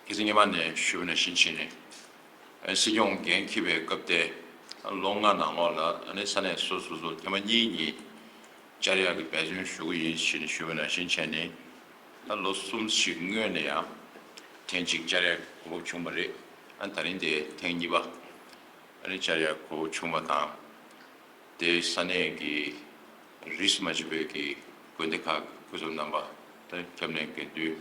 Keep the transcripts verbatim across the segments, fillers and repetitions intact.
ཁ་སང་ཉི་མ་ནས་ཞུས་པ་ནང་བཞིན་བྱས་ནས། ཨ་སྲིད་སྐྱོང་འགན་འཁྱེར་བའི་སྐབས་དེ། ཨ་ལོ་ལྔ་ནང་ལོགས་ལ་ཨ་ནི་ས་གནས་སོ་སོ་སོ་ཐེངས་མ་གཉིས་གཉིས་བཅར་ཡག་གི་འབད་བརྩོན་ཞུ་གི་ཡིན་ཞེས་ནས་ཞུས་པ་ནང་བཞིན་བྱས་ནས། ད་ལོ་གསུམ་ཞིག་སྔོན་ནས་ཡང་ཐེངས་གཅིག་བཅར་ཡག་གོ་སྐབས་བྱུང་བ་རེད། ཨ་ད་རིང་དེ་ཐེངས་གཉིས་པ་ཨ་ནི་བཅར་ཡག་གོ་སྐབས་བྱུང་བ་དང་། དེ་ས་གནས་ཀྱི་རིས་མ་ཆད་པའི་གི་དགོན་སྡེ་ཁག་གི་སྐུ་ཚབ་རྣམ་པ་དང་སྐྱབས་གནས་དགེ་འདུན།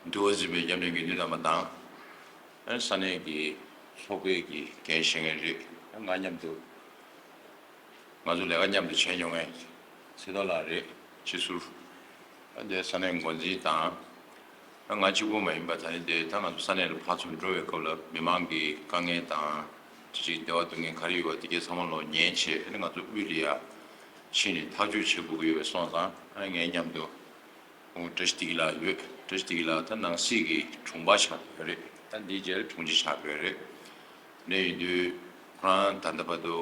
འདུལ་བ་འཛིན་པའི་སྐྱབས་གནས་དགེ་འདུན་རྣམ་པ་དང་། ས་གནས་ཀྱི་ཚོགས་པའི་གི་འགན་བཞེས་མཁན་རེད། ང་མཉམ་དུ་ང་ཚོ་ལས་ཀ་མཉམ་དུ་བྱས་མྱོང་མཁན་ཚེ་རྡོ་ལགས་རེད། སྤྱི་ཟུར། འདི་ས་གནས་འགོ་འཛིན་དང་། ང་གཅིག་པུ་མ་ཡིན་པ་ད་ནི་དེ་ད་ང་ཚོ་ས་གནས་ལ་ཕར་ཚུར་འགྲོ་བའི་སྐབས་ལ་མི་མང་གི་དཀའ་ངལ་དང་། དེ་བཞིན་བདེ་བ་སྡུག་བསྔལ་ག་རེ་ཡོད་པ་དེ་གའི་ཚང་མ་ལོག་ཉན་བྱས་ཨ་ནི་ང་ཚོ་དབུས་ལ་ཡ་ཕྱིན་ནས་ཐག་གཅོད་བྱེད་དགོས་ཀྱི་ཡོད་པའི་སོང་ཙང་ཨ་ངའི་མཉམ་དུ་ཁོང་བཀྲ་ཤིས་བདེ་སྐྱིད་ལགས་ཡོད། བཀྲ་ཤིས་བདེ་སྐྱིད་ལགས་ད་ནང་སྲིད་ཀྱི་དྲུང་འཕར་ཆགས་ཡོད་རེད། ད་འདིའི་རྗེས་ལ་དྲུང་ཆེ་ཆགས་ཡོད་རེད། ནས་ཡིན་དུས་ཁོ་རང་ད་ལྟ་བར་དུ་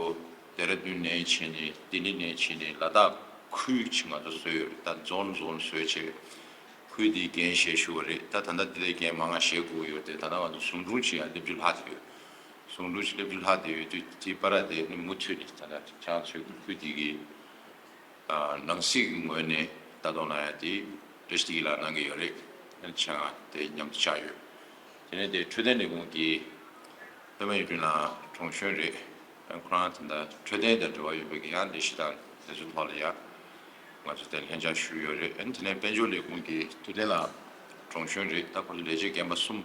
ལྡེ་ར་ལྡུན་ནས་ཕྱིན་ནས་ལྡི་ལི་ནས་ཕྱིན་ནས་ལ་དྭགས་ཁུལ་ཅིག་ང་ཚོ་བཟོས་ཡོད་རེད། ད་རྫོང་རྫོང་བཟོས་བྱས་ཁུལ་འདིའི་འགན་བཞེས་ཞུ་བ་རེད། ད་ད་ལྟ་འདི་ལའི་འགན་མང་ང་བཞེས་དགོས་ཀྱི་ཡོད་རེད། ད་ལྟ་ང་ཚོ་ཟུང་དྲུང་ཅིག་ཡང་སླེབས་རྒྱུ་ལྷག་བསྡད་ཡོད། ཟུང་དྲུང་ཅིག་སླེབས་རྒྱུ་ལྷག་བསྡད་ཡོད་དུས་དེ་བར་དེ་ནི་མུ་མཐུད་ནས་ད་ལྟ་ཁྱེད་རང་ཚོའི་ཁུལ་འདི་གི་ནང་སྲིད་ཀྱི་ངོས་ནས་ལྟ་རྟོག་གནང་ཡ་དེ་བཀྲ་ཤིས་བདེ་སྐྱིད་ལགས་གནང་གི་ཡོད་རེད། ཨ་ནི་ཆ་ང་དེ་མཉམ་དུ་བཅར་ཡོད། དེ་ནས་དེ་འཕྲོད་བསྟེན་ལས་ཁུངས་ཀྱི་པད་མ་གཡུ་སྒྲོན་ལགས་དྲུང་གཞོན་རེད། ཨ་ཁོ་རང་ད་ལྟ་འཕྲོད་བསྟེན་དང་འབྲེལ་བ་ཡོད་པའི་གི་ཡང་ལས་གཞི་དང་དེ་ཚོའི་ཐོག་ལ་ཡ་ང་ཚོ་དེ་ལྷན་བཅར་ཞུས་ཡོད་རེད། ཨ་ནི་དེ་ནས་དཔལ་འབྱོར་ལས་ཁུངས་ཀྱི་ཐུབ་བསྟན་ལགས་དྲུང་གཞོན་རེད། ད་ཁོ་ཚོ་ལས་བྱེད་རྒན་པ་གསུམ་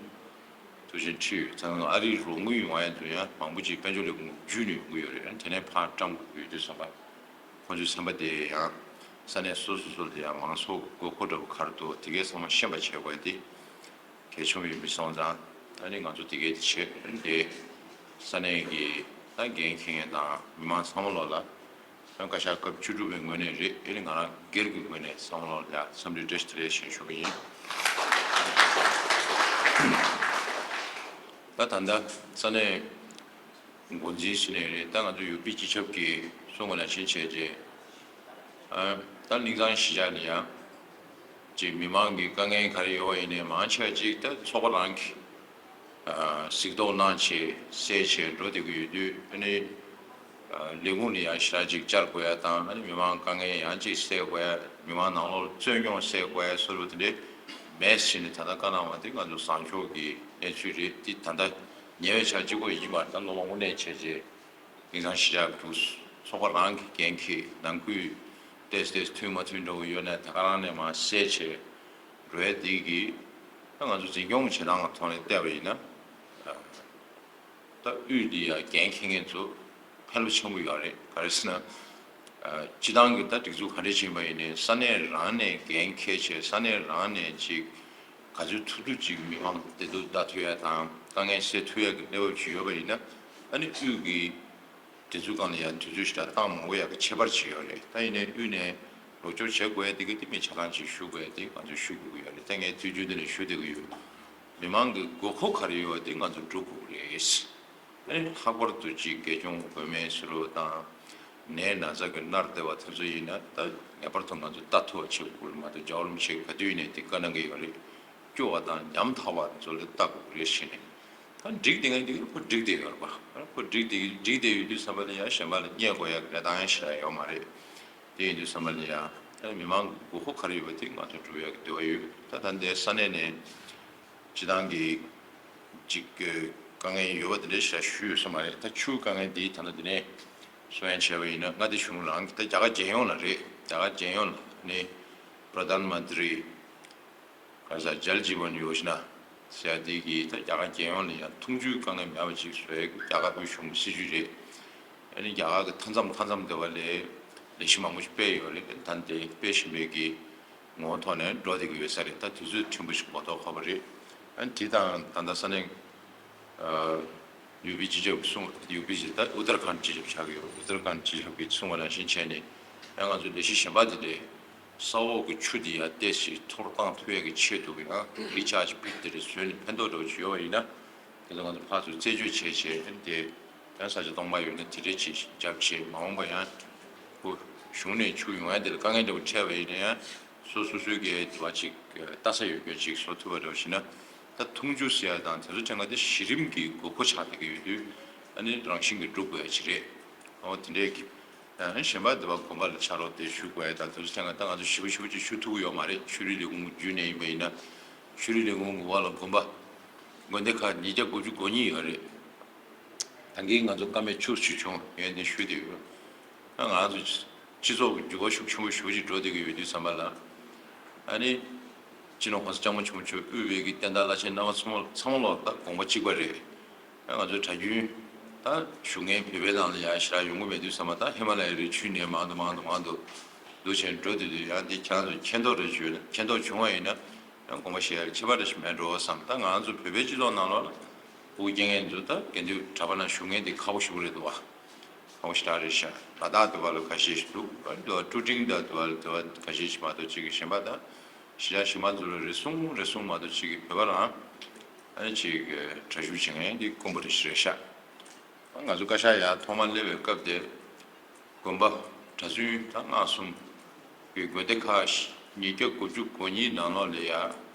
དུ་ཕྱིན་ཁྲིད་ཡོད་ཙང་ཨ་རིའི་རོགས་དངུལ་ཡོང་བ་ཡན་དུ་ཡང་མང་པོ་ཅིག་དཔལ་འབྱོར་ལས་ཁུངས་བརྒྱུད་ནས་ཡོང་གི་ཡོད་རེད། ཨ་ནི་དེ་ནས་ཕར་བཀྲམ་དགོས་ཀྱི་ཡོད་དུས་ཙམ་པ། ཁོང་ཚོའི་སེམས་པ་དེ་ཡང་ས་གནས་སོ་སོ་སོ་ལ་ཡང་མང་ཚོགས་ཀྱི་དགོས་མཁོ་འདྲ་པོ་ག་རེ་འདུག་དེ་གའི་ཚང་མ་ཤེས་པ་བྱེད་དགོས་ཏེ་གལ་ཆེན་པོ་ཡིན་པའི་སོང་ཙང་ཨ་ནི་ང་ཚོ་དེ་གའི་དེ་བྱེད་དེ་ས་གནས་ཀྱི་ད་འགན་འཁྱེར་མཁན་དང་མི་མང་ཚང་མ་ལོག་ལ་ཡང་བཀའ་ཤག་སྐབས་བཅུ་དྲུག་པའི་ངོས་ནས་རེད། ཨ་ནི་ང་རང་སྒེར་གྱི་ངོས་ནས་ཚང་མ་ལོག་ལ་ཡང་འཚམས་འདྲི་བཀྲ་ཤིས་བདེ་ལེགས་ཞེས་ཞུ་གི་ཡིན། ད་ད་ལྟ་ས་གནས་འགོ་འཛིན་ཟེར་ནས་རེད། ད་ང་ཚོ་ཡུ་པི་སྤྱི་ཁྱབ་ཀྱིས་གསུངས་པ་ནང་བཞིན་བྱས་རྗེས། ཨ་ད་གླིང་ཚང་གཞིས་ཆགས་ལ་ཡང་ཅིག་མི་མང་གི་དཀའ་ངལ་ག་རེ་ཡོད་པ་ཡིན་ནའི་མང་ཆེ་བ་ཅིག་ད་ཚོགས་པ་རང་གིས་ཨ་གཟིགས་རྟོག་གནང་བྱས་སེལ་བྱས་འགྲོ་བསྡད་ཀྱི་ཡོད་དུས་ཨ་ནི་ཨ་ལས་ཁུངས་ལ་ཡང་ཞེ་དྲག་ཅིག་བཅར་དགོས་ཡ་དང་ཨ་ནི་མི་མང་དཀའ་ངལ་ཡང་ཅིག་སེལ་དགོས་ཡ་མི་མང་ནང་ལོགས་རྩོད་རྙོག་སེལ་དགོས་ཡ་བཟོ་འདྲ་དེ་འདྲའི་མེད་ཟེར་ནས་ད་ལྟ་བཀའ་གནང་བ་དེ་ང་ཚོ་བཟང་ཕྱོགས་ཀྱི་གནས་ཚུལ་རེད། དེ་ད་ལྟ་ཉེ་བའི་ཆར་གཅིག་པོ་ཡིན་པར་ད་ལོ་མང་པོ་ནས་བྱས་རྗེས་དེང་སང་གཞིས་ཆགས་ཀྱི་ཚོགས་པ་རང་གི་འགན་འཁྱེར་ནང་ཁུལ་ཏོག་ཙམ་ཏོག་ཙམ་མཐུན་མ་མཐུན་འདྲ་བོ་ཡོད་ན་ད་ག་རང་ནས་མར་སེལ་བྱས་འགྲོ་ཡ་འདི་གིས་ད་ང་ཚོ་འཛིན་སྐྱོང་བྱེད་སྟངས་ཀྱི་ཐོག་ནས་བལྟས་པ་ཡིན་ན། ད་དབུས་འདི་ཡ་འགན་འཁྱེར་མཁན་ཚོ་ཕན་པ་ཆེན་པོ་ཡོད་རེད། ག་རེ་ཟེར་ན། ཨ་སྤྱི་བཏང་གི་ད་སྒྲིག་འཛུགས་ག་འདྲ་ཕྱིན་པ་ཡིན་ནའི་ས་གནས་རང་ནས་འགན་འཁྱེར་བྱས་ས་གནས་རང་ནས་ཅིག་ག་ཚོད་ཐུབ་ཐུབ་ཅིག་མི་མང་བདེ་སྡུག་ལྟ་ཐུབ་ཡ་དང་དཀའ་ངལ་སེལ་ཐུབ་ཡ་གི་གནས་བབ་ཅིག་ཡོད་པ་ཡིན་ན་ཨ་ནི་དབུས་ཀྱི་སྒྲིག་འཛུགས་སྒང་ལ་ཡ་དུས་ཚོད་ཞེ་དྲག་བཏང་མ་དགོས་ཡ་གི་ཁྱད་པར་ཅིག་ཡོད་རེད། ད་ཡིན་ནའི་དབུས་ནས་རོགས་སྐྱོར་བྱེད་དགོས་ཡ་དེ་གི་དེ་མི་ཆ་ཚང་ཅིག་ཞུ་དགོས་ཡ་དེ་ང་ཚོས་ཞུ་དགོས་ཀྱི་ཡོད་རེད། ད་ངས་དུས་རྒྱུན་དེ་ནས་ཞུ་བསྡད་ཀྱི་ཡོད། མི་མང་གི་དགོས་མཁོ་ག་རེ་ཡོད་པ་དེ་ང་ཚོ་སྒྲུབ་དགོས་ཀྱི་རེད། ཨ་ནི་ལྷག་པར་དུ་ཅིག་དགེ་སྦྱོང་མགོན་མེད་ཟེར་བ་དང་ནད་ན་ཚ་གི་མནར་བསྡད་པ་དེ་ཚོ་ཡིན་ན་ད་ངེས་པར་དུ་ང་ཚོ་ལྟ་ཐུབ་པ་བྱེད་དགོས་ཀྱི་རེད་མ་གཏོགས་རྒྱལ་བ་རིན་པོ་ཆེ་ག་དུས་ཡིན་ནའི་དེ་བཀའ་གནང་གི་ཡོད་རེད། སྐྱོ་བ་དང་ཉམ་ཐག་པ་དེ་ཚོ་ལ་ལྟ་དགོས་ཀྱི་རེད་ཟེར་ནས་ད་འགྲིག་བསྡད་མཁན་དེ་ཁོ་འགྲིག་བསྡད་ཡོད་རེད་པ། ཁོ་འགྲིག་བསྡད་འགྲིག་བསྡད་ཡོད་དུས་ཙམ་པ་ལ་ཡང་གཞན་པ་ལ་བརྙས་དགོས་ཡ་གི་གནས་སྟངས་ཡང་ཞེ་དྲག་ཡོད་མ་རེད། དེ་ཡིན་དུས་ཙམ་པ་ལ་ཡང་ད་མི་མང་གི་དགོས་མཁོ་ག་རེ་ཡོད་པ་དེ་ང་ཚོ་སྒྲུབ་ཡག་གི་འདོད་པ་ཡོད། ད་ད་ལྟའི་ས་གནས་ནས་སྤྱི་བཏང་གི་ཅིག་དཀའ་ངལ་ཡོད་པ་དེ་འདྲའི་ཞེ་དྲག་ཞུས་ཡོད་ས་མ་རེད། ད་ཆུའི་དཀའ་ངལ་འདི་ད་ལྟ་འདི་ནས་གསུང་ཡ་བྱས་པ་ཡིན་ན་མངའ་སྡེ་གཞུང་རང་གི་ད་རྒྱ་གར་རྒྱལ་ཡོངས་ལ་རེད། རྒྱ་གར་རྒྱལ་ཡོངས་ལ་ནི་པྲ་དྷན་མན་ཏྲི་ག་རེ་ཟེར་ཇལ་ཇི་བན་ཡོ་ཇ་ན་ཟེར་ཡ་འདི་གི་ད་རྒྱ་གར་རྒྱལ་ཡོངས་ལ་ཡང་འཐུང་ཆུའི་དཀའ་ངལ་མེད་པ་ཅིག་བཟོ་ཡ་གི་རྒྱ་གར་དབུས་གཞུང་གི་སྲིད་ཇུས་རེད། ཨ་ནི་རྒྱ་གར་གྱི་མཐའ་མཚམས་མཐའ་མཚམས་དེ་བ་ལས་ལས་གཞི་མང་པོ་ཞིག་སྤེལ་ཡོད་རེད། ད་དེ་སྤེལ་བཞིན་པའི་གི་ངོ་བོ་ཐོག་ནས་འགྲོ་བསྡད་ཀྱི་ཡོད་ས་རེད། ད་དུས་ཚོད་ཕྲན་བུ་ཞིག་མ་གཏོགས་ཁག་པོ་རེད། ཨ་ནི་དེ་དང་ད་ལྟ་ས་གནས་ཨ་ཡུ་པི་སྤྱི་ཁྱབ་ཀྱིས་གསུངས་ཡུ་པི་ཟེར་ད་ཨུ་ཏར་ཁཱན་སྤྱི་ཁྱབ་ཆགས་ཀྱི་ཡོད། ཨུ་ཏར་ཁཱན་སྤྱི་ཁྱབ་ཀྱིས་གསུངས་པ་ནང་བཞིན་བྱས་ནས་ཡང་ང་ཚོ་ལས་གཞི་གཞན་པ་དེ་འདྲས་ས་འོག་གི་ཆུ་དེ་ཡང་ཏོག་ཙམ་འཐོར་བཏང་ཐུབ་ཡས་ཀྱི་ཆེད་དུ་ཡང་རི་ཆགས་ཀྱི་བིག་དེ་འདྲས་བཟོས་ནས་ཕན་ཐོགས་འདྲ་བོ་ཅིག་ཡོད་པ་ཡིན་ན། དེ་ལ་ང་ཚོ་ཕར་ཚུར་རྩད་གཅོད་བྱས་བྱས་དེ་ཡང་ས་ཆ་སྟོང་པ་ཡོད་ན་དེ་འདྲས་ཅིག་རྒྱབ་བྱས་མ་འོངས་པ་ཡང་ཁོ་གཞུང་ནས་ཆུ་ཡོང་ཡ་དེ་ལ་དཀའ་ངལ་འདྲ་བོ་འཕྲད་པ་ཡིན་ན་ཡང་སོ་སོ་སོའི་གི་དེ་བ་ཅིག་ལྟ་ས་ཡོད་རྒྱུ་ཅིག་བཟོ་ཐུབ་པ་འདྲ་བོ་ཞིག་ན་ ད་འཐུང་ཆུ་ཟེར་ཡ་དང་དེ་ཚོ་ཐད་ཀར་དེ་གཞི་རིམ་གྱི་དགོས་མཁོ་ཆགས་བསྡད་ཀྱི་ཡོད་དུས། ཨ་ནི་རང་བཞིན་གྱིས་འགྲུབ་དགོས་ཡ་ཅིག་རེད། འོ་དེ་འདྲའི་གི། ཨ་ནི་གཞན་པ་དེ་བ་དགོན་པ་ལ་ཕྱག་རོགས་དེ་ཞུ་དགོས་ཡ་དང་དེ་ཚོ་ཐད་ཀར་ད་ང་ཚོ་ཞེ་པོ་ཞེ་པོ་ཅིག་ཞུ་ཐུབ་ཀྱི་ཡོད་མ་རེད། ཆོས་རིག་ལས་ཁུངས་བརྒྱུད་ནས་ཡིན་པ་ཡིན་ན། ཆོས་རིག་ལས་ཁུངས་ངོ་བ་ལ་དགོན་པ། དགོན་སྡེ་ཁག་ཉིས་བརྒྱ་དགུ་བཅུ་གོ་གཉིས་ཡོད་རེད། ད་གིན་ང་ཚོ་བཀའ་མོལ་བཅུ་ཞིག་བྱུང་ཡོད་དེ་ཞུས་དེ་ཡོད། ད་ང་ཚོ་སྤྱི་ཚོགས་ཀྱི་འགྱུར་བ་ཤུགས་ཆེན་པོ་ཞེ་པོ་ཅིག་འགྲོ་བསྡད་ཀྱི་ཡོད་དུས་ཙམ་པ་ལ། ཨ་ནི། སྤྱི་ནོར་༸གོང་ས་༸སྐྱབས་མགོན་ཆེན་པོ་མཆོག་དབུས་པའི་གི་བསྟན་བདག་བླ་ཆེན་རྣམ་པ་ཚང་མ་ཚང་མ་ལོག་ད་དགོངས་པ་གཅིག་པ་རེད། ད་ང་ཚོའི་གྲྭ་རྒྱུན། ད་བཞུགས་མཁན་བོད་པའི་ནང་ལ་ཡ་ཞེ་དྲག་ཡོང་གི་མེད་དུས་ཙམ་པ། ད་ཧི་མ་ལ་ཡའི་རི་ཆུ་ནས་མང་དུ་མང་དུ་མང་དུ་འདུག་བྱས་འགྲོ་དུས་དུས་ཡང་འདི་ཁྱེད་རང་ཚོ་མཁྱེན་རྟོགས་རེ་བྱོས་ན། མཁྱེན་རྟོགས་བྱུང་བ་ཡིན་ན། ཡང་དགོངས་པ་བཞེས་ཡ་ཁྱད་པར་རེ་ཞིག་མེད་འགྲོ་བསམ། ད་ང་ཚོ་བོད་པའི་སྤྱི་ཚོགས་ནང་ལོགས་ལ་སྤུ་གུ་སྐྱེ་མཁན་ཚོ་ད་དགེ་འདུན་གྲྭ་པ་ནང་བཞུགས་མཁན་དེ་ཁག་པོ་ཞེ་པོ་རེད་འདུག་བ། ཁག་པོ་ཞེ་དྲག་རེད་ཤག། ལ་དྭགས་དུ་བ་ལ་ཁ་ཤས་ཤིག་འདུག། ཨ་ནི་དུ་བ་ཀྲུ་ཀྲིང་དང་དུ་བ་དུ་བ་ཁ་ཤས་ཤིག་མ་གཏོགས་གཅིག་གི་གཞན་པ་ད། གཞིས་ཆགས་གཞན་པ་ཚོ་ལ་རེ་ཟུང་རེ་ཟུང་མ་གཏོགས་གཅིག་གི་བོད་པ་རང་། ཨ་ནི་གཅིག་གི་གྲྭ་བཞུགས་བྱེད་མཁན་དེ་དཀོན་པོ་རེ་ཞིག་རེད་ཤག། ང་ཚོ་བཀའ་ཤག་ཡར་ཐོག་མར་སླེབས་པའི་སྐབས་དེ། དགོན་པ་གྲྭ་བཙུན་དང་སྔགས་གསུམ་གྱི་དགོན་སྡེ་ཁག་ཉིས་བརྒྱ་དགུ་བཅུ་གོ་གཉིས་ནང་ལོགས་ལ་ཡ།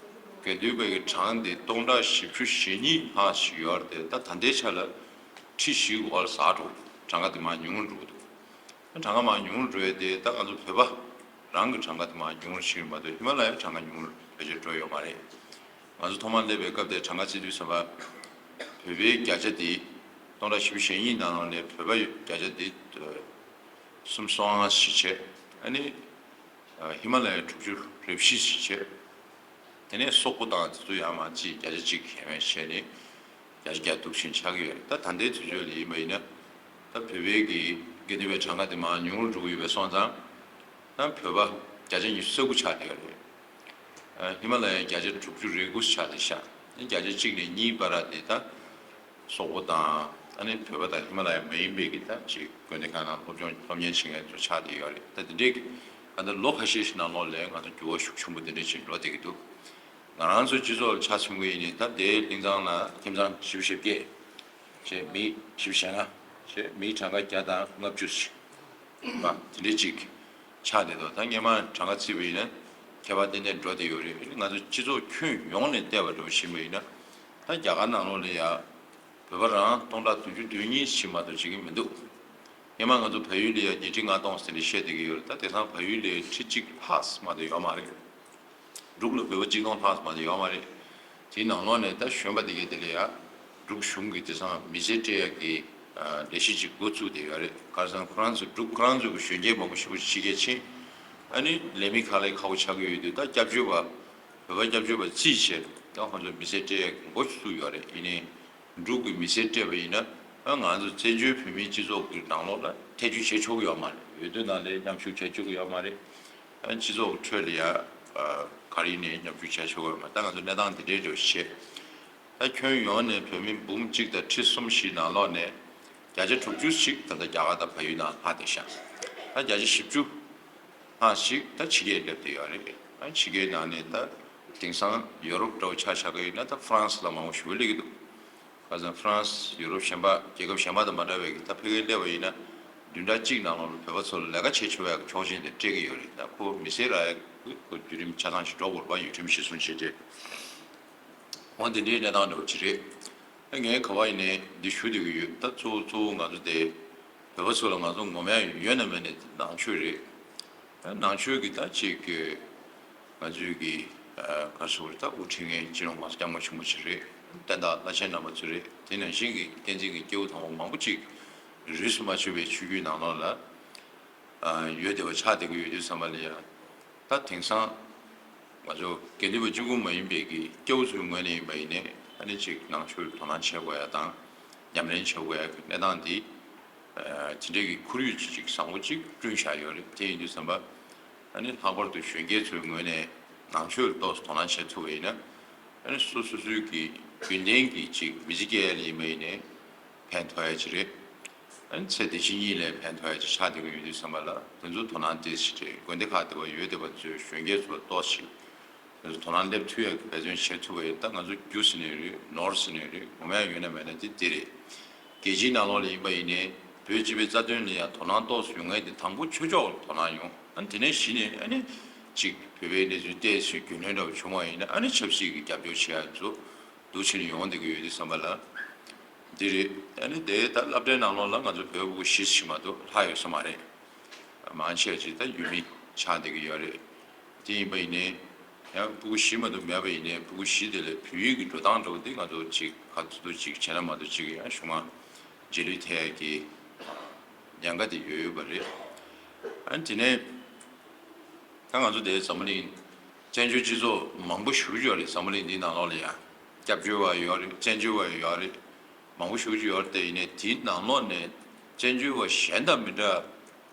དགེ་འདུན་པའི་གི་གྲངས་དེ་སྟོང་ཕྲག་བཞི་བཅུ་ཞེ་གཉིས་ལྷག་ཞིག་ཡོད་རེད་དེ། ད་ད་ལྟའི་ཆ་ལ་ཁྲི་བཞི་འོག་ལ་ཟགས་འགྲོ། གྲངས་ཀ་དེ་མར་ཉུང་རུ་འགྲོ་གི་འདུག། གྲངས་ཀ་མར་ཉུང་རུ་འགྲོ་ཡ་དེ་ད་ང་ཚོ་བོད་པ་རང་གི་གྲངས་ཀ་དེ་མར་ཉུང་རུ་ཕྱིན་མ་གཏོགས་ཧི་མ་ལ་ཡའི་གྲངས་ཀ་ཉུང་རུ་ཕལ་ཆེར་འགྲོ་ཡོད་མ་རེད། ང་ཚོ་ཐོག་མར་སླེབས་པའི་སྐབས་དེར་གྲངས་ཀ་བརྩི་དུས་ཙམ་པ། བོད་པའི་བརྒྱ་ཆ་དེ་སྟོང་ཕྲག་བཞི་བཅུ་ཞེ་གཉིས་ནང་ལོགས་ནས་བོད་པ་བརྒྱ་ཆ་དེ་སུམ་སོ་ལྔ་ཞིག་བྱས། ཨ་ནི་ཧི་མ་ལ་ཡའི་དྲུག་ཅུ་རེ་བཞི་ཞིག་བྱས། དེ་ནས་སོག་པོ་དང་དེ་ཚོ་ཡང་མ་གཅིག་བརྒྱ་ཆ་གཅིག་ཡན་མས་བྱས་ནས་བརྒྱ་ཆ་བརྒྱ་འདུག་བཞིན་ཆགས་ཀྱི་ཡོད་རེད། ད་ད་ལྟའི་དུས་ཚོད་ལ་ཡིན་པ་ཡིན་ན། ད་བོད་པའི་གི་དགེ་འདུན་པའི་གྲངས་ཀ་དེ་མར་ཉུང་རུ་འགྲོ་གི་ཡོད་པའི་སོང་ཙང་། ད་བོད་པ་བརྒྱ་ཆ་ཉི་ཤུ་རྩ་དགུ་ཆགས་བསྡད་ཡོད་རེད། ཨ། ཧི་མ་ལ་ཡའི་བརྒྱ་ཆ་དྲུག་ཅུ་རེ་དགུ་ཆགས་བསྡད་ཤག། ཨ་ནི་བརྒྱ་ཆ་གཅིག་ནས་གཉིས་བར་དེ་ད་སོག་པོ་དང་། ཨ་ནི་བོད་པ་དང་ཧི་མ་ལ་ཡ་མ་ཡིན་པའི་གི་ད་ཅིག་དགོན་སྡེ་ཁག་ནང་སློབ་སྦྱོང་སློབ་གཉེར་བྱེད་མཁན་ཚོ་ཆགས་བསྡད་ཡོད་རེད། ད་དེ་འདྲའི་གི་ཨ་ད་ལོ་ཁ་ཤས་ཤིག་ནང་ལོགས་ལ་ང་ཚོ་འགྱུར་བ་ཤུགས་ཆེན་པོ་དེ་འདྲ་ཞིག་འགྲོ་བསྡད་ཀྱི་འདུག། ང་རང་ཚོའི་སྤྱི་ཚོགས་ལ་ཆ་མཚོན་གྱི་ཡིན་ན། ད་དེའི་ལྷིང་ཚང་ལ་ཁྱིམ་ཚང་བཞི་བཅུ་ཞེ་བརྒྱད་བྱས། མི་བཞི་བཅུ་ཞེ་ལྔ་བྱས། མི་གྲངས་ཀ་བརྒྱ་དང་ལྔ་བཅུ་ཞིག་མ་དེ་འདྲའི་ཅིག་ཆགས་བསྡད་འདུག། ད་སྔོན་མ་གྲངས་ཀ་བརྩིས་པ་ཡིན་ན་ཁྱད་པར་ཏན་ཏན་འགྲོ་བསྡད་ཡོད་རེད། ང་ཚོ་སྤྱི་ཚོགས་ཁྱོན་ཡོངས་ནས་བལྟས་པ་འདྲ་པོ་ཞིག་ཡིན་པ་ཡིན་ན། ད་རྒྱ་གར་ནང་ལོགས་ལ་ཡ་བོད་པ་རང་སྟོང་ཕྲག་བདུན་ཅུ་དོན་གཉིས་ཞིག་མ་གཏོགས་བྱེད་ཀྱི་མི་འདུག། སྔོན་མ་ང་ཚོ་བལ་ཡུལ་ལ་ཡ་ཉིས་ཁྲི་ལྔ་སྟོང་ཟེར་ནས་བཤད་བསྡད་ཀྱི་ཡོད་རེད། ད་དེང་སང་བལ་ཡུལ་ལ་ཡ་ཁྲི་གཅིག་ལྷག་མ་གཏོགས་ཡོད་མ་རེད། འབྲུག་ལ་བོད་པ་གཅིག་སྟོང་ལྷག་མ་གཏོགས་ཡོད་མ་རེད། དེའི་ནང་ལོགས་ནས་ད་གཞོན་པ་དེ་གས་དེ་ལ་ཡ་འབྲུག་གཞུང་གིས་དེང་སང་མི་སེར་སྤྲད་ཡ་གི་ཨ་ལས་གཞི་ཅིག་འགོ་བཙུགས་བསྡད་ཡོད་རེད། ག་རེ་ཟེར་ན་ཁོ་རང་ཚོ་འབྲུག་ཁོ་རང་ཚོ་གི་གཞོན་སྐྱེས་མང་པོ་ཞེ་པོ་ཕྱི་རྒྱལ་ཕྱིན། ཨ་ནི་ལས་མི་ཁག་ལས་ཁག་པོ་ཆགས་ཀྱི་ཡོད་དུས། ད་སྐྱབས་བཅོལ་བ། བོད་པ་སྐྱབས་བཅོལ་བ་རྩིས་བྱས། ད་ཁོ་ཚོ་མི་སེར་སྤྲད་ཡ་གི་འགོ་བཙུགས་ཡོད་རེད། ཡིན་ནའི་འབྲུག་གི་མི་སེར་སྤྲད་པ་ཡིན་ན། ཨ་ང་ཚོ་བཙན་བྱོལ་བོད་མིའི་སྤྱི་ཚོགས་ཀྱི་ནང་ལོགས་ལ་ཐེ་བྱུས་བྱེད་ཆོག་གི་ཡོད་མ་རེད། འོས་བསྡུ་ནང་ལ་མཉམ་ཞུགས་བྱེད་ཆོག་གི་ཡོད་མ་རེད། ཨ་སྤྱི་ཚོགས་ཀྱི་ཁྲོད་ལ་ཡ་ཨ་ག་རེ་ནས་མཉམ་ཞུགས་བྱས་ཆོག་གི་ཡོད་མ་རེད། ད་ང་ཚོ་གནས་སྟངས་དེ་འདྲའི་འདྲ་བོ་ཞིག་བྱས། ད་ཁྱོན་ཡོངས་ནས་བོད་མི་འབུམ་གཅིག་དང་ཁྲི་གསུམ་བཞི་ནང་ལོགས་ནས་བརྒྱ་ཆ་དྲུག་ཅུ་ཞིག་ད་ལྟ་རྒྱ་གར་དང་བལ་ཡུལ་ནང་ལྷག་བསྡད་ཤག། ད་བརྒྱ་ཆ་བཞི་བཅུ་ལྷག་ཞིག་ད་ཕྱི་རྒྱལ་སླེབས་བསྡད་ཡོད་རེད། ཨ་ཕྱི་རྒྱལ་ནང་ནས་ད་དེང་སང་ཡོ་རོབ་འདྲ་བོ་ཆ་བཞག་གི་ཡིན་ན། ད་ཧྥ་རན་སི་ལ་མང་པོ་ཞིག་སླེབས་ཀྱི་འདུག། ཁ་སང་ཧྥ་རན་སི། ཡུ་རོབ་གཞན་པ། རྒྱལ་ཁབ་གཞན་པ་དང་མ་འདྲ་བའི་གི། ད་ཕ་གིར་སླེབས་པ་ཡིན་ན་བདུན་ཕྲག་གཅིག་ནང་ལོགས་ལ་བོད་པ་ཚོ་ལ་ལས་ཀ་བྱེད་ཆོག་པའི་ཆོག་མཆན་དེ་སྤྲད་ཀྱི་ཡོད་རེད། ད་ཁོ་མི་སེར་རག་ཡ་གི་ཁོ་བརྒྱུད་རིམ་ཆ་ཚང་ཞིག་འགྲོ་དགོས་རེད་པ། ཡུལ་ཁྲིམས་གཞི་བཟུང་བྱས་ཏེ། འོ་དེ་འདྲའི་གནས་སྟངས་འདྲ་བོ་ཅིག་རེད། ད་ངས་ག་པར་ཡིན་ནའི་འདི་ཞུ་བསྡད་ཀྱི་ཡོད། ད་གཙོ་བོ་གཙོ་བོ་ང་ཚོ་དེ་བོད་པ་ཚོ་ལ་ང་ཚོ་ངོམ་ཡ་ཡོད་ན་མེད་ན་དེ་ནང་ཆོས་རེད། ད་ནང་ཆོས་ཀྱི་ད་ཅིག་གི་ང་ཚོའི་གི་ཨ་ག་རེ་ཟེར་དགོས་རེད། ད་དབུ་ཁྲིད་མཁན་སྤྱི་ནོར་༸གོང་ས་༸སྐྱབས་མགོན་ཆེན་པོ་མཆོག་རེད། བསྟན་བདག་བླ་ཆེན་རྣམ་པ་ཚོ་རེད། དེ་ནང་བཞིན་གྱི་བསྟན་འཛིན་གྱི་སྐྱེས་བུ་དམ་པ་མང་པོ་ཅིག་རིས་སུ་མ་ཆད་པའི་ཆོས་བརྒྱུད་ནང་ལོགས་ལ་ཨ་ཡོད་བསྡད་པ་ཆགས་བསྡད་ཀྱི་ཡོད་དུས་ཙམ་པ་ལ་ཡ། ད་དེང་སང་ང་ཚོ་དགེ་འདུན་པ་གཅིག་པུ་མ་ཡིན་པའི་གི་སྐྱེ་བོ་ཚོའི་ངོས་ནས་ཡིན་པ་ཡིན་ནའི། ཨ་ནི་ཅིག་ནང་ཆོས་དོ་སྣང་བྱེད་དགོས་ཡ་དང་ཉམས་ལེན་བྱེད་དགོས་ཡ་གི་གནས་སྟངས་འདི་ཨ་དེ་འདྲའི་གི་ཁོར་ཡུག་ཅིག་ཅིག་བཟང་པོ་ཅིག་བསྐྲུན་བཞག་ཡོད་རེད། དེ་ཡིན་དུས་ཙམ་པ། ཨ་ནི་ལྷག་པར་དུ་གཞོན་སྐྱེས་ཚོའི་ངོས་ནས་ནང་ཆོས་ལ་ཏོག་ཙམ་དོ་སྣང་བྱེད་ཐུབ་པ་ཡིན་ན། ཨ་ནི་སོ་སོ་སོའི་གི་རྒྱུན་ལྡན་གྱི་ཅིག་མི་ཚེ་སྐྱེལ་ཡ་ལ་ཡིན་པ་ཡིན་ནའི་ཕན་ཐོགས་ཡ་ཅིག་རེད། ཨ་ནི་ཚེ་འདི་ཕྱི་གཉིས་ལ་ཕན་ཐོགས་ཡ་ཅིག་ཆགས་བསྡད་ཀྱི་ཡོད་དུས་ཙམ་པ་ལ། དེ་ཚོ་དོ་སྣང་ཏོག་ཙམ་བྱེད། དགོན་སྡེ་ཁག་དེ་བ་ཡོད་བསྡད་པ་ཚོའི་གཞོན་སྐྱེས་ཚོ་ལ་ཏོག་ཙམ་དེ་ཚོ་དོ་སྣང་སླེབས་ཐུབ་ཡ་གི་འབད་བརྩོན་བྱེད་ཐུབ་པ་ཡིན། ད་ང་ཚོ་རྒྱུ་ཟེར་ནའི་རེད། ནོར་ཟེར་ནའི་རེད། ངོམ་ཡ་ཡོད་ན་མེད་ན་དེ་དེ་རེད། རྒྱལ་སྤྱིའི་ནང་ལོགས་ལ་ཡིན་པ་ཡིན་ནའི་བོད་སྤྱི་པའི་རྩ་དོན་ལ་ཡང་དོ་སྣང་ཏོག་ཙམ་ཡོང་མཁན་དེ་དང་པོ་ཆོས་ཕྱོགས་ལ་དོ་སྣང་ཡོང་། ཨ་ནི་དེ་ནས་གཞི་ནས་ཨ་ནི་ཅིག་བོད་པའི་གནས་ཚུལ་ཏོག་ཙམ་རྒྱུས་ལོན་འདྲ་བོ་བྱུང་བ་ཡིན་ན། ཨ་ནི་ཆབ་སྲིད་ཀྱི་རྒྱབ་སྐྱོར་བྱེད་ཡ་ཚོ་ འདུ་བྱེད་ནས་ཡོང་བསྡད་ཀྱི་ཡོད་དུས་ཙམ་པ་ལ། འདི་རེད། ཨ་ནི་དེ་ད་སློབ་གྲྭའི་ནང་ལོགས་ལ་ང་ཚོ་བོད་ཕྲུ་གུ་བཞི་ཞིག་མ་གཏོགས་ལྷག་ཡོད་ས་མ་རེད། མང་ཆེ་ཅིག་ད་ཡུལ་མི་ཆགས་བསྡད་ཀྱི་ཡོད་རེད། དེ་ཡིན་པ་ཡིན་ནའི་ཡང་ཕྲུ་གུ་བཞི་མ་གཏོགས་མེད་པ་ཡིན་ནའི་ཕྲུ་གུ་བཞི་དེ་ལ་བོད་ཡིག་གི་འགྲོ་སྟངས་འདྲ་བོ་དེ་ང་ཚོ་ཅིག་ག་ཚོད་ཅིག་བྱས་ན་མ་གཏོགས་ཅིག་ཡང་གཞུང་ལ་རྗེས་ལུས་ཐེབས་ཡ་གི་ཉེན་ཁ་དེ་ཡོད་ཡོད་པ་རེད། ཨ་ནི་དེ་ནས། ད་ང་ཚོ་དེ་འཛམ་བུ་གླིང་བཙན་བྱོལ་སྤྱི་ཚོགས་མང་པོ་ཞེ་པོ་ཅིག་ཡོད་རེད། འཛམ་བུ་གླིང་འདིའི་ནང་ལོགས་ལ་ཡང་སྐྱབས་བཅོལ་བ་ཡོད་རེད། བཙན་བྱོལ་བ་ཡོད་རེད། མང་པོ་ཞེ་པོ་ཅིག་ཡོད་རེད། དེ་ཡིན་ནའི་དེའི་ནང་ལོགས་ནས་བཙན་བྱོལ་བ་གཞན་དང་མི་འདྲ་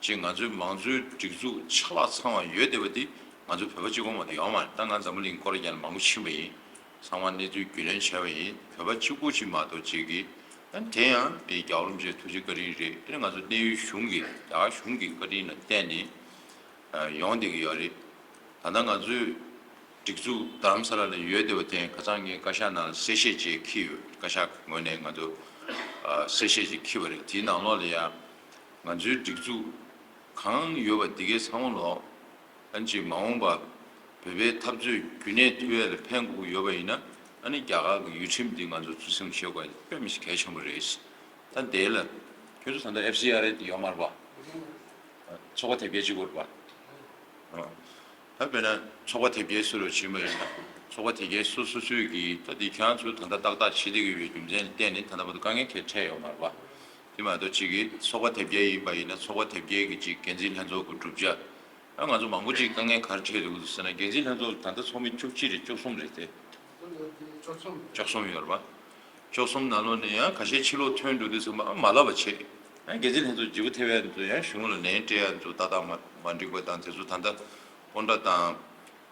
ཅིག་ང་ཚོའི་མང་གཙོའི་སྒྲིག་འཛུགས་ཆ་ལག་ཚང་བ་ཡོད་བསྡད་པ་དེ་ང་ཚོ་བོད་པ་གཅིག་པོ་མ་གཏོགས་ཡོད་མ་རེད། ད་ང་འཛམ་བུ་གླིང་སྐོར་རྒྱག་ནས་མང་པོ་ཕྱིན་པ་ཡིན། ཚང་མ་གནས་ཚུལ་རྒྱུས་ལོན་བྱས་པ་ཡིན། བོད་པ་གཅིག་པོ་ཅིག་མ་གཏོགས་ཅིག་གིས་ད་དེ་ཡང་རྒྱལ་བ་རིན་པོ་ཆེའི་ཐུགས་རྗེ་བཀའ་དྲིན་རེད། དེ་ནི་ང་ཚོ་གནས་ཡུལ་གཞུང་གི་རྒྱ་གར་གཞུང་གི་བཀའ་དྲིན་ལ་བརྟེན་ནས། ཡོང་བསྡད་ཀྱི་ཡོད་རེད། ད་ལྟ་ང་ཚོའི་སྒྲིག་འཛུགས་རྡ་རམ་ས་ལ་ལ་ཡོད་བསྡད་པ་དེ་ཁ་སང་ངས་བཀའ་ཤག་ནང་ལ་གསལ་བཤད་ཅིག་འཁྱེར་ཡོད། བཀའ་ཤག་ངོས་ནས་ང་ཚོ་ཨ་གསལ་བཤད་ཅིག་འཁྱེར་བ་རེད། དེའི་ནང་ལོགས་ལ་ཡང་ང་ཚོའི་སྒྲིག་འཛུགས་གང་ཡོད་པ་དེ་གའི་ཚང་མ་ལོག་ཨ་ནི་ཅིག་མ་འོངས་པ་བོད་པའི་འཐབ་རྩོད་རྒྱུན་གནས་ཐུབ་ཡས་ལ་ཕན་དགོས་ཀྱི་ཡོད་པ་ཡིན་ན། ཨ་ནི་རྒྱ་གར་གྱི་ཡུལ་ཁྲིམས་འདི་ང་ཚོ་བརྩི་སྲུང་བྱེད་དགོས་པ་དཔེ་མི་སྲིད་གལ་ཆེན་པོ་རེད། ད་འདི་ལ་ཁྱོད་ཚོ་ད་ལྟ་ཨེཕ་སི་ཨར་ཨེ་དེ་ཡོད་མ་རེད་པ། ཚོགས་པ་དེབ་སྐྱེལ་བྱེད་དགོས་རེད་པ། ཨ། ད་དཔེར་ན་ཚོགས་པ་དེབ་སྐྱེལ་སུ་ལ་བྱིན་པ་ཡིན་ན། ཚོགས་པ་དེབ་སྐྱེལ་སུ་སུ་སུས་ཀྱིས་ད་འདི་ཁྱེད་རང་ཚོས་ད་ལྟ་ཏག་ཏག་བྱེད་བསྡད་ཀྱི་ཡོད་རྒྱུ་མཚན་ལ་བརྟེན་ནས་ད་ལྟ་བར་དུ་དཀའ་ངལ་གང་ཡང་འཕྲད་ཡོད་མ་རེད་པ། དེ་མ་གཏོགས་གཅིག་གིས་ཚོགས་པ་དེབ་སྐྱེལ་ཡིན་པ་ཡིན་ན་ཚོགས་པ་དེབ་སྐྱེལ་གྱི་གཅིག་འགན་འཛིན་ལྷན་ཚོགས་ཀྱི་གྲུབ་ཆ། ཨ་ང་ཚོ་མང་པོ་ཅིག་དཀའ་ངལ་ག་རེ་འཕྲད་འདུག་ཟེར་ན། འགན་འཛིན་ལྷན་ཚོགས་ད་ལྟ་ཚོགས་མི་བཅུ་གཅིག་རེད། བཅུ་གསུམ་རེད་དེ། བཅུ་གསུམ་ཡོད་རེད་པ། བཅུ་གསུམ་ནང་ལོགས་ནས་ཡང་ཁ་ཤས་ཕྱི་ལོགས་ཐོན་འགྲོ་དུས་ཙམ་པ་ཨ་མ་ལབ་པ་བྱེད། ཡང་འགན་འཛིན་ལྷན་ཚོགས་བརྗེ་པོ་ཐེབས་ཡ་ཚོ་ཡང་གཞུང་ལ་ལན་སྤྲད་ཡ་ཚོ་ཏག་ཏག་མ་མ་འགྲིག་པ་དང་། དེ་ཚོ་ད་ལྟ་སྤོན་ཊ་དང་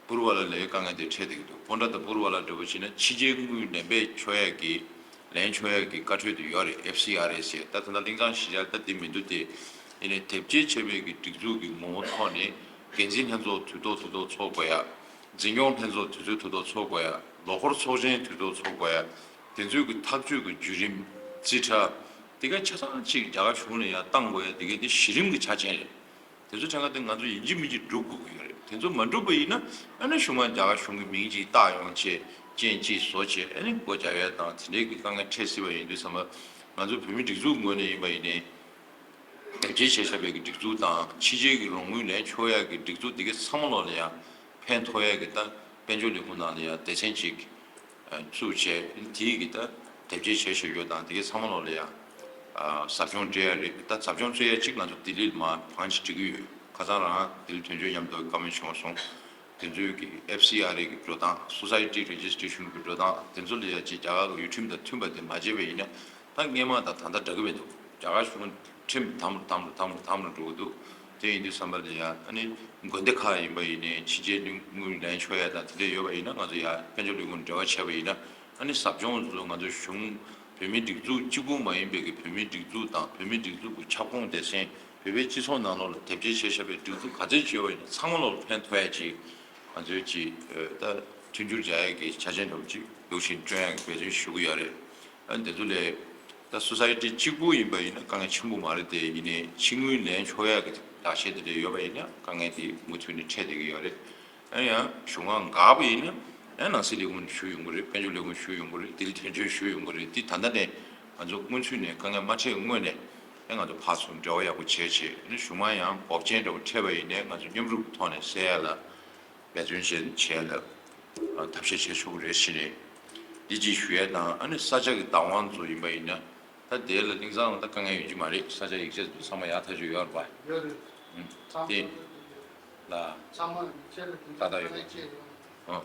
པུར་བ་ལ་ལའི་དཀའ་ངལ་དེ་འཕྲད་བསྡད་ཀྱི་འདུག་སྤོན་ཊ་དང་པུར་བ་ལ་འདྲ་པོ་བྱས་ན་ཕྱི་རྒྱལ་དངུལ་ལེན་པའི་ཆོག་ཡ་གི་ལེན་ཆོག་ཡ་གི་བཀའ་འཁྲོལ་དེ་ཡོད་རེད། ཨེཕ་སི་ཨར་ཨེ་ཟེར། ད་ད་ལྟ་གླིང་ཚང་གཞིས་ཆགས་ད་འདི་མི་འདུག་སྟེ། ཡིན་ནའི་དེབ་སྐྱེལ་བྱས་པའི་གི་སྒྲིག་འཛུགས་ཀྱི་ངོ་བོ་ཐོག་ནས་འགན་འཛིན་ལྷན་ཚོགས་དུས་ཐོག་དུས་ཐོག་ཚོགས་དགོས་ཡ། འཛིན་སྐྱོང་ལྷན་ཚོགས་དུས་ཚོད་དུས་ཐོག་ཚོགས་དགོས་ཡ། ལོ་འཁོར་ཚོགས་ཆེན་དུས་ཐོག་ཚོགས་དགོས་ཡ། དེ་ཚོའི་གི་ཐག་གཅོད་ཀྱི་བརྒྱུད་རིམ། རྩིས་ཁྲ། དེ་ག་ཆ་ཚང་གཅིག་རྒྱ་གར་གཞུང་ལ་ཡང་བཏང་དགོས་ཡ། དེ་ག་དེ་གཞི་རིམ་གྱི་ཆ་རྐྱེན་རེད། དེ་ཚོ་ཕྲན་ཁ་དེ་ང་ཚོ་ཡིན་གཅིག་མིན་གཅིག་སྒྲུབ་དགོས་ཀྱི་ཡོད་རེད། དེ་ཚོ་མ་འགྲུབ་པ་ཡིན་ན་ཨ་ནི་གཞུང་མང་རྒྱ་གར་གཞུང་གི་མིང་གཅིག་བཏགས་ཡོང་བྱས། རྐྱེན་གཅིག་བཟོ་བྱས། ཨ་ནི་སྒོ་རྒྱག་ཡ་དང་དེ་འདྲའི་གི་དཀའ་ངལ་འཕྲད་སྲིད་པ་ཡིན་དུས་ཙམ་པ། ང་ཚོ་བོད་མིའི་སྒྲིག་འཛུགས་ངོས་ནས་ཡིན་པ་ཡིན་ནའི། དེབ་སྐྱེལ་བྱས་བཞག་པའི་གི་སྒྲིག་འཛུགས་དང་ཕྱི་རྒྱལ་གྱི་རོགས་དངུལ་ལེན་ཆོག་ཡ་གི་སྒྲིག་འཛུགས་འདི་ག་ཚང་མ་ལོག་ལ་ཡང་ཕན་ཐོགས་ཡ་གི་ད་དཔལ་འབྱོར་ལས་ཁུངས་ནང་ལ་ཡང་སྡེ་ཚན་ཅིག་བཙུགས་བྱས། དེའི་གི་ད་དེབ་སྐྱེལ་བྱས་བཞག་ཡོད་དང་། འདི་ག་ཚང་མ་ལོག་ལ་ཡང་ཟབ་སྦྱོང་སྤྲད་ཡ་རེད། ད་ཟབ་སྦྱོང་སྤྲད་ཡ་གཅིག་ང་ཚོ་ལྡི་ལི་ལ་མར་བང་ཅིག་སྒྲིག་གི་ཡོད། ཁ་སང་རང་ལྡི་ལི་དོན་གཅོད་མཉམ་དུ་བཀའ་མོལ་བྱུང་སོང་། དེ་ཚོའི་གི་ཨེཕ་སི་ཨར་ཨེ་གི་འགྲོ་སྟངས། སོ་སའི་ཊི་རེ་ཇི་སི་ཊེ་ཤན་གི་འགྲོ་སྟངས། དེ་ཚོ་ལ་ཡ་ཅིག་རྒྱ་གར་གི་ཡུལ་ཁྲིམས་དང་མཐུན་པ་དེ་མ་བྱས་པ་ཡིན་ན། ད་སྔས་མ་དང་ད་ལྟ་འདྲ་གི་མི་འདུག་རྒྱ་གར་གཞུང་ཁྲིམས་དམ་དམ་དམ་དམ་དུ་འགྲོ་གི་འདུག་དེ་ཡིན་དུས་ཙམ་པ་ལ་ཡ་ཨ་ནི་དགོན་སྡེ་ཁག་ཡིན་པ་ཡིན་ནའི་ཕྱི་རྒྱལ་དངུལ་ལེན་ཆོག་ཡ་དང་དེ་འདྲ་ཡོད་པ་ཡིན་ན། ང་ཚོ་ཡ་དཔལ་འབྱོར་ལས་ཁུངས་འབྲེལ་བ་བྱས་པ་ཡིན་ན། ཨ་ནི་ཟབ་སྦྱོང་ཚོ་ང་ཚོ་གཞུང་བོད་མིའི་སྒྲིག་འཛུགས་གཅིག་པུ་མ་ཡིན་པའི་གི་བོད་མིའི་སྒྲིག་འཛུགས་དང་བོད་མིའི་སྒྲིག་འཛུགས་ཀྱི་ཁྱབ་ཁོངས་སྡེ་ཚན། བོད་པའི་སྤྱི་ཚོགས་ནང་ལོགས་ལ་དེབ་སྐྱེལ་བྱས་བཞག་པའི་སྒྲིག་འཛུགས་ག་ཚོད་ཅིག་ཡོད་པ་ཡིན་ན་ཚང་མ་ལོག་ལ་ཕན་ཐོགས་ཡ་ཅིག་ང་ཚོས་ཅིག་ད་མཐུན་འགྱུར་རྒྱག་ཡ་གི་ཆ་རྐྱེན་འདྲ་པོ་ཅིག་འདུག་བཞིན་བསྐྲུན་ཡ་གི་འབད་བརྩོན་ཞུ་གི་ཡོད་རེད། ཨ་འདི་ཚོ་ལས་ད་སོ་སའི་ཊི་གཅིག་པུ་ཡིན་པ་ཡིན་ན་དཀའ་ངལ་ཆེན་པོ་མ་རེད་དེ། ཡིན་ནའི་ཕྱི་དངུལ་ལེན་ཆོག་ཡ་གི་ལག་ཆས་དེ་འདྲ་ཡོད་པ་ཡིན་ན་དཀའ་ངལ་དེ་མུ་མཐུད་ནས་འཕྲད་བསྡད་ཀྱི་ཡོད་རེད། ཨ་ཡང་གཞུང་ཁང་འགག་པ་ཡིན་ན་ཡང་ནང་སྲིད་ལས་ཁུངས་ནས་ཞུ་ཡོང་གི་རེད། དཔལ་འབྱོར་ལས་ཁུངས་ཞུ་ཡོང་གི་རེད། ལྡི་ལི་དོན་གཅོད་ཞུ་ཡོང་གི་རེད། དེ་ད་ལྟ་ནས་ང་ཚོ་སྔོན་ཚུད་ནས་དཀའ་ངལ་མ་འཕྲད་སྔོན་ནས་ཨ་ང་ཚོ་ཕར་ཚུར་འབྲེལ་བ་ཡག་པོ་བྱས་བྱས། ཨ་ནི་གཞུང་མང་ཡང་འགོག་རྐྱེན་འདྲ་པོ་འཕྲད་པ་ཡིན་ནའི་ང་ཚོ་མཉམ་རུབ་ཀྱི་ཐོག་ནས་སེལ་ཡ་ལ་འབད་བརྩོན་བྱས་བྱས་ལ་ཐབས་ཤེས་བྱས་ཆོག་གི་རེད་ཟེར་ནས་འདི་གཅིག་ཞུ་ཡ་དང་། ཨ་ནི་ས་ཆ་གི་བདག་དབང་ཚོ་ཡིན་པ་ཡིན་ན། ད་དེ་ལ་གླིང་ཚང་ལ་ད་དཀའ་ངལ་ཡོད་ཀྱི་མ་རེད། ས་ཆ་ཡིག་ཆ་ཚོ་ཚང་མ་ཡག་ཐག་ཆོད་ཡོད་རེད་པ། ཡོད་རེད། ཨུམ། ཚང་དེ་མ་ལ་ཚང་མ་ཡིག་ཆ་ལ་ད་ལྟ་ཡོད། ཨོ།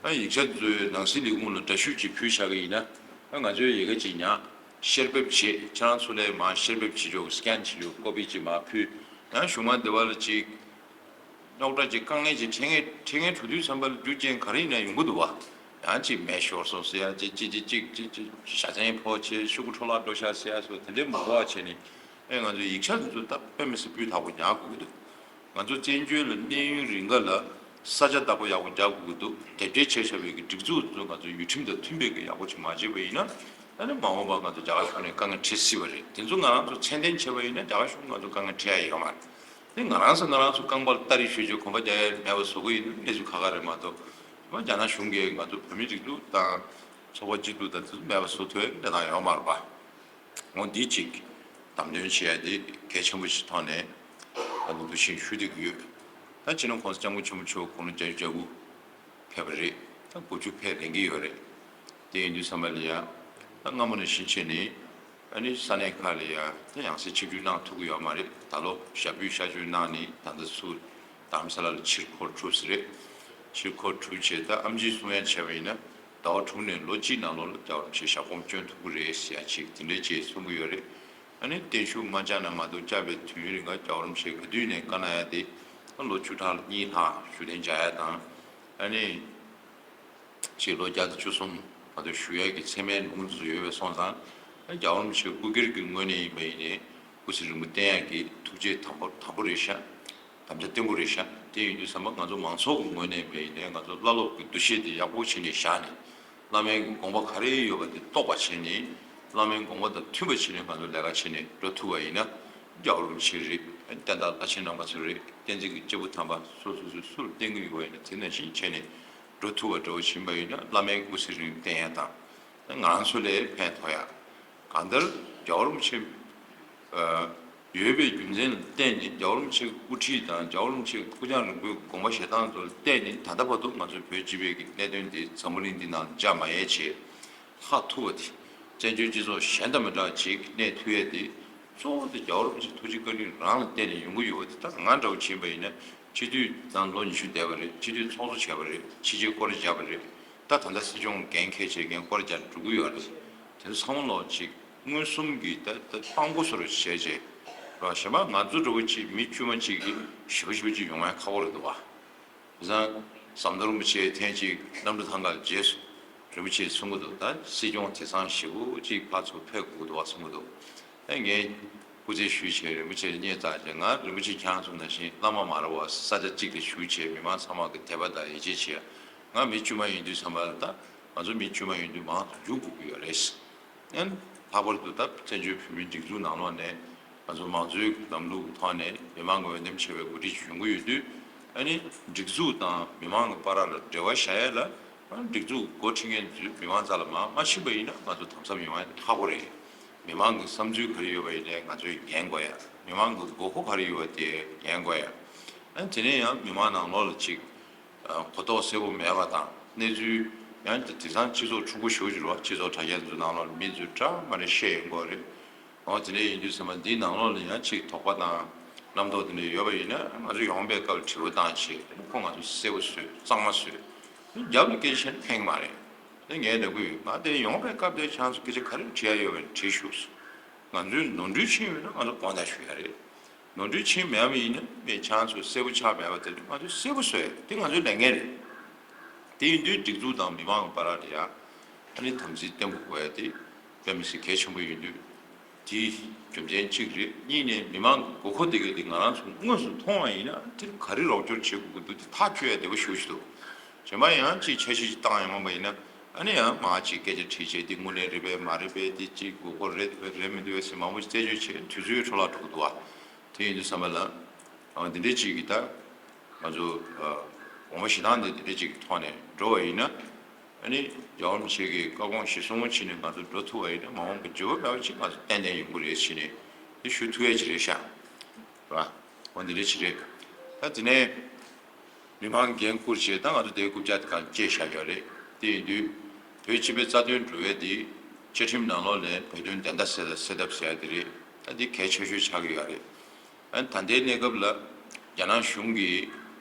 ད་ཡིག་ཆ་ཚོའི་ནང་སྲིད་ལས་ཁུངས་ལ་འདྲ་བཤུས་ཅིག་ཕུལ་བཞག་གི་ཡིན་ན། ད་ང་ཚོའི་ཡི་གེ་ཅིག་ཉར་བཤེར་འབེབས་བྱེད། ཁྱེད་རང་ཚོ་ལས་མར་བཤེར་འབེབས་བྱེད་ཆོག་སི་ཀེན་བྱེད་ཆོག་ཀོ་པི་ཅིག་མར་ཕུལ། ཡང་གཞུང་མང་སྡེ་བ་ལ་ཅིག་རྙོག་དྲ་ཅིག་དཀའ་ངལ་ཅིག་འཕྲད་མཁན་འཕྲད་མཁན་འགྲོ་དུས་ཙམ་པ་ལ་རྒྱུ་རྐྱེན་ག་རེ་ཡིན་ན་ཡོང་གི་འདུག་བ། ཡང་ཅིག་མེ་ཤོར་སོང་ཟེར་ཡ་ཅིག་ཅིག་ཅིག་ཅིག་ཅིག་བཞའ་ཚན་ཕོག་བྱས་ཤོག་གུ་འཕྲོ་བརླག་འགྲོ་ཤག་ཟེར་ཡ་སོགས་དེ་འདྲའི་མ་གོ་བ་བྱས་ནས། ཨེ་ང་ཚོ་ཡིག་ཆ་འདི་ཚོ་ད་དཔེ་མི་སྲིད་སྤུས་དག་པོ་ཉར་དགོས་ཀྱི་འདུག་ང་ཚོ་བཙན་བྱོལ་ལ་གནས་ཡུན་རིང་ག་ལ་ས་ཆ་བདག་པོ་ཡག་པོ་རྒྱག་དགོས་ཀྱི་འདུག་དེབ་སྐྱེལ་བྱས་བཞག་པའི་གི་སྒྲིག་འཛུགས་འདི་ཚོ་ང་ཚོ་ཡུལ་ཁྲིམས་དང་མཐུན་པའི་གི་ཡག་པོ་ཅིག་མ་བྱས་པ་ཡིན་ན། ཨ་ནི་མ་འོངས་པ་ང་ཚོ་རྒྱ་གར་ཕྱོགས་ནས་དཀའ་ངལ་འཕྲད་སྲིད་པ་རེད། དེ་ཚོ་ང་རང་ཚོ་ཚད་ལྡན་བྱས་པ་ཡིན་ན་རྒྱ་གར་གཞུང་ང་ཚོ་དཀའ་ངལ་འཕྲད་ཡ་ཡོད་མ་རེད། དེ་ང་རང་ཚོ་ང་རང་ཚོ་རྐང་པ་ལ་སྟ་རེ་གཞུས་བྱས་གོམ་པ་རྒྱག་ཡ་མེད་པ་བཟོ་གི་ཡིན་ན་གནས་ཚུལ་ཁག་ཁག་རེད་མ་གཏོགས། མ་རྒྱ་ནག་གཞུང་གིས་ང་ཚོ་བོད་མི་སྒྲིག་འཛུགས་དང་ ཚོགས་པ་སྐྱིད་སྡུག་དང་དེ་ཚོ་མེད་པ་བཟོ་ཐུབ་ཡ་གི་གནས་སྟངས་ཡོད་མ་རེད་པ། འོ་འདི་གཅིག་བདམས་ཐོན་བྱས་ཏེ་གལ་ཆེན་པོ་ཞིག་ཐོག་ནས་ད་ལོ་འདུ་ཤེས་ཞུ་བསྡད་ཀྱི་ཡོད། ད་སྤྱི་ནོར་༸གོང་ས་༸སྐྱབས་མགོན་ཆེན་པོ་མཆོག་དགུང་ལོ་བརྒྱད་ཅུ་གྱ་དགུ་ཕེབས་པ་རེད། ད་དགུ་བཅུ་ཕེབས་རན་གྱི་ཡོད་རེད། དེ་ཡིན་དུས་ཙམ་པ་ལ་ཡ་ད་སྔ་མོ་ནས་བཞིན་བྱས་ནས་ཨ་ནི་ས་གནས་ཁག་ལ་ཡ་ད་ཡང་སེ་ཆིབས་བསྒྱུར་གནང་ཐུབ་ཀྱི་ཡོད་མ་རེད། ད་ལོ་ཞབས་པུས་གཤགས་བཅོས་གནང་ནས་ད་ལྟ་ཚུར་རྡ་རམ་ས་ལ་ལ་ཕྱིར་འཁོར་གྲུབ་ས་རེད། ཕྱིར་འཁོར་གྲུབ་བྱས་ད་ཨེམ་ཆི་གསུང་ཡ་བྱས་པ་ཡིན་ན་ཟླ་བ་དྲུག་ནས་ལོ་གཅིག་ནང་ལོགས་ལ་རྒྱལ་བ་རིན་པོ་ཆེ་ཞབས་ཁོང་བསྐྱོན་ཐུབ་ཀྱི་རེད་ཟེར་ཡ་ཅིག་དེ་འདྲའི་ཅིག་གསུང་གི་ཡོད་རེད། ཨ་ནི་བརྟན་བཞུགས་མ་བཅར་ན་མ་གཏོགས་བཅར་བའི་དུས་ཡུན་རིང་ག་རྒྱལ་བ་རིན་པོ་ཆེ་ག་དུས་ནས་བཀའ་གནང་ཡ་དེ་ལོ་བཅུ་ཕྲག་གཉིས་ལྷག་བཞུགས་གདན་འཇགས་ཡ་དང་། ཨ་ནི་ཕྱི་ལོ་བརྒྱ་དང་བཅུ་གསུམ་བར་དུ་བཞུགས་ཡས་ཀྱི་མཚན་སྨད་ལུང་དུ་ཡོད་པའི་སོང་ཙང་། རྒྱལ་བ་རིན་པོ་ཆེ་སྐུ་སྒེར་གྱི་ངོས་ནས་ཡིན་པ་ཡིན་ནའི་སྐུ་ཚེ་རིང་པོ་བརྟན་ཡག་གི་ཐུགས་རྗེ་དམ་པོ་དམ་པོ་རེད་ཤག་དམ་བཅའ་བརྟན་པོ་རེད་ཤག་དེ་ཡིན་དུས་ཙམ་པ་ང་ཚོ་མང་ཚོགས་ཀྱི་ངོས་ནས་ཡིན་པ་ཡིན་ནའི་ང་ཚོ་བླ་སློབ་ཀྱི་འདུ་ཤེས་དེ་ཡག་པོ་བྱས་ནས་བཞག་ནས། བླ་མའི་དགོངས་པ་ག་རེ་ཡོད་པ་དེ་རྟོགས་པ་བྱས་ནས། བླ་མའི་དགོངས་པ་དང་མཐུན་པ་བྱས་ནས་ང་ཚོ་ལས་ཀ་བྱས་ནས་འགྲོ་ཐུབ་པ་ཡིན་ན། རྒྱལ་བ་རིན་པོ་ཆེ་རེད། བསྟན་དར་བླ་ཆེན་རྣམ་པ་ཚོ་རེད། བསྟན་འཛིན་གྱི་སྐྱེས་བུ་དམ་པ་སོ་སོ་སོ་སུར་བསྟེན་གྱི་ཡོད་པ་ཡིན་ན། དེ་ནང་བཞིན་བྱས་ནས་འགྲོ་ཐུབ་པ་འདྲ་བོ་ཕྱིན་པ་ཡིན་ན། བླ་མའི་སྐུ་ཚེ་རིང་བརྟན་ཡ་དང་། ང་རང་ཚོ་ལ་ཕན་ཐོགས་ཡ། གང་ལྟར་རྒྱལ་བ་རིན་པོ་ཆེ་ཡོད་པའི་རྒྱུ་མཚན་ལ་བརྟེན་ནས། རྒྱལ་བ་རིན་པོ་ཆེའི་དབུ་ཁྲིད་དང་། རྒྱལ་བ་རིན་པོ་ཆེའི་སྐུ་ཕྱྭ་རིང་པོའི་དགོངས་པ་བཞེས་སྟངས་ཚོ་ལ་བརྟེན་ནས། ད་ལྟ་བར་དུ་ང་ཚོའི་བོད་སྤྱི་པའི་གི་གནད་དོན་དེ་འཛམ་བུ་གླིང་འདི་ནང་འཇགས་མ་ཡལ་བྱས་ལྷག་ཐུབ་པ་དེ། བཙན་བྱོལ་སྤྱི་ཚོགས་གཞན་དང་མི་འདྲ་བ་ཅིག་གནས་ཐུབ་ཡས་དེ་གཙོ་བོ་དེ་རྒྱལ་བ་རིན་པོ་ཆེའི་ཐུགས་རྗེ་བཀའ་དྲིན་རང་ལ་བརྟེན་ནས་ཡོང་གི་ཡོད་པ་དེ། ད་ང་འདྲ་བོ་ཕྱིན་པ་ཡིན་ན། སྤྱི་འཐུས་དང་ལོ་ཉི་ཤུ་བསྡད་པ་རེད། སྤྱི་འཐུས་ཚོགས་གཙོ་བྱས་པ་རེད། ཕྱི་རྒྱལ་སྐོར་ར་བརྒྱབ་པ་རེད། ད་ད་ལྟ་སྲིད་སྐྱོང་འགན་འཁྱེར་བྱས་འགན་སྐོར་ར་བརྒྱབ་འགྲོ་གི་ཡོད་རེད། དེ་ཚོ་ཚང་མ་ལོག་ཅིག་མངོན་སུམ་གྱི་ད་ད་དཔང་པོ་བཟོ་འདྲ་བྱས་བྱས་ར། གཞན་པ་ང་ཚོ་འདྲ་བོ་ཅིག་མི་དཀྱུས་མ་ཅིག་གིས་ཞེ་པོ་ཞེ་པོ་ཅིག་ཡོང་ཡ་ཁག་པོ་རེད་འདུག་བ། བྱས་ཙང་ཟམ་གདོང་རིན་པོ་ཆེ་ཐེངས་གཅིག་གནམ་གྲུ་ཐང་ག་ལ་མཇལ་སོང་། རིན་པོ་ཆེས་གསུང་གི་འདུག་ད་སྲིད་སྐྱོང་དེང་སང་ཞེ་པོ་ཅིག་ཕར་ཚུར་ཕེབས་དགོས་འདུག་བ་གསུང་གི་འདུག་ཨ་ངས་སྐུ་རྩེད་ཞུས་བྱས་རིན་པོ་ཆེ་ལ་སྙན་བཏགས་བྱས། ང་རིན་པོ་ཆེ་ཁྱེད་རང་ཚོ་ནང་བཞིན་བླ་མ་མ་རེད་བ། ས་ཆ་གཅིག་ལ་བཞུགས་བྱས་མི་མང་ཚང་མ་གི་དད་པ་དང་ཡིད་ཆེས་བྱས། ང་མི་དཀྱུས་མ་ཡིན་དུས་ཙམ་པ་ལ། ད་ང་ཚོ་མི་དཀྱུས་མ་ཡིན་དུས་མང་དུ་འཇུག་དགོས་ཀྱི་ཡོད་རེད། ཨན། ལྷག་པར་དུ་ད་བཙན་བྱོལ་བོད་མིའི་སྒྲིག་འཛུགས་ནང་ལོགས་ནས་ང་ཚོ་མང་གཙོའི་ལམ་ལུགས་ཐོག་ནས་མི་མང་གི་འོས་འདེམས་བྱས་པའི་འགོ་ཁྲིད་ཅིག་ཡོང་གི་ཡོད་དུས། ཨ་ནི་སྒྲིག་འཛུགས་དང་མི་མང་གི་བར་ལ་འབྲེལ་བ་བཞག་ཡས་ལ། ཨ་ནི་སྒྲིག་འཛུགས་འགོ་ཁྲིད་མཁན་ཚོས་མི་མང་རྩ་ལ་མར་མ་ཕྱིན་པ་ཡིན་ན་ང་ཚོ་དམ་ཟབ་ཡོང་ཡ་དེ་ཁག་པོ་རེད། མི་མང་གི་བསམ་ཚུལ་ག་རེ་ཡོད་པ་ཡིན་ནའི་ང་ཚོས་ཉན་དགོས་ཡ། མི་མང་གི་དགོས་མཁོ་ག་རེ་ཡོད་པ་དེ་ཉན་དགོས་ཡ། ཨ་ནི་དེ་ནས་ཡང་མི་མང་ནང་ལོགས་ལ་ཅིག་གོ་རྟོགས་གསལ་པོ་མེད་པ་དང་། གནས་ཚུལ་ཡང་དེང་སང་སྤྱི་ཚོགས་ཕྲུ་གུ་ཞེ་པོ་ཅིག་རེད་བ། སྤྱི་ཚོགས་དྲ་རྒྱ་ཚོའི་ནང་ལོགས་མི་ཚོས་འདྲ་མི་འདྲ་བཤད་ཡོང་གི་རེད། འོ་དེ་འདྲ་ཡིན་དུས་ཙམ་པ་འདིའི་ནང་ལོགས་ལ་ཡང་ཅིག་དོགས་པ་དང་རྣམ་རྟོག་དེ་འདྲ་ཡོད་པ་ཡིན་ན། ང་ཚོ་ཡོང་བའི་སྐབས་དྲི་བ་བཏང་བྱས། ཁོ་ང་ཚོ་གསལ་པོ་བཟོས། གཙང་མ་བཟོས། རྒྱབ་ལ་སྐད་ཆ་བཤད་ན་ཕན་གི་མ་རེད། དེ་ངས་ལབ་གི་ཡོད། ང་དེ་ཡོང་བའི་སྐབས་དེར་ཁྱེད་ཚོ་སྐད་ཆ་ག་རེ་དྲི་ཡ་ཡོད་པ་དྲིས་ཤོག་ཟེར། ང་ཚོས་ནོར་འཁྲུལ་ཕྱིན་ཡོད་ན་ང་ཚོ་དགོངས་དག་ཞུ་ཡ་རེད། ནོར་འཁྲུལ་ཕྱིན་མེད་པ་ཡིན་ན། ངས་ཁྱེད་ཚོས་གསལ་པོ་ཆགས་མེད་པ་དེ་ང་ཚོས་གསལ་པོ་བཟོ་ཡ་དེ་ང་ཚོའི་ལས་འགན་རེད། དེ་ཡིན་དུས་སྒྲིག་འཛུགས་དང་མི་མང་གི་བར་ལ་ཡ་ཨ་ནི་དམ་ཚིག་བརྟན་པོ་དགོས་ཡ་དེ་དཔེ་མི་སྲིད་གལ་ཆེན་པོ་ཡིན་དུས། དེའི་རྒྱུ་མཚན་གཅིག་རེད། གཉིས་ནས་མི་མང་གི་དགོས་མཁོ་དེ་ག་དེ་ང་རང་ཚོ་དངོས་སུ་མཐོང་བ་ཡིན་ན། དེ་ག་རེ་རོགས་སྐྱོར་བྱེད་དགོས་ཀྱི་འདུག་དེ་ཐག་གཅོད་ཡ་བདེ་པོ་ཞེ་པོ་ཅིག་འདུག་གཞན་པ་ཡང་ཅིག་འཆར་གཞི་ཅིག་བཏང་ཡོང་བ་ཡིན་ན། ཨ་ནི་ཡང་མང་ཅིག་སྐད་ཆ་དྲིས་བྱས། འདི་དངོས་གནས་རེད་པས་མ་རེད་པས། འདི་ཅིག་དགོས་མཁོ་རེད་པས་རེད་མི་འདུག་པས་ཟེར་མང་པོ་ཞིག་རྩད་གཅོད་བྱས། དུས་ཚོད་འཕྲོ་བརླག་འགྲོ་གི་འདུག་བ། དེ་ཡིན་དུས་ཙམ་པ་ལ། ཨ་འདི་འདྲའི་ཅིག་གི་ད་ང་ཚོ་ཨ་དགོངས་པ་བཞེས་སྟངས་འདི་འདི་འདྲའི་ཅིག་གི་ཐོག་ནས་འགྲོ་བ་ཡིན་ན། ཨ་ནི་རྒྱལ་བ་རིན་པོ་ཆེ་གི་བཀའ་དགོངས་གཞིར་བཟུང་བྱས་ནས་ང་ཚོ་འགྲོ་ཐུབ་པ་ཡིན་ན། མ་འོངས་པའི་འགྱུར་བ་མེད་པ་ཅིག་ང་ཚོ་ཏན་ཏན་ཡོང་གི་རེད་ཟེར་ནས་འདི་ཞུ་ཐུབ་ཡ་ཅིག་རེད་ཤག་རེད་བ། འོ་འདི་འདྲའི་ཅིག་རེད། ད་དེ་ནས། མི་མང་འགན་བསྐུར་བྱས། ད་ང་ཚོ་དེའི་རྐུབ་བཀྱག་དེ་གང་བཅད་བཞག་ཡོད་རེད། དེ་ཡིན་དུས་བོད་སྤྱི་པའི་རྩ་དོན་སྒྲུབ་པའི་དེ་བཅའ་ཁྲིམས་ནང་ལོགས་ནས་བོད་དོན་བདེན་མཐའ་གསལ་གསལ་ཐབས་ཟེར་ཡ་དེ་རེད། ད་འདི་གལ་ཆེ་ཤོས་ཆགས་ཀྱི་ཡོད་རེད། ཨ་ནི་ད་ལྟའི་གནས་སྐབས་ལ་རྒྱ་ནག་གཞུང་གིས་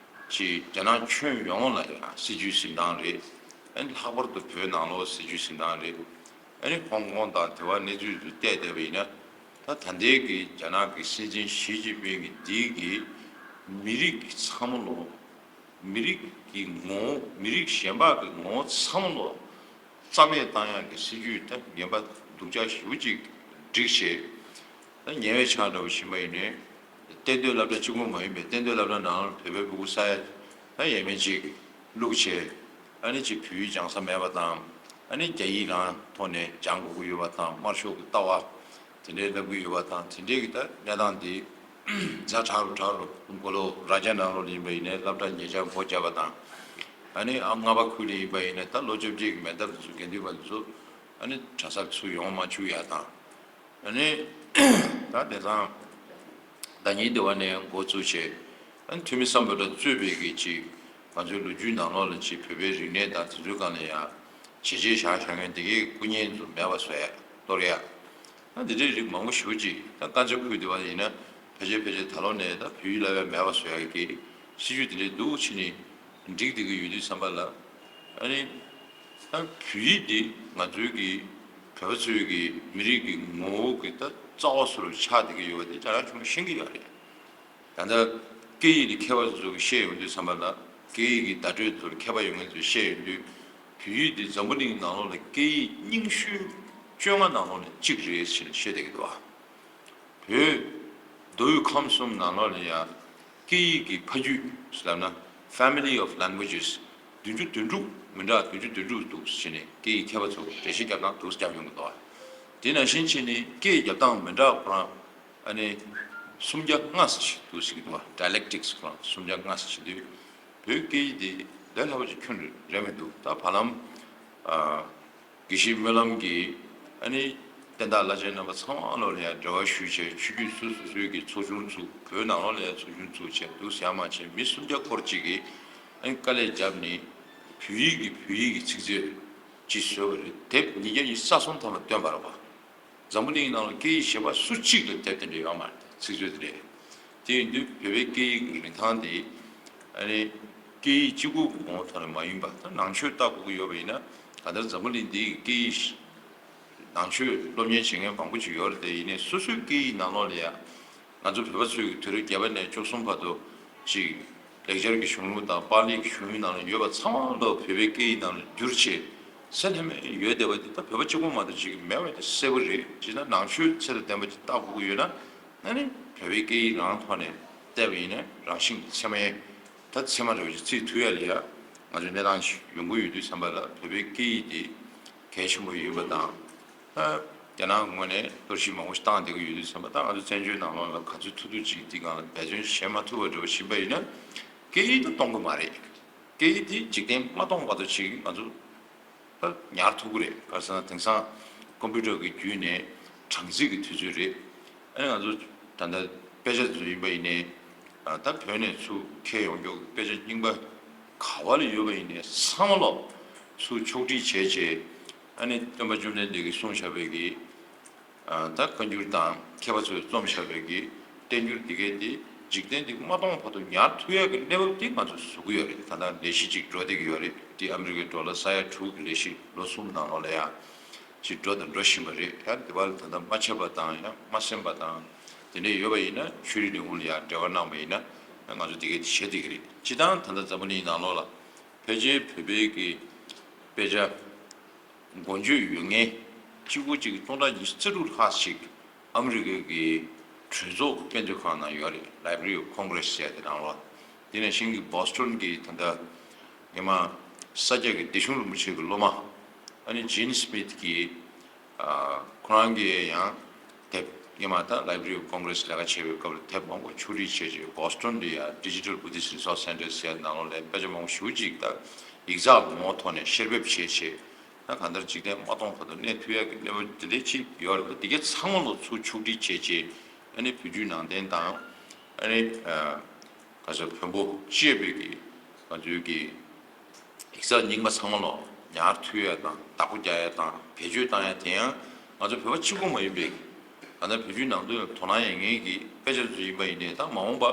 ཅིག་རྒྱ་ནག་ཁྱོན་ཡོངས་ལ་ཡང་སྲིད་ཇུས་འཛིན་སྟངས་རེད། ཨ་ནི་ལྷག་པར་དུ་བོད་ནང་ལོགས་སྲིད་ཇུས་འཛིན་སྟངས་རེད། ཨ་ནི་ཧོང་ཀོང་དང་དེ་བ་གནས་ཚུལ་དུ་བལྟས་བསྡད་པ་ཡིན་ན། ད་ད་ལྟའི་གི་རྒྱ་ནག་གི་སྲིད་འཛིན་ཞི་ཅིན་ཕིང་གི་འདི་གི་མི་རིགས་ཚང་མ་ལོ། མི་རིགས་ཀྱི་ངོ་བོ། མི་རིགས་གཞན་པ་གི་ངོ་བོ་ཚང་མ་ལོ་རྩ་མེད་བཏང་ཡག་གི་སྲིད་ཇུས་ད་ངན་པ་སྡུག་ཅག་ཞེ་པོ་ཅིག་བསྒྲིགས་བྱས། ད་ཉེ་བའི་ཆར་འདྲ་བོ་ཕྱིན་པ་ཡིན་ནའི། གཏན་སྡོད་སློབ་གྲྭ་གཅིག་པོ་མ་ཡིན་པའི་གཏན་སྡོད་སློབ་གྲྭ་ནང་ལ་བོད་པའི་ཕྲུ་གུ་ས་ཡ་ད་ཡས་མས་ཅིག་བླུགས་བྱས། ཨ་ནི་ཅིག་བོད་ཡིག་སྦྱང་ས་མེད་པ་དང་། ཨ་ནི་རྒྱ་ཡིག་རང་ཐོག་ནས་སྦྱང་དགོས་ཀྱི་ཡོད་པ་དང་། དམར་ཤོག་གི་ལྟ་བ་དེ་འདྲའི་ལབ་ཀྱི་ཡོད་པ་དང་། དེ་འདྲའི་གི་ད་གནས་སྟངས་འདི་ཛ་དྲག་རུ་དྲག་རུ། མགོ་ལོག་རྭ་རྒྱ་ནང་ལོགས་ལ་ཡིན་པ་ཡིན་ནའི་སློབ་གྲྭ་ཉེ་ཆར་སྒོ་བརྒྱབ་པ་དང་། ཨ་ནི་ཨ་རྔ་པ་ཁུལ་ནས་ཡིན་པ་ཡིན་ན་ད་ལོ་བཅོ་བརྒྱད་ཀྱི་མེ་འདབས་དེ་ཚོ་དགེ་འདུན་པ་དེ་ཚོ་ཨ་ནི་གྲྭ་སར་ཚུར་ཡོང་མ་བཅུག་ཡ་དང་། ཨ་ནི་ད་དེང་སང་ཟླ་ཉིན་སྡེ་བ་ནས་འགོ་བཙུགས་བྱས། ཨ་ནི་ཐོན་མི་སམ་བྷོ་ཊ་གཙོས་པའི་གི་ཅིག་ང་ཚོའི་ལོ་རྒྱུས་ནང་ལོགས་ལ་ཅིག་བོད་པའི་རིག་གནས་དང་དེ་ཚོའི་སྒང་ལ་ཡང་བྱས་རྗེས་བཞག་བཞག་མཁན་དེ་གའི་སྐུ་བརྙན་ཚོ་མེད་པ་བཟོ་ཡ་གཏོར་ཡ། ད་འདི་འདྲའི་རིགས་མང་པོ་ཞེ་པོ་ཅིག་ད་དཀར་མཛེས་ཁུལ་དེ་བ་ཡིན་ན་ཕལ་ཆེར་ཕལ་ཆེར་ད་ལོ་ནས་ད་བོད་ཡིག་བསླབ་ཡ་མེད་པ་བཟོ་ཡ་གི་སྲིད་ཇུས་དེ་འདྲའི་འདུག་ཕྱིན་ནས་འགྲིག་བསྡད་ཀྱི་ཡོད་དུས་ཙམ་པ་ལ། ཨ་ནི་ད་བོད་ཡིག་འདི་ང་ཚོའི་གི་བོད་པ་ཚོའི་གི་མི་རིགས་ཀྱི་ངོ་བོ་གི་ད་རྩ་བ་སོ་རུ་ཆགས་བསྡད་ཀྱི་ཡོད་པ་དེ་རྒྱ་ནག་གཞུང་ཤེས་ཀྱི་ཡོད་རེད། ད་ལྟ་སྐད་ཡིག་འདི་མཁས་པ་ཚོས་བཤད་ཡོང་དུས་ཙམ་པ་ལ། སྐད་ཡིག་གི་བརྡ་སྤྲོད་ཚོར་མཁས་པ་ཡོད་མཁན་ཚོས་བཤད་ཡོང་དུས། བོད་ཡིག་འདི་འཛམ་བུ་གླིང་ནང་ལོགས་ལ་སྐད་ཡིག་རྙིང་ཤོས་བཅོ་ལྔ་ནང་ལོགས་ནས་གཅིག་རེད་ཟེར་ནས་བཤད་བསྡད་ཀྱི་འདུག་བ། བོད་མདོ་དབུས་ཁམས་གསུམ་ནང་ལོགས་ལ་ཡང་སྐད་ཡིག་གི་ཕ་རྒྱུད་ལབ་ན། Family of Languages། བདུན་ཅུ་དོན་དྲུག་མི་འདྲ་བདུན་ཅུ་དོན་དྲུག་འདུག་ཟེར་ནས་སྐད་ཡིག་མཁས་པ་ཚོས་འགྲེལ་བཤད་རྒྱབ་སྟངས་འདུག་རྒྱབ་ཡོང་གི་འདུག་བ། དེ་ནང་བཞིན་བྱས་ནས་སྐད་ཡིག་རྒྱབ་སྟངས་མི་འདྲ་ཁོ་རང་། ཨ་ནི་སུམ་བརྒྱ་ལྔ་ཙམ་ཞིག་འདུག་ཟེར་གྱི་འདུག་བ། Dialectics ཁོ་རང་སུམ་བརྒྱ་ལྔ་ཙམ་ཞིག་འདུག་བོད་སྐད་ཡིག་དེ་ལས་སླ་པོ་ཅིག་ཁྱོན་ནས་རེད་མི་འདུག་ད་བར་ལམ་ཨ་དགེ་བཤེས་སྨོན་ལམ་གྱིས་ཨ་ནི་བསྟན་བདག་བླ་ཆེན་རྣམ་པ་ཚང་མ་ལོ་ལ་ཡང་འབྲེལ་བ་ཞུས་བྱས། ཆོས་བརྒྱུད་སོ་སོ་སོའི་གི་ཚོགས་ཆུང་བཙུགས། བོད་ནང་ལོགས་ལ་ཡང་ཚོགས་ཆུང་བཙུགས་བྱས་འདུག་ཟེར་ཡ་མ་བྱས། མི་སུམ་བརྒྱ་སྐོར་ཅིག་གིས་ཨ་ནི་དཀའ་ལས་བརྒྱབ་ནས་བོད་ཡིག་གི་བོད་ཡིག་གི་ཚིག་མཛོད་ཅིག་བཟོས་པ་རེད། དེབ་ཉིས་བརྒྱ་ཉི་ཤུ་རྩ་གསུམ་ཐམ་པ་བཏོན་པ་རེད་བ། འཛམ་བུ་གླིང་ནང་ལ་སྐད་ཡིག་གཞན་པ་སུ་གཅིག་ལ་དེབ་དེ་འདྲ་ཡོད་མ་རེད། ཚིག་མཛོད་དེ་རེད། དེ་ཡིན་དུས་བོད་པའི་སྐད་ཡིག་གི་རིན་ཐང་དེ་ཨ་ནི་སྐད་ཡིག་གཅིག་པུ་གི་ངོ་བོ་ཐོག་ནས་མ་ཡིན་པ། ད་ནང་ཆོས་ལྟ་དགོས་ཀྱི་ཡོད་པ་ཡིན་ན། གང་ལྟར་འཛམ་བུ་གླིང་འདིའི་སྐད་ཡིག་ནང་ཆོས་སློབ་གཉེར་བྱེད་མཁན་མང་པོ་ཅིག་ཡོད་རེད། དེ་ཡིན་ནའི་སོ་སོའི་སྐད་ཡིག་ནང་ལོགས་ལ་ཡང་། ང་ཚོ་བོད་པ་ཚོས་དུས་རབས་བརྒྱད་པ་ནས་བཅུ་གསུམ་བར་དུ་ཅིག་ལེགས་སྦྱར་གྱི་གཞུང་ལུགས་དང་པཱ་ལིའི་གཞུང་ལུགས་ནང་ལ་ཡོད་པ་ཚང་མ་ལོ་བོད་པའི་སྐད་ཡིག་ནང་ལ་བསྒྱུར་བྱས་ཟེར་ནས་མེད་ཡོད་བསྡད་པ་འདི། ད་བོད་པ་གཅིག་པོ་མ་གཏོགས་ཅིག་མེད་པ་དེ་གསལ་པོ་རེད། ཅིག་ན་ནང་ཆོས་ཚད་དང་ལྡན་པ་ཅིག་ལྟ་དགོས་ཀྱི་ཡོད་ན། ཨ་ནི་བོད་པའི་སྐད་ཡིག་རང་ཐོག་ནས་བལྟས་པ་ཡིན་ན་རང་བཞིན་གྱི་ཚད་མའི་ད་ཚད་མ་འདྲ་བོ་ཅིག་བརྩི་ཐུབ་ཡ་ལ་ཡ་ང་ཚོའི་གནས་སྟངས་ཤིག་ཡོང་གི་ཡོད་དུས་ཙམ་པ་ལ། བོད་པའི་སྐད་ཡིག་དེ་གལ་ཆེན་པོ་ཡིན་པ་དང་། ད་རྒྱ་ནག་ངོས་ནས་གཏོར་བཤིག་མང་པོ་ཞིག་བཏང་བསྡད་ཀྱི་ཡོད་དུས་ཙམ་པ། ད་ང་ཚོ་བཙན་བྱོལ་ནང་ལོགས་ལ་ག་ཚོད་ཐུབ་ཐུབ་ཅིག་འདི་སྒང་ལ་འབད་བརྩོན་བྱེད་མ་ཐུབ་པ་འདྲ་བོ་ཞིག་ཡིན་པ་ཡིན་ན། སྐད་ཡིག་ད་གཏོང་གི་མ་རེད། སྐད་ཡིག་དེ་འཇིག་རྟེན་མ་སྟོངས་བར་དུ་ཅིག་ང་ཚོ་ད་ཉར་ཐུབ་ཀྱི་རེད། ག་རེ་ཟེར་ན་དེང་སང་ཀམ་པུ་ཊར་གྱི་བརྒྱུད་ནས་གྲངས་རྩིས་ཀྱི་དུས་ཚོད་རེད། ཨ་ནི་ང་ཚོ་ད་ལྟ་དཔེ་ཆ་ཚོ་ཡིན་པ་ཡིན་ནའི། ཨ་ད་བོད་ནས་ཚུར་འཁྱེར་ཡོང་རྒྱུ་དཔེ་ཆ་རྙིང་པ་ག་བ་ལ་ཡོད་པ་ཡིན་ནའི་ཚང་མ་ལོ་ཚུར་ཕྱོགས་སྒྲིག་བྱས་བྱས། ཨ་ནི་སྟོན་པ་བཅོམ་ལྡན་འདས་ཀྱིས་གསུངས་བཞག་པའི་གི་ཨ་ད་བཀའ་འགྱུར་དང་མཁས་པ་ཚོས་རྩོམ་བཞག་པའི་གི་བསྟན་འགྱུར་འདི་གའི་དེ་འཇིག་རྟེན་འདི་མ་སྟོངས་བར་དུ་ཉར་ཐུབ་ཡག་གི་གནས་བབ་དེ་ང་ཚོས་བཟོ་གི་ཡོད་རེད། ད་ལྟ་ལས་གཞི་ཅིག་འགྲོ་བསྡད་ཀྱི་ཡོད་རེད། དེ་ཨ་མི་རི་ཀའི་ཌོ་ལར་ས་ཡ་དྲུག་གི་ལས་གཞི་ལོ་གསུམ་ནང་ལོགས་ལ་ཡང་ཅིག་འགྲོ་དང་འགྲོ་བཞིན་པ་རེད། ཡང་དེ་བར་ལ་ད་ལྟ་མ་ཆད་པ་དང་ཡང་མ་ཟིན་པ་དང་དེ་འདྲ་ཡོད་པ་ཡིན་ན། ཆོས་རིག་ལས་ཁུངས་ལ་ཡང་འབྲེལ་བ་གནང་བ་ཡིན་ན། ང་ཚོ་དེ་གའི་དེ་བྱེད་བསྡད་ཀྱི་རེད། སྤྱིར་བཏང་ད་ལྟ་འཛམ་བུ་གླིང་ནང་ལོགས་ལ་ཕལ་ཆེར་བོད་པའི་གི་དཔེ་ཆ་མགོ་བརྗོད་ཡོད་མཁན་གཅིག་པུ་གཅིག་སྟོང་ཕྲག་ཉི་ཤུ་རྩ་དྲུག་ལྷག་ཞིག་ཨ་མི་རི་ཀའི་གི་གྲོས་ཚོགས་ཀྱི་དཔེ་མཛོད་ཁང་ནང་ཡོད་རེད། Library of Congress ཟེར་ཡ་དེ་ནང་ལོགས། དེ་ནང་བཞིན་གྱི་Boston གྱི་ད་ལྟ་སྔོན་མ་ས་སྐྱ་གི་བདེ་སྐྱོང་རིན་པོ་ཆེ་གི་སློབ་མ་ཨ་ནི་Gene Smith གྱིས། ཨ་ཁོ་རང་གིས་ཡང་དེབ་སྔོན་མ་ད་Library of Congress ལས་ཀ་བྱེད་པའི་སྐབས་ལ་དེབ་མང་པོ་ཕྱོགས་སྒྲིག་བྱས་རྗེས། Boston དུ་ཡང་Digital Buddhist Resource Center ཟེར་ཡ་ནང་ལོགས་ལ་དཔེ་ཆ་མང་པོ་ཞེ་པོ་ཅིག་ད་ཡིག་ཚགས་ངོ་བོ་ཐོག་ནས་བཤེར་འབེབས་བྱས་བྱས། ད་གང་ལྟར་འཇིག་རྟེན་མ་སྟོངས་བར་དུ་གནས་ཐུབ་ཡག་གི་གནས་བབ་དེ་འདྲ་ཅིག་ཡོད་རེད། ད་དེ་གའི་ཚང་མ་ལོ་ཚུར་ཕྱོགས་སྒྲིག་བྱས་རྗེས་ཨ་ནི་བོད་བརྒྱུད་ནང་བསྟན་དང་ཨ་ནི་ཨ་ག་ས་བོན་པོ་ཅེས་པའི་གི་ང་ཚོའི་གི་ཡིག་ཚགས་རྙིང་པ་ཚང་མ་ལོ་ཉར་ཐུབ་ཡ་དང་བདག་པོ་རྒྱག་ཡ་དང་བེད་སྤྱོད་བཏང་ཡ་དེ་ཡང་ང་ཚོ་བོད་པ་གཅིག་པུ་མ་ཡིན་པའི་གི། ད་ལྟ་བོད་བརྒྱུད་ནང་བསྟན་ལ་དོ་སྣང་ཡོད་མཁན་གྱི་དཔེ་ཆ་ཚོ་ཡིན་པ་ཡིན་ནའི་ད་མ་འོངས་པ་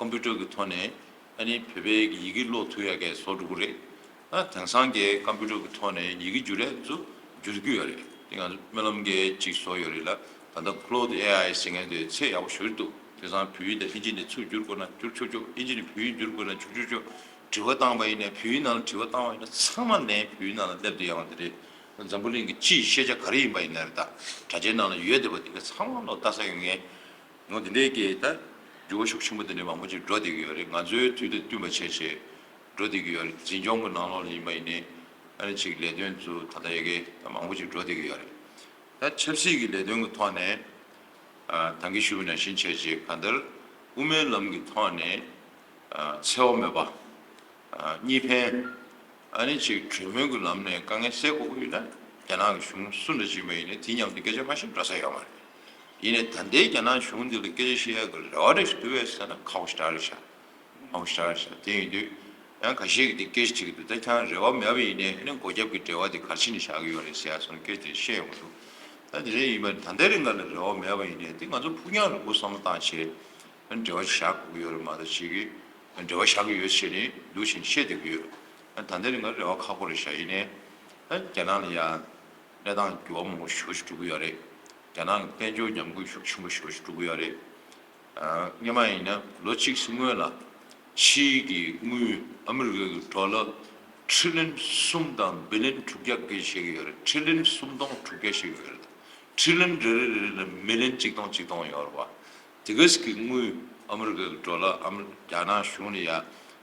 ཀམ་པུ་ཊར་གྱི་ཐོག་ནས་ཨ་ནི་བོད་པའི་ཡི་གེ་ཀློག་ཐུབ་ཡ་གི་བཟོ་འགྲོ་གི་རེད། ད་དེང་སང་གི་ཀམ་པུ་ཊར་གྱི་ཐོག་ནས་ཡི་གེ་བསྒྱུར་ཡ་ཚོ་བསྒྱུར་གྱི་ཡོད་རེད། དེ་ང་ཚོ་སྨོན་ལམ་གྱིས་ཅིག་བཟོ་ཡོད་རེད་ལ། ད་ལྟ་Claude ཨེ་ཨའི་ཟེར་མཁན་དེ་ཚད་ཡག་པོ་ཞེ་པོ་འདུག་དེང་སང་བོད་ཡིག་དང་ཨིན་ཇི་ནས་ཚུར་བསྒྱུར་དགོས་ན་བསྒྱུར་ཆོག་ཆོག་ཨིན་ཇི་ནས་བོད་ཡིག་བསྒྱུར་དགོས་ན་བསྒྱུར་ཆོག་ཆོག་དྲི་བ་བཏང་བ་ཡིན་ནའི་བོད་ཡིག་ནང་ལ་དྲི་བ་བཏང་བ་ཡིན་ན་ཚང་མ་ལན་བོད་ཡིག་ནང་ལ་སླེབས་བསྡད་ཡོང་བ་དེ་རེད། འཛམ་བུ་གླིང་གི་སྤྱིའི་ཤེས་བྱ་ག་རེ་ཡིན་པ་ཡིན་ན་རེད། ད་དྲ་རྒྱའི་ནང་ལ་ཡོད་བསྡད་པ་དེ་ག་ཚང་མ་ལོ་ལྟ་ས་ཡོད་མཁན། ངོ་དེ་འདྲའི་གི་ད་འགྱུར་བ་ཤུགས་ཆེན་པོ་དེ་འདྲའི་མང་པོ་ཅིག་འགྲོ་བསྡད་ཀྱི་ཡོད་རེད། ང་ཚོའི་དུས་དང་བསྟུན་པ་བྱས་བྱས་འགྲོ་བསྡད་ཀྱི་ཡོད་རེད། འཛིན་སྐྱོང་གི་ནང་ལོགས་ལ་ཡིན་པ་ཡིན་ནའི་ཨ་ནི་ཅིག་ལས་དོན་ཚོ་ད་ལྟ་ཡ་གི་ད་མང་པོ་ཅིག་འགྲོ་བསྡད་ཀྱི་ཡོད་རེད། ད་ཆབ་སྲིད་ཀྱི་ལས་དོན་གྱི་ཐོག་ནས་ཨ་ད་གིན་ཞུས་པ་ནང་བཞིན་བྱས་རྗེས་གང་ལྟར་དབུ་མའི་ལམ་གྱི་ཐོག་ནས་ཨ་འཚེ་བ་མེད་པ། ཨ་གཉིས་ཕན་ ཨ་ནི་ཅིག་གྲོས་མོལ་གྱི་ལམ་ནས་དཀའ་ངལ་སེལ་དགོས་ཀྱི་ཡོད་ན། རྒྱ་ནག་གི་གཞུང་སུ་འདྲ་ཅིག་ཡིན་པ་ཡིན་ནའི་དེ་མཉམ་དུ་སྐད་ཆ་མ་བཤད་འགྲོ་ས་ཡོད་མ་རེད། ཡིན་ནའི་ད་ལྟའི་རྒྱ་ནག་གཞུང་འདི་ལ་སྐད་ཆ་བཤད་ཡག་གི་རེ་བ་རེ་ཞིག་འདུག་གས་ཟེར་ན་ཁག་པོ་ཞེ་དྲག་རེད་ཤག་ཁག་པོ་ཞེ་དྲག་རེད་ཤག་དེ་ཡིན་དུས་ཡང་ཁ་ཤས་ཀྱིས་དེ་སྐད་ཆ་དྲིས་ཀྱི་འདུག་ད་ཁྱེད་རང་རེ་བ་མེད་པ་ཡིན་ནའི་ཨ་ནི་སྒོ་རྒྱབ་ཀྱི་འབྲེལ་བ་དེ་ག་རེ་བྱས་ནས་བཞག་གི་ཡོད་རེད་ཟེར་ཡག་སོགས་སྐད་ཆ་དེ་བཤད་ཡོང་གི་འདུག་ད་དེ་འདྲ་ཡིན་པ་ད་ལྟའི་རིང་ག་ལ་རེ་བ་མེད་པ་ཡིན་ནའི་དེ་ང་ཚོ་ཕུགས་རྒྱང་རིང་པོ་བསམ་བློ་བཏང་བྱས། འབྲེལ་བ་བཞག་དགོས་ཀྱི་ཡོད་རེད་མ་གཏོགས་ཅིག་གིས་འབྲེལ་བ་བཞག་གི་ཡོད་ཟེར་ནས་འདུག་བྱས་ནས་བཤད་བསྡད་ཀྱི་ཡོད་རེད། ད་ལྟའི་རིང་ལ་རེ་བ་ཁག་པོ་རེད་ཤག་ཡིན་ནའི་ད་རྒྱ་ནག་ལ་ཡ་གནས་སྟངས་འགྱུར་བ་མང་པོ་ཞེ་པོ་ཞིག་འགྲོ་གི་ཡོད་རེད། རྒྱ་ནག་གི་དཔལ་འབྱོར་ཉམས་རྒུད་ཤུགས་ཆེན་པོ་ཞེ་པོ་ཞིག་འགྲོ་གི་ཡོད་རེད། སྔོན་མ་ཡིན་ན་ལོ་གཅིག་སྔོན་ལ་ཕྱིའི་གི་དངུལ་ཨ་མི་རི་ཀའི་གི་ཌོ་ལར་ཊི་རི་ལི་ཡོན་གསུམ་དང་བི་ལི་ཡོན་དྲུག་བརྒྱ་སྐད་ཆ་བཤད་ཀྱི་ཡོད་རེད། ཊི་རི་ལི་ཡོན་གསུམ་སྟོང་དྲུག་བརྒྱ་བཤད་ཀྱི་ཡོད་རེད། ཊི་རི་ལི་ཡོན་རེ་རེ་རེ་རེ་ལ་མི་ལི་ཡོན་གཅིག་སྟོང་གཅིག་སྟོང་ཡོད་རེད་བ། དེ་ག་ཙམ་གྱི་དངུལ་ཨ་མི་རི་ཀའི་ཌོ་ལར་ཨ་མི་རི་རྒྱ་ནག་གཞུང་ལ་ཡ་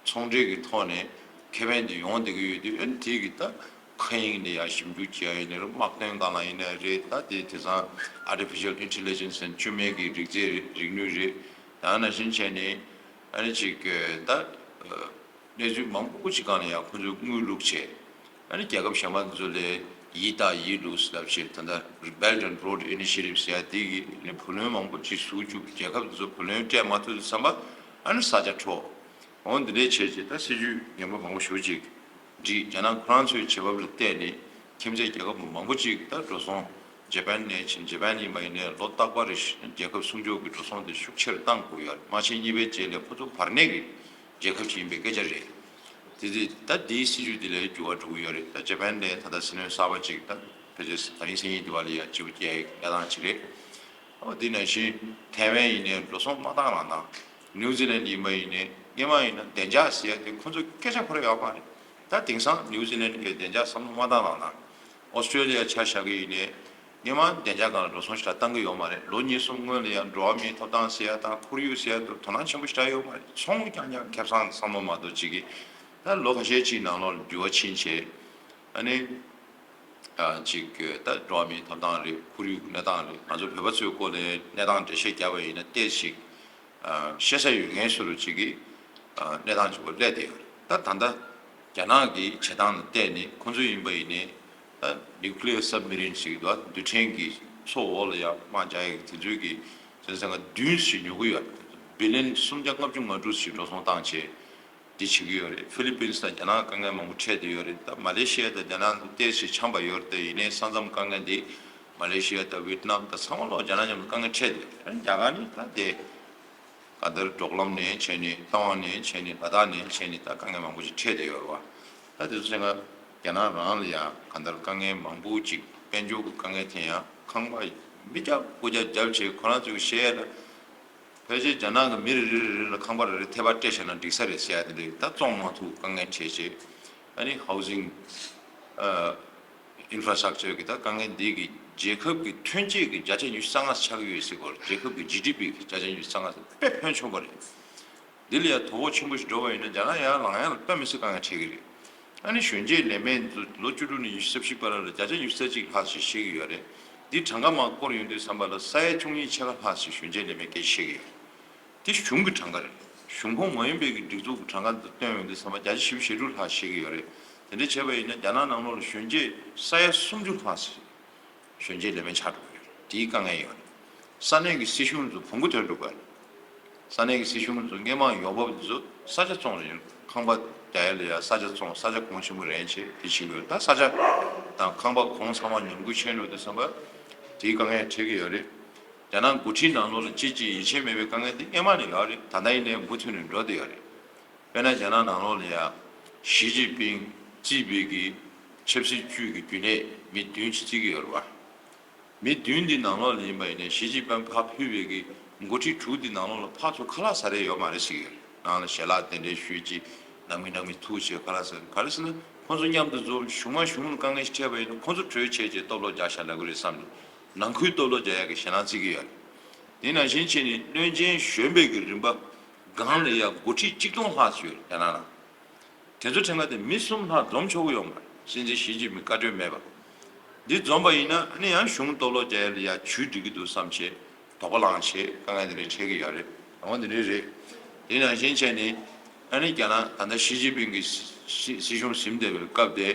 ཚོང་འབྲེལ་གྱི་ཐོག་ནས་ཁེ་ཕན་དེ་ཡོང་བསྡད་ཀྱི་ཡོད་དུས་ཨ་ནི་དེ་གི་ད་མཁའ་དབྱིངས་ནས་ཡ་ཞིབ་འཇུག་བྱས་ཡིན་ནའི་རེད། དམག་དོན་སྒང་ལ་ཡིན་ནའི་རེད། ད་དེ་དེང་སང་Artificial Intelligence ཟེར་བཅོས་མའི་གི་རིག་རྫས་རིག་ནུས་རེད། ད་ནང་བཞིན་བྱས་ནས་ཨ་ནི་ཅིག་ད་གནས་ཚུལ་མང་པོ་ཅིག་སྒང་ལ་ཡ་ཁོ་ཚོས་དངུལ་བླུགས་བྱས། ཨ་ནི་རྒྱལ་ཁབ་གཞན་པ་ཚོ་ལས་ཡིད་བརྟག་ཡིད་བླུགས་ལབ་བྱས། ད་ལྟ་Belt and Road Initiative ཟེར་ཡ་དེ་གིས་ཨ་ནི་བུ་ལོན་མང་པོ་ཅིག་ཟུག་བཅུག་རྒྱལ་ཁབ་དེ་ཚོ་བུ་ལོན་སྤྲད་མ་ཐུབ་དུས་ཙམ་པ་ཨ་ནི་ས་ཆ་འཕྲོག་འོ་འདི་འདྲའི་བྱས་བྱས་ད་སྲིད་ཇུས་ངན་པ་མང་པོ་ཞེ་པོ་ཅིག་བསྒྲིགས། རྒྱ་ནག་ཁོ་རང་ཚོའི་བྱེད་བབ་ལ་བལྟས་ནས་ཁྱིམ་མཚེས་རྒྱལ་ཁབ་མང་པོ་ཅིག་ད་འགྲོ་སོང་ཇ་པན་ནས་ཕྱིན། ཇ་པན་ཡིན་པ་ཡིན་ནའི་ལོ་རྟག་པར་རེ་བཞིན་རྒྱལ་ཁབ་སྲུང་སྐྱོབ་ཀྱི་འགྲོ་སོང་དེ་ཤུགས་ཆེར་བཏང་དགོས་ཡོད་རེད། དམག་ཆེན་གཉིས་པའི་རྗེས་ལ་ཁོ་ཚོ་བར་གནས་ཀྱི་རྒྱལ་ཁབ་ཅིག་ཡིན་པའི་སྐད་ཆ་རེད། དེ་དེ་ད་དེའི་སྲིད་ཇུས་དེ་ལ་འགྱུར་བ་འགྲོ་གི་ཡོད་རེད། ད་ཇ་པན་ནས་ད་ལྟ་སྲིད་བློན་གསར་པ་ཅིག་ད་ཕལ་ཆེར་ད་རིང་སང་ཉིན་དེ་བ་ལ་ཡ་སྤྱི་པོ་སྐྱེལ་ཡག་གནས་སྟངས་ཅིག་རེད། ཨོ་དེ་ནང་བཞིན་ཐའེ་ཝན་ཡིན་ནའི་འགྲོ་སོང་མ་བཏང་རང་བཏང་། ནིའུ་ཛི་ལན་ཡིན་པ་ཡིན་ནའི་སྔོན་མ་ཡིན་ན་བདེ་འཇགས་ཟེར་ཡ་དེ་ཁོ་ཚོ་སྐད་ཆ་ཁོ་རང་ཡོད་མ་རེད། ད་དེང་སང་ནིའུ་ཛི་ལན་གྱི་བདེ་འཇགས་བསམ་བློ་མ་བཏང་རང་བཏང་། ཨོ་སི་ཀྲེ་ལི་ཡ་ཆ་བཞག་གི་ཡིན་ནའི་སྔོན་མ་བདེ་འཇགས་སྒང་ལ་འགྲོ་སོང་ཞེ་དྲག་བཏང་གི་ཡོད་མ་རེད། ལོ་གཉིས་གསུམ་སྔོན་ལ་ཡང་འགྲོ་བ་མིའི་ཐོབ་ཐང་ཟེར་ཡ་དང་ཁོར་ཡུག་ཟེར་ཡ་དེ་དོ་སྣང་ཆེན་པོ་ཞེ་དྲག་ཡོད་མ་རེད། ཚོང་རྐྱང་རྐྱང་ཁེ་བཟང་བསམ་བློ་མ་གཏོགས་ཅིག་གིས་ད་ལོ་ཁ་ཤས་ཅིག་ནང་ལོགས་ལ་འགྱུར་བ་ཕྱིན་བྱས་ཨ་ནི། ཅིག་ད་འགྲོ་བ་མིའི་ཐོབ་ཐང་རེད། ཁོར་ཡུག་གི་གནས་སྟངས་རེད། ང་ཚོ་བོད་པ་ཚོའི་སྐོར་ལ་གནས་སྟངས་འགྲེལ་བཤད་བརྒྱབ་པ་ཡིན་ན་ཏོག་ཙམ་ཅིག་ཤེས་ས་ཡོད་མཁན་སུ་རུ་ཅིག་གིས་གནས་སྟངས་ཅིག་པོ་སླེབས་བསྡད་ཡོད་རེད། ད་ད་ལྟ་རྒྱ་ནག་གི་བྱེད་སྟངས་ལ་བལྟས་ནས་ཁོང་ཚོ་ཡིན་པ་ཡིན་ནའི་ད་nuclear submarine ཞིག་འདུག་རྡུལ་ཕྲན་གྱི་མཚོ་འོག་ལ་ཡང་དམག་རྒྱག་ཡག་དེ་ཚོའི་གི་ཅན་ས་ང་བདུན་ཞིག་ཉོ་གི་ཡོད་རེད། བི་ལན་སུམ་བརྒྱ་ལྔ་བཅུ་ང་དྲུག་ཞིག་འགྲོ་སོང་བཏང་བྱས། འདི་བྱེད་ཀྱི་ཡོད་རེད། ཧྥི་ལི་པིན་དང་རྒྱ་ནག་དཀའ་ངལ་མང་པོ་འཕྲད་བསྡད་ཡོད་རེད། ད་མ་ལེ་ཤི་ཡ་དང་རྒྱ་ནག་ཏོག་ཙམ་འཆམ་པ་ཡོད་རེད། དེ་ཡིན་ནའི་ས་མཚམས་དཀའ་ངལ་འདི་མ་ལེ་ཤི་ཡ་དང་ཝེད་ནམ་དང་ཚང་མ་ལོག་རྒྱ་ནག་མཉམ་དུ་དཀའ་ངལ་འཕྲད་བསྡད་ཡོད་རེད། རྒྱ་གར་ནི་ད་དེ་ག་འདར་འབྲོག་ལམ་ནས་བྱས་ནས་རྟ་དབང་ནས་བྱས་ནས་ལ་དྭགས་ནས་བྱས་ནས་ད་དཀའ་ངལ་མང་པོ་ཞིག་འཕྲད་བསྡད་ཡོད་རེད་བ། ད་དེ་ཚོ་ཚེ་ང་རྒྱ་ནག་རང་ལ་ཡ་ག་འདར་དཀའ་ངལ་མང་པོ་ཅིག་དཔལ་འབྱོར་གྱི་དཀའ་ངལ་འཕྲད་ཡ་ཁང་པ་མི་རྒྱབ་སྒོ་རྒྱབ་རྒྱབ་བྱས་ཁོ་རང་ཚོས་བཤད་ཡ་ལ། ཕལ་ཆེར་རྒྱ་ནག་གི་མི་རེ་རེ་རེ་རེ་ལ་ཁང་པ་རེ་རེ་ཐེ་བ་སྤྲད་བཞག་ན་འགྲིག་ས་རེད་ཟེར་ཡ་དེ་འདྲ་ད་བཙོང་མ་ཐུབ་དཀའ་ངལ་འཕྲད་བྱས། ཨ་ནི་housing infrastructure གི་ད་དཀའ་ངལ་འདི་གི་རྒྱལ་ཁབ་ཀྱི་ཐོན་སྐྱེད་ཀྱི་བརྒྱ་ཆ་ཉི་ཤུ་རྩ་ལྔ་ཆགས་ཀྱི་ཡོད་ཟེར་གོ་རྒྱལ་ཁབ་ཀྱི་ཇི་ཌི་པི་གི་བརྒྱ་ཆ་ཉི་ཤུ་རྩ་ལྔ་དཔེ་ཕོན་ཆུང་པོ་རེད། འདི་ལ་ཡང་དོ་ཕོག་ཆེན་པོ་ཞིག་འགྲོ་བ་ཡིན་ན་རྒྱ་ནག་ཡར་ལངས་ཡ་ལ་དཔེ་མི་སྲིད་དཀའ་ངལ་འཕྲད་ཀྱི་རེད། ཨ་ནི་གཞོན་སྐྱེས་ལས་མེད་ཚོ་ལོ་བཅུ་དྲུག་ནས་ཉི་ཤུ་རྩ་བཞི་བར་ལ་བརྒྱ་ཆ་ཉི་ཤུ་རྩ་གཅིག་ལྷག་ཞིག་ཤེས་ཀྱི་ཡོད་རེད། འདི་གྲངས་ཀ་མར་བསྐོར་ཡོང་དུས་ཙམ་པ་ལ་ས་ཡ་བཅུ་གཉིས་ཕྱེད་ཀ་ལྷག་ཞིག་གཞོན་སྐྱེས་ལས་མེད་སྐད་ཆ་བཤད་ཀྱི་ཡོད། འདི་གཞུང་གི་གྲངས་ཀ་རེད། གཞུང་ཁོངས་མ་ཡིན་པའི་གི་སྒྲིག་འཛུགས་ཀྱི་གྲངས་ཀ་འདི་བཏོན་ཡོང་དུས་ཙམ་པ་བརྒྱ་ཆ་བཞི་བཅུ་ཞེ་དྲུག་ལྷག་ཤེས་ཀྱི་ཡོད་རེད། དེ་འདྲ་བྱས་པ་ཡིན་ན་རྒྱ་ནག་ནང་ལོགས་ལ་གཞོན་སྐྱེས་ས་ཡ་སུམ་ཅུ་ལྷག་ཞིག་གཞོན་སྐྱེས་ལས་མེད་ཆགས་འགྲོ་གི་རེད། དེའི་དཀའ་ངལ་ཡོད་རེད། ས་གནས་ཀྱི་སྲིད་གཞུང་ཚོ་བོང་གུ་ཐོན་འགྲོ་གི་རེད། ས་གནས་ཀྱི་སྲིད་གཞུང་ཚོ་སྔོན་མ་ཡོང་འབབ་འདི་ཚོ་ས་ཆ་བཙོང་རེད། ཁང་པ་རྒྱག་ཡ་ལ་ཡ་ས་ཆ་བཙོང་། ས་ཆ་གོང་ཆེན་པོ་རེད་བྱས་དེ་བྱེད་དགོས། ད་ས་ཆ་དང་ཁང་པ་གོང་ཚང་མ་ཉམས་རྒུད་ཕྱིན་འགྲོ་དུས་ཙམ་པ་དེའི་དཀའ་ངལ་འཕྲད་ཀྱི་ཡོད་རེད། རྒྱ་ནག་འགོ་ཁྲིད་ནང་ལོགས་ལ་ཅི་ཅི་ཡིད་ཆེས་མེད་པའི་དཀའ་ངལ་འདི་སྔོན་མ་ནས་ཡོད་རེད། ད་ལྟ་ཡིན་ནའི་འབུར་ཐོན་ནས་འགྲོ་བསྡད་ཡོད་རེད། དཔེར་ན་རྒྱ་ནག་ནང་ལོགས་ལ་ཡ་ཞི་ཅིན་ཕིང་རྩིས་པའི་གི་ཆབ་སྲིད་ཅུས་ཀྱི་རྒྱུན་ལས་མི་བདུན་ཅིག་བརྩི་གི་ཡོད་རེད་བ། མི་བདུན་འདི་ནང་ལོགས་ལ་ཡིན་པ་ཡིན་ནའི་ཞི་ཅིན་ཕིང་ཕར་ཕུད་པའི་གི་འགོ་ཁྲིད་དྲུག་འདི་ནང་ལོགས་ལ་ཕར་ཚུར་ཁ་ལག་ཟ་རེས་ཡོད་མ་རེད་ཟེར་གི་ཡོད་རེད། ནང་ལ་ཞལ་ལག་དེ་འདྲའི་ཞུས་ཅིག་ནང་མི་ནང་མི་ཐུག་བྱས་ཁ་ལག་ཟ། ག་རེ་ཟེར་ན་ཁོང་ཚོ་མཉམ་དུ་འཛོམས། གཞུང་མ་གཞུང་ལ་དཀའ་ངལ་ཞིག་འཕྲད་པ་ཡིན་ན་ཁོང་ཚོ་གྲོས་བྱས་བྱས་སྟོབས་ལོག་རྒྱག་ཤག་ལབ་གི་རེད་བསམ་ནས་ནང་ཁུལ་སྟོབས་ལོག་རྒྱག་ཡག་གི་ཞེད་སྣང་བརྩི་གི་ཡོད་རེད། དེ་ནང་བཞིན་བྱས་ནས་བློན་ཆེན་གཞོན་པའི་གི་རིམ་པ་སྒང་ལ་ཡ་འགོ་ཁྲིད་གཅིག་སྟོང་ལྷག་ཙམ་ཡོད་རེད་རྒྱ་ནག་ནང་། དེ་ཚོ་ཕྲན་ཁ་དེ་མི་གསུམ་ལྷག་འཛོམས་ཆོག་གི་ཡོད་མ་རེད། སྲིད་འཛིན་ཞི་ཅིན་ཕིང་བཀའ་འཁྲོལ་མེད་པ། འདི་འཛོམས་པ་ཡིན་ན་ཨ་ནི་ཡང་གཞུང་སྟོབས་ལོག་རྒྱག་ཡ་ལ་ཡ་ཇུས་འགྲིག་གི་འདུག་བསམ་བྱས་དོགས་པ་ལངས་བྱས་དཀའ་ངལ་དེ་འདྲ་འཕྲད་ཀྱི་ཡོད་རེད། རང་དབང་དེ་འདྲ་རེད། དེ་ནང་བཞིན་བྱས་ནས་ ཨ་ནི་རྒྱ་ནག་ད་ལྟ་ཞི་ཅིན་ཕིང་གི་སྲིད་སྲིད་གཞུང་ཟིན་བསྡད་པའི་སྐབས་དེ།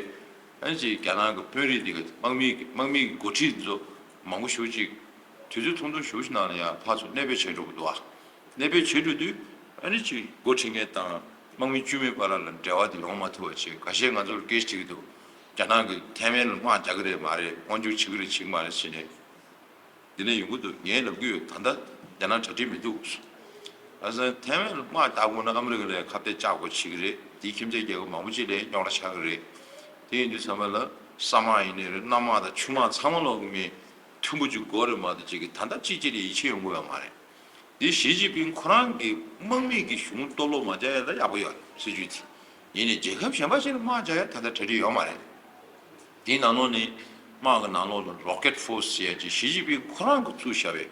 ཨ་ནི་ཅིག་རྒྱ་ནག་གི་དཔོན་རིགས་འདི་ག་དམག་མི་གི་དམག་མི་གི་འགོ་ཁྲིད་ཚོ་མང་པོ་ཞེ་པོ་ཅིག་དུས་ཚོད་ཐུང་ཐུང་ཞེ་པོ་ཅིག་ནང་ལ་ཡང་ཕར་ཚུར་གནས་སྤོས་བྱས་འགྲོ་གི་འདུག་ཨ། གནས་སྤོས་བྱས་འགྲོ་དུས་ཨ་ནི་ཅིག་འགོ་ཁྲིད་མཁན་དང་དམག་མི་དཀྱུས་མའི་བར་ལ་འབྲེལ་བ་དེ་ཡོང་མ་ཐུབ་པ་བྱས། འགའ་ཤས་ང་ཚོར་སྐད་ཆ་དྲིས་ཀྱི་འདུག་རྒྱ་ནག་གིས་ཐའེ་ཝན་ལ་དམག་རྒྱག་གི་རེད་མ་རེད། དབང་སྒྱུར་བྱེད་ཀྱི་རེད་བྱེད་ཀྱི་མ་རེད་ཟེར་ནས། འདི་ནས་ཡོང་གི་འདུག་ངས་ལབ་ཀྱི་ཡོད། ད་ལྟ་རྒྱ་ནག་གྲ་སྒྲིག་མི་འདུག་ཨ་ས་ཐའེ་ཝན་ལ་དམག་རྒྱག་དགོས་ན་ཨ་མི་རི་ཀ་ལ་ཁ་གཏད་བཅག་དགོས་བྱེད་ཀྱི་རེད། དེའི་ཁྱིམ་མཚེས་རྒྱལ་ཁབ་མང་པོ་ཅིག་ལ་རྙོག་དྲ་ཆགས་ཀྱི་རེད། དེ་ཡིན་དུས་ཙམ་པ་ལ་ས་དམག་ཡིན་ནའི་རེད། གནམ་དམག་དང་ཆུ་དམག་ཚང་མ་ལོག་གི་མི་མཐུན་པོ་ཅིག་དགོས་རེད་མ་གཏོགས་ཅིག་གིས་ད་ལྟ་གཅིག་གཅིག་ལ་ཡིད་ཆེས་ཡོང་གི་ཡོད་མ་རེད། འདི་ཞི་ཅིན་ཕིང་ཁོ་རང་གི་དམག་མི་གི་གཞུང་གཏོར་བརླག་མ་རྒྱག་ཡ་ལ་ཡག་པོ་ཡོད་རེད། སྲིད་ཇུས་དེ་ཡིན་ནའི་རྒྱལ་ཁབ་གཞན་པ་ཞིག་ལ་དམག་རྒྱག་ཡ་ད་ལྟ་གྲ་སྒྲིག་ཡོད་མ་རེད། དེའི་ནང་ལོགས་ནས་དམག་གི་ནང་ལོགས་ལ་Rocket Force ཟེར་ཡ་ཅིག་ཞི་ཅིན་ཕིང་ཁོ་རང་གིས་བཙུགས་བཞག་པའི་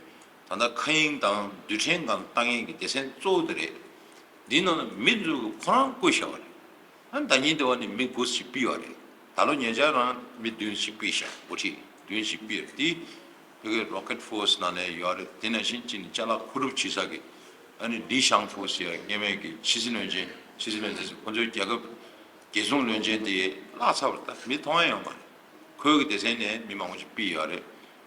ད་ལྟ་མཁའ་དབྱིངས་དང་རྡུལ་ཕྲན་སྒང་ལ་བཏང་མཁན་གྱི་སྡེ་ཚན་གཙོ་བོ་དེ་རེད། འདིའི་ནང་ལ་མི་ཚོ་གིས་ཁོ་རང་བསྐོས་བཞག་པ་རེད། ཨ་ནི་ཟླ་ཉིན་དེ་བ་ནས་མི་དགུ་ཞིག་ཕུད་ཡོད་རེད། ད་ལོ་ཉེ་ཆར་རང་མི་བདུན་ཞིག་ཕུད་ཤག་འགོ་ཁྲིད་བདུན་ཞིག་ཕུད་ཡོད་རེད། དེ་བོད་ཀྱི་Rocket Force ནང་ནས་ཡོད་རེད། དེ་ནང་བཞིན་གཅིག་ནི་ཅ་ལག་མཁོ་སྒྲུབ་བྱེད་ས་གི་ཨ་ནི་ལི་ཤང་ཧྥུ་ཟེར་ཡ་སྔོན་མའི་གི་ཕྱི་སྲིད་བློན་ཆེན། ཕྱི་སྲིད་བློན་ཆེན་ཟེར། ཁོ་ཚོའི་རྒྱལ་ཁབ་རྒྱལ་སྲུང་བློན་ཆེན་དེ་བརླག་ཚར་བ་རེད། ད་མི་མཐོང་ཡ་ཡོད་མ་རེད། ཁོའི་གི་སྡེ་ཚན་ནས་མི་མང་པོ་ཞིག་ཕུད་ཡོད་རེད།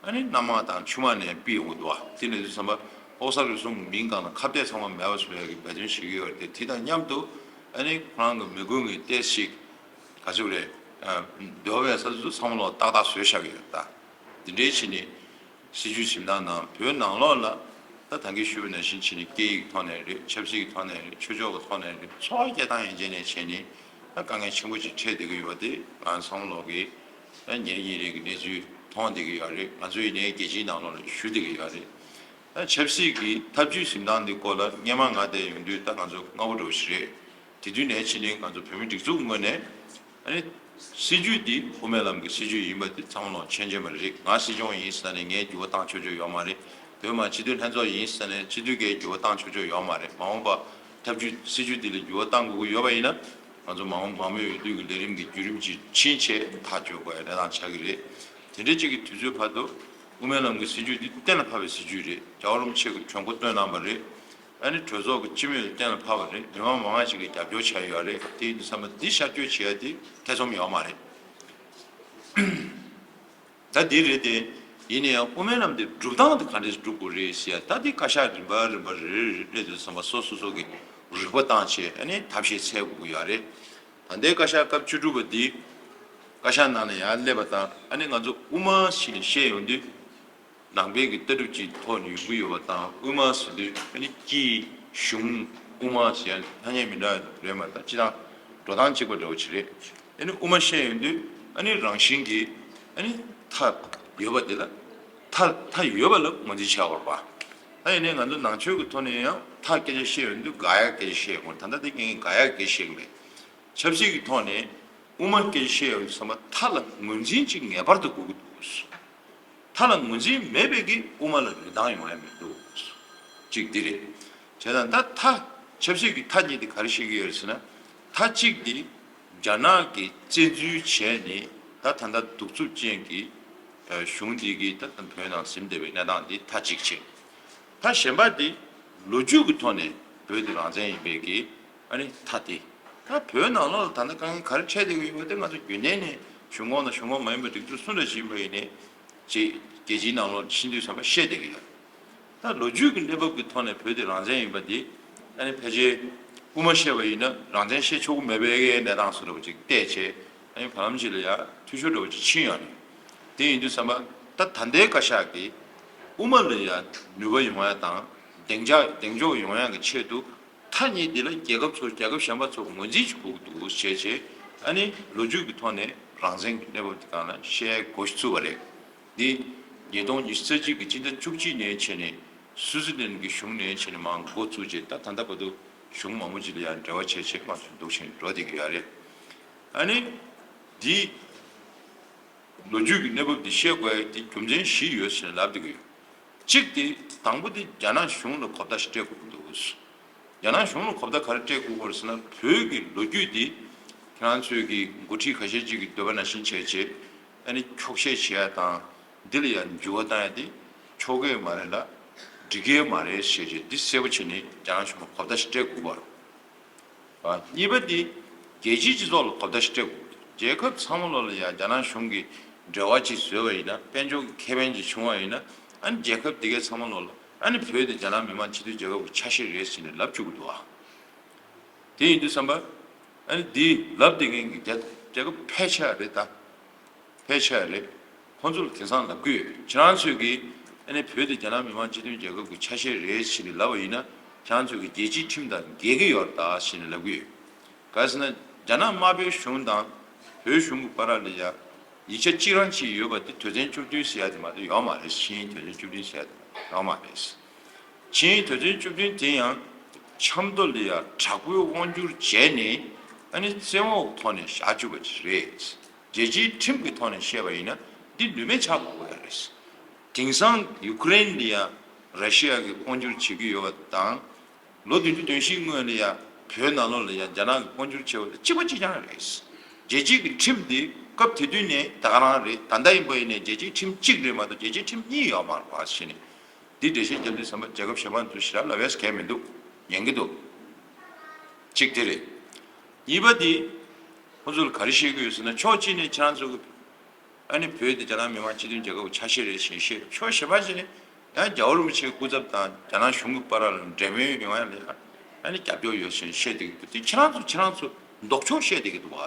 ཨ་ནི་གནམ་དམག་དང་ཆུ་དམག་ནས་ཕུད་ཡོང་གི་འདུག་བ། དེ་ནས་དུས་ཙམ་པ་ལྐོག་ཟ་རུལ་སུངས་མིང་སྒང་ལ་ཁ་གཏད་ཚང་མ་མེད་པ་བཟོ་ཡ་གི་འབད་བརྩོན་བྱེད་ཀྱི་ཡོད་རེད། དེ་དང་མཉམ་དུ་ཨ་ནི་ཁོ་རང་གི་མི་དགོས་ངེས་ཏོག་ཙམ་ཞིག་ག་ཚོད་རེད། ཨ། སྡོད་པའི་ས་ཚོ་ཚང་མ་ལོག་ཏག་ཏག་བཟོས་བཞག་གི་ཡོད་ད། དེ་འདྲའི་ཕྱིན་ནས་སྲིད་ཇུས་འཛིན་སྟངས་ནང་བོད་ནང་ལོགས་ལ་ད་ད་གིན་ཞུས་པ་ནང་བཞིན་ཕྱིན་ནས་སྐད་ཡིག་ཐོག་ནས་རེད། ཆབ་སྲིད་ཀྱི་ཐོག་ནས་རེད། ཆོས་ཕྱོགས་ཀྱི་ཐོག་ནས་རེད། འཚོ་བ་སྐྱེལ་སྟངས་ཡན་ཆད་ནས་བྱས་ནས་ད་དཀའ་ངལ་ཆེན་པོ་ཅིག་འཕྲད་བསྡད་ཀྱི་ཡོད་པ་དེ་ང་ཚང་མ་ལོག་གིས་ད་ཉིན་རེ་ཉིན་རེ་གི་གནས་ཚུལ་མཐོང་བསྡད་ཀྱི་ཡོད་རེད། ང་ཚོ་ཡིན་ནའི་རྒྱལ་སྤྱིའི་ནང་ལོགས་ལ་ཞུ་བསྡད་ཀྱི་ཡོད་རེད། ད་ཆབ་སྲིད་ཀྱི་ཐབས་ཇུས་འཛིན་སྟངས་འདི་སྐོར་ལ་སྔོན་མ་ང་བསྡད་ཡོང་དུས་ད་ང་ཚོ་སྔ་པོ་འདྲ་བོ་ཞིག་རེད། དེ་དུས་ནས་ཕྱིན་ནས་ང་ཚོ་བོད་མི་སྒྲིག་འཛུགས་ངོས་ནས་ཨ་ནི་སྲིད་ཇུས་འདི་དབུ་མའི་ལམ་གྱི་སྲིད་ཇུས་ཡིན་པ་འདི་ཚང་མ་ལོག་མཁྱེན་མཁྱེན་པ་རེད། ང་སྲིད་སྐྱོང་ཡིན་ཟེར་ནས་ངས་འགྱུར་བ་བཏང་ཆོག་ཆོག་ཡོད་མ་རེད། བོད་མི་སྤྱི་འཐུས་ལྷན་ཚོགས་ཡིན་ཟེར་ནས་སྤྱི་འཐུས་ཀྱིས་འགྱུར་བ་བཏང་ཆོག་ཆོག་ཡོད་མ་རེད། མ་འོངས་པ་ཐབས་ཇུས་སྲིད་ཇུས་འདི་ལ་འགྱུར་བ་བཏང་དགོས་ཀྱི་ཡོད་པ་ཡིན་ན་ང་ཚོ་མ་འོངས་མང་མོས་འོས་བསྡུ་གི་ལས་རིམ་གྱི་བརྒྱུད་རིམ་ཅིག་ཕྱིན་བྱས་ཐག་གཅོད་དགོས་ཡ་གནས་སྟངས་ཆགས་ཀྱི་རེད། དེ་འདྲའི་ཅིག་གི་དུས་ཚོད་བར་དུ་དབུ་མའི་ལམ་གྱི་སྲིད་ཇུས་འདི་གཏན་ལ་ཕབ་པའི་སྲིད་ཇུས་རེད། རྒྱལ་བ་རིན་པོ་ཆེ་གི་གྲོས་འགོ་བཏོན་གནང་བ་རེད། ཨ་ནི་གྲོས་ཚོགས་ཀྱི་སྤྱི་མོས་གཏན་ལ་ཕབ་པ་རེད། མི་མང་མང་ང་ཞིག་གིས་རྒྱབ་སྐྱོར་བྱས་ཡོད་རེད། དེ་ཡིན་དུས་ཙམ་པ་འདི་ཤར་བསྐྱོད་བྱེད་ཡ་དེ་ཐེ་ཚོམ་ཡོད་མ་རེད། ད་འདི་རེད་དེ། ཡིན་ན་ཡང་དབུ་མའི་ལམ་དེ་སྒྲུབ་སྟངས་དེ་ག་འདྲས་སྒྲུབ་དགོས་རེད་ཟེར་ཡ་ད་འདི་བཀའ་ཤག་རིམ་པ་རིམ་པ་རེ་རེ་རེ་སླེབས་དུས་ཙམ་པ་སོ་སོ་སོ་གི་རིག་པ་བཏང་བྱས་ཨ་ནི་ཐབས་ཤེས་འཚོལ་དགོས་ཀྱི་ཡོད་རེད། ད་ལྟའི་བཀའ་ཤག་སྐབས་བཅུ་དྲུག་པ་འདི་བཀའ་ཤག་ནང་ལ་ཡར་སླེབས་པ་དང་ཨ་ནི་ང་ཚོ་དབུ་མ་ཞེས་ནས་བཤད་ཡོང་དུས། ནང་པའི་གི་ལྟ་གྲུབ་ཅིག་ཐོག་ནས་ཡོང་གི་ཡོད་པ་དང་། དབུ་མ་ཟེར་དུས་ཨ་ནི་སྤྱི་གཞུང་དབུ་མ་ཟེར་ཡ་ཐ་སྙད་མི་འདྲ་རེད་མ་གཏོགས་སྤྱིར་བཏང་འགྲོ་སྟངས་གཅིག་པ་འདྲ་བོ་ཅིག་རེད། ཨ་ནི་དབུ་མ་བཤད་ཡོང་དུས་ཨ་ནི་རང་བཞིན་གྱིས་ཨ་ནི་མཐའ་ཡོད་པ་དེ་ལ་མཐའ་མཐའ་ཡོད་པ་ལ་ངོས་འཛིན་བྱ་དགོས་པ། ད་ཡིན་ནའི་ང་ཚོ་ནང་ཆོས་ཀྱི་ཐོག་ནས་ཡང་མཐའ་སྐད་ཆ་བཤད་ཡོང་དུས་དགག་ཡ་སྐད་ཆ་བཤད་དགོས། ད་ལྟ་དེ་ངས་དགག་ཡ་སྐད་ཆ་བཤད་གི་མེད། ཆབ་སྲིད་ཀྱི་ཐོག་ནས་དབུ་མ་སྐད་ཆ་བཤད་ཡོང་དུས་ཙམ་པ་མཐའ་ལ་ངོས་འཛིན་ཅིག་ངེས་པར་དུ་དགོས་ཀྱི་འདུག་མཐའ་ལ་ངོས་འཛིན་མེད་པའི་གི་དབུ་མ་ལ་རིན་ཐང་ཡོང་ཡ་མི་འདུག་གཅིག་འདི་རེད། བྱས་ཙང་ད་མཐའ་ཆབ་སྲིད་ཀྱི་མཐའ་གཉིས་དེ་ག་རེ་བཤད་ཀྱི་ཡོད་ཟེར་ན། མཐའ་གཅིག་འདི་རྒྱ་ནག་གིས་བཙན་འཛུལ་བྱས་ནས་ད་ད་ལྟ་གདུག་རྩུབ་ཅན་གྱི་གཞུང་འདི་གིས་ད་བོད་ནང་ཟིན་བསྡད་པའི་གནས་སྟངས་འདི་མཐའ་གཅིག་བྱས། མཐའ་གཞན་པ་འདི་ལོ་རྒྱུས་ཀྱི་ཐོག་ནས་བོད་དེ་རང་བཙན་ཡིན་པའི་གི་ཨ་ནི་མཐའ་དེ། ད་བོད་ནང་ལོགས་ལ་ད་ལྟ་དཀའ་ངལ་ག་རེ་འཕྲད་བསྡད་ཀྱི་ཡོད་པ་དེ་ང་ཚོ་རྒྱུན་ལྡན་ནས་གཞུང་གོང་དང་གཞུང་གོང་མ་ཡིན་པ་སྒྲིག་འཛུགས་སུ་འདྲ་ཞིག་ཡིན་པ་ཡིན་ནའི་ཅེས་རྒྱལ་སྤྱིའི་ནང་ལོགས་ཤིན་ཏུ་ཙམ་པ་བཤད་བསྡད་ཀྱི་ཡོད། ད་ལོ་རྒྱུས་ཀྱི་གནས་བབ་ཀྱི་ཐོག་ནས་བོད་དེ་རང་བཙན་ཡིན་པ་འདི་ཨ་ནི་ཕལ་ཆེར་དབུ་མ་བཤད་པ་ཡིན་ན་རང་བཙན་བཤད་ཆོག་གི་མེད་པའི་གནས་སྟངས་སུ་འདྲ་བོ་ཅིག་བལྟས་བྱས་ཨ་ནི་བར་ལམ་ཅིག་ལ་ཡ་འཐུས་ཤོར་འདྲ་བོ་ཅིག་ཕྱིན་ཡོད་རེད། དེ་ཡིན་དུས་ཙམ་པ་ད་ད་ལྟའི་བཀའ་ཤག་གིས་དབུ་མ་ལ་ཡང་ནུས་པ་ཡོང་ཡ་དང་གདེང་འཇོག་གདེང་འཇོག་ཡོང་ཡ་གི་ཆེད་དུ་མཐའ་གཉིས་འདི་ལ་རྒྱལ་ཁབ་ཚོ་རྒྱལ་ཁབ་གཞན་པ་ཚོ་ངོས་འཛིན་བྱེད་དགོས་ཀྱི་འདུག་ཞེས་བྱས་ཨ་ནི་ལོ་རྒྱུས་ཀྱི་ཐོག་ནས་རང་བཙན་གྱི་གནས་བབ་འདི་སྒང་ལ་བཤད་འགོ་ཚུགས་པ་རེད། འདི་ཉིས་སྟོང་ཉི་ཤུ་རྩ་གཅིག་གི་སྤྱི་ཟླ་བཅུ་གཅིག་ནས་བྱས་ནས་སུའུ་ཙི་ལན་གྱི་གཞུང་ནས་བྱས་ནས་མར་འགོ་བཙུགས་རྗེས་ད་ད་ལྟ་བར་དུ་གཞུང་མང་པོ་ཅིག་ལ་ཡང་འབྲེལ་བ་བྱས་བྱས་མར་འདུག་བཞིན་འགྲོ་བསྡད་ཀྱི་ཡོད་རེད། ཨ་ནི་འདི། ལོ་རྒྱུས་ཀྱི་གནས་བབ་འདི་ཤེས་དགོས་ཡ་དེ་རྒྱུ་མཚན་བཞི་ཡོད་ཟེར་ནས་ལབ་བསྡད་ཀྱི་ཡོད། གཅིག་དེ་དང་པོ་དེ་རྒྱ་ནག་གཞུང་ལ་གོ་བརྡ་ཞིག་སྤྲད་དགོས་ཀྱི་འདུག་རྒྱ་ནག་གཞུང་ལ་གོ་བརྡ་ག་རེ་སྤྲད་དགོས་ཀྱི་ཡོད་ཟེར་ན་བོད་ཀྱི་ལོ་རྒྱུས་འདི་ཁྱེད་རང་ཚོས་ཀྱི་འགོ་ཁྲིད་ཁ་ཤས་ཅིག་གི་འདོད་པ་ནང་བཞིན་བྱས་བྱས་ཨ་ནི་འཁྱོག་བཤད་བྱེད་ཡ་དང་འདི་ལ་ཡང་འགྱུར་བ་བཏང་ཡ་དེ་ཆོག་གི་མ་རེད་ལ་འགྲིག་གི་མ་རེད་ཞེས་བྱས་འདི་གསལ་པོ་བྱས་ནས་རྒྱ་ནག་གཞུང་ལ་གོ་བརྡ་ཞིག་སྤྲད་དགོས་པ། གཉིས་པ་དེ་རྒྱལ་སྤྱིའི་སྤྱི་ཚོགས་ལ་གོ་བརྡ་ཞིག་སྤྲད་དགོས། རྒྱལ་ཁབ་ཚང་མ་ལོག་ལ་ཡང་རྒྱ་ནག་གཞུང་གིས་འབྲེལ་བ་ཅིག་བཟོས་པ་ཡིན་ན། དཔལ་འབྱོར་གྱི་ཁེ་ཕན་ཅིག་བྱུང་བ་ཡིན་ན། ཨ་ནི་རྒྱལ་ཁབ་དེ་གའི་ཚང་མ་ལོག་ལ་ཨ་ནི་བོད་དེ་རྒྱ་ནག་མི་དམངས་སྤྱི་མཐུན་རྒྱལ་ཁབ་ཀྱི་ཆ་ཤས་རེད་ཟེར་ནས་ལབ་བཅུག་གི་འདུག་ཨ། དེ་ཡིན་དུས་ཙམ་པ། ཨ་ནི་འདི་ལབ་བསྡད་མཁན་གྱི་རྒྱལ་རྒྱལ་ཁབ་ཕལ་ཆེར་རེད་ད། ཕལ་ཆེར་རེད། ཁོང་ཚོ་ལ་དེང་སང་ལབ་ཀྱི་ཡོད། ཁྱེད་རང་ཚོས་ཀྱིས་ཨ་ནི་བོད་དེ་རྒྱ་ནག་མི་དམངས་སྤྱི་མཐུན་རྒྱལ་ཁབ་ཀྱི་ཆ་ཤས་རེད་ཟེར་ནས་ལབ་པ་ཡིན་ན། ཁྱེད་རང་ཚོས་ཀྱིས་རྒྱལ་སྤྱིའི་ཁྲིམས་དང་འགལ་གྱི་ཡོད་རེད་ད་ཟེར་ནས་ལབ་ཀྱི་ཡོད། ག་རེ་ཟེར་ན། རྒྱ་ནག་དམར་པོའི་གཞུང་དང་བོད་གཞུང་གི་བར་ལ་ཡ་ཡིག་ཆ་གཅིག་རང་ཅིག་ཡོད་པ་དེ་དོན་ཚན་བཅུ་བདུན་ཟེར་ཡ་དེ་མ་གཏོགས་ཡོད་མ་རེད། ཆིངས་ཡིག་དོན་ཚན་བཅུ་བདུན་ཟེར་ཡ་དེ་མ་གཏོགས་ཡོད་མ་རེད། ཆིངས་ཡིག་དོན་ཚན་བཅུ་བདུན་དེ་ཡང་ཆབ་མདོ་ལ་ཡ་དྲག་པོའི་དབང་བསྒྱུར་བྱས་ནས་ཨ་ནི་བཙན་འོག་ཐོག་ནས་བཞག་བཅུག་པ་ཅིག་རེད། རྒྱལ་སྤྱིའི་ཁྲིམས་ཀྱི་ཐོག་ནས་བཤད་པ་ཡིན་ན་འདི་ནུས་མེད་ཆགས་དགོས་ཀྱི་རེད། དེང་སང་ཡུ་ཀེ་རེན་ལ་ཡ་ར་ཤི་ཡ་གིས་དབང་བསྒྱུར་བྱེད་ཀྱི་ཡོད་པ་དང་། ལོ་བདུན་ཅུ་དོན་བཞི་སྔོན་ལ་ཡ་བོད་ནང་ལོགས་ལ་ཡ་རྒྱ་ནག་གིས་དབང་བསྒྱུར་བྱས་པ་དང་གཅིག་པ་གཅིག་རྐྱང་རེད། རྒྱལ་སྤྱིའི་གི་ཁྲིམས་འདི་སྐབས་དེ་དུས་ནས་ད་ག་རང་རེད། ད་ལྟ་ཡིན་པ་ཡིན་ནའི་རྒྱལ་སྤྱིའི་ཁྲིམས་གཅིག་རེད་མ་གཏོགས་རྒྱལ་སྤྱིའི་ཁྲིམས་གཉིས་ཡོད་མ་རེད་པ་ཟེར་ནས། འདི་འགྲེལ་བཤད་རྒྱབ་དུས་ཙམ་པ་རྒྱལ་ཁབ་གཞན་པ་ཚོ་ཞེ་དྲག་ལབ་ཡས་གལ་མི་འདུག་ཉན་གི་འདུག་གཅིག་དེ་རེད། གཉིས་པ་འདི་ཁོ་ཚོ་ལ་ག་རེ་བཤད་ཀྱི་ཡོད་ཟེར་ན། ཕྱོགས་གཅིག་ནས་ཁྱེད་རང་ཚོ་གི་ཨ་ནི་བོད་དེ་རྒྱ་ནག་མི་དམངས་སྤྱི་མཐུན་རྒྱལ་ཁབ་ཀྱི་ཆ་ཤས་རེད་ཞེས་བཤད། ཕྱོགས་གཞན་པ་ཞིག་ནས་ཡང་རྒྱལ་བ་རིན་པོ་ཆེའི་སྐུ་ཚབ་དང་རྒྱ་ནག་གཞུང་གི་བར་ལ་འབྲེལ་མོལ་ཡོང་ཡ་ལ་ཡང་ཨ་ནི་རྒྱབ་སྐྱོར་ཡོད་ཞེས་བཤད་བསྡད་ཀྱི་འདུག་དེ་ཁྱེད་རང་ཚོ་ཁྱེད་རང་ཚོ་ལྡོག་ཕྱོགས་བཤད་བསྡད་ཀྱི་འདུག་བ།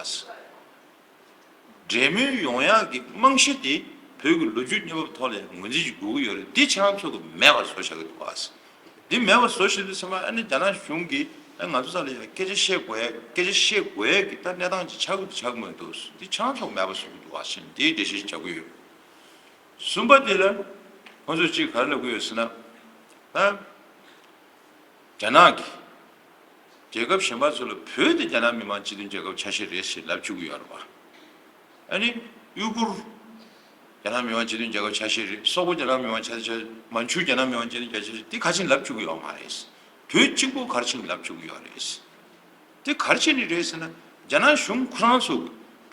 འབྲེལ་མོལ་ཡོང་ཡག་གི་རྨང་གཞི་དེ་བོད་ཀྱི་ལོ་རྒྱུས་གནས་བབ་ཐོག་ལ་ངོས་འཛིན་ཞིག་དགོས་ཀྱི་ཡོད་རེད། འདི་ཁྱེད་རང་ཚོ་གི་མེད་པ་བཟོ་བཞག་གི་འདུག་བ། འདི་མེད་པ་བཟོ་བཞིན་དུ་ཚང་མ་ཨ་ནི་རྒྱ་ནག་གཞུང་གིས་ཨ་ང་ཚོ་ས་ལ་ཡ་སྐད་ཆ་བཤད་དགོས་ཡ་སྐད་ཆ་བཤད་དགོས་ཡ་གི་ད་གནས་སྟངས་ཅིག་ཆགས་ཀྱི་འདུག་ཆགས་ཀྱི་མི་འདུག་འདི་ཁྱེད་རང་ཚོ་མེད་པ་བཟོ་གི་འདུག་བ་ཟེར་ནས་འདིའི་འགྲེལ་བཤད་བྱ་དགོས་ཡོད། གསུམ་པ་དེ་ལ་ཁོང་ཚོས་གཅིག་ག་རེ་ལབ་ཀྱི་ཡོད་ཟེར་ན། ད་རྒྱ་ནག་གིས་རྒྱལ་ཁབ་གཞན་པ་ཚོ་ལ་བོད་དེ་རྒྱ་ནག་མི་དམངས་སྤྱི་མཐུན་རྒྱལ་ཁབ་ཆ་ཤས་རེད་ཞེས་ལབ་བཅུག་གི་ཡོད་རེད་བ། ཨ་ནི་ཡུ་གུར་རྒྱ་ནག་མི་དམངས་སྤྱི་མཐུན་རྒྱལ་ཁབ་ཆ་ཤས་རེད། སོག་པོ་རྒྱ་ནག་མི་དམངས་ཆ་ཤས། མན་ཇུ་རྒྱ་ནག་མི་དམངས་སྤྱི་མཐུན་རྒྱལ་ཁབ་ཆ་ཤས་རེད། དེ་ག་ཅིག་ལབ་བཅུག་གི་ཡོད་མ་རེད། བོད་གཅིག་པོ་ག་རེ་བྱས་ནས་ལབ་བཅུག་གི་ཡོད་རེད། དེ་ག་རེ་བྱས་ནས་རེད་ཟེར་ན། རྒྱ་ནག་གཞུང་ཁོ་རང་ཚོ་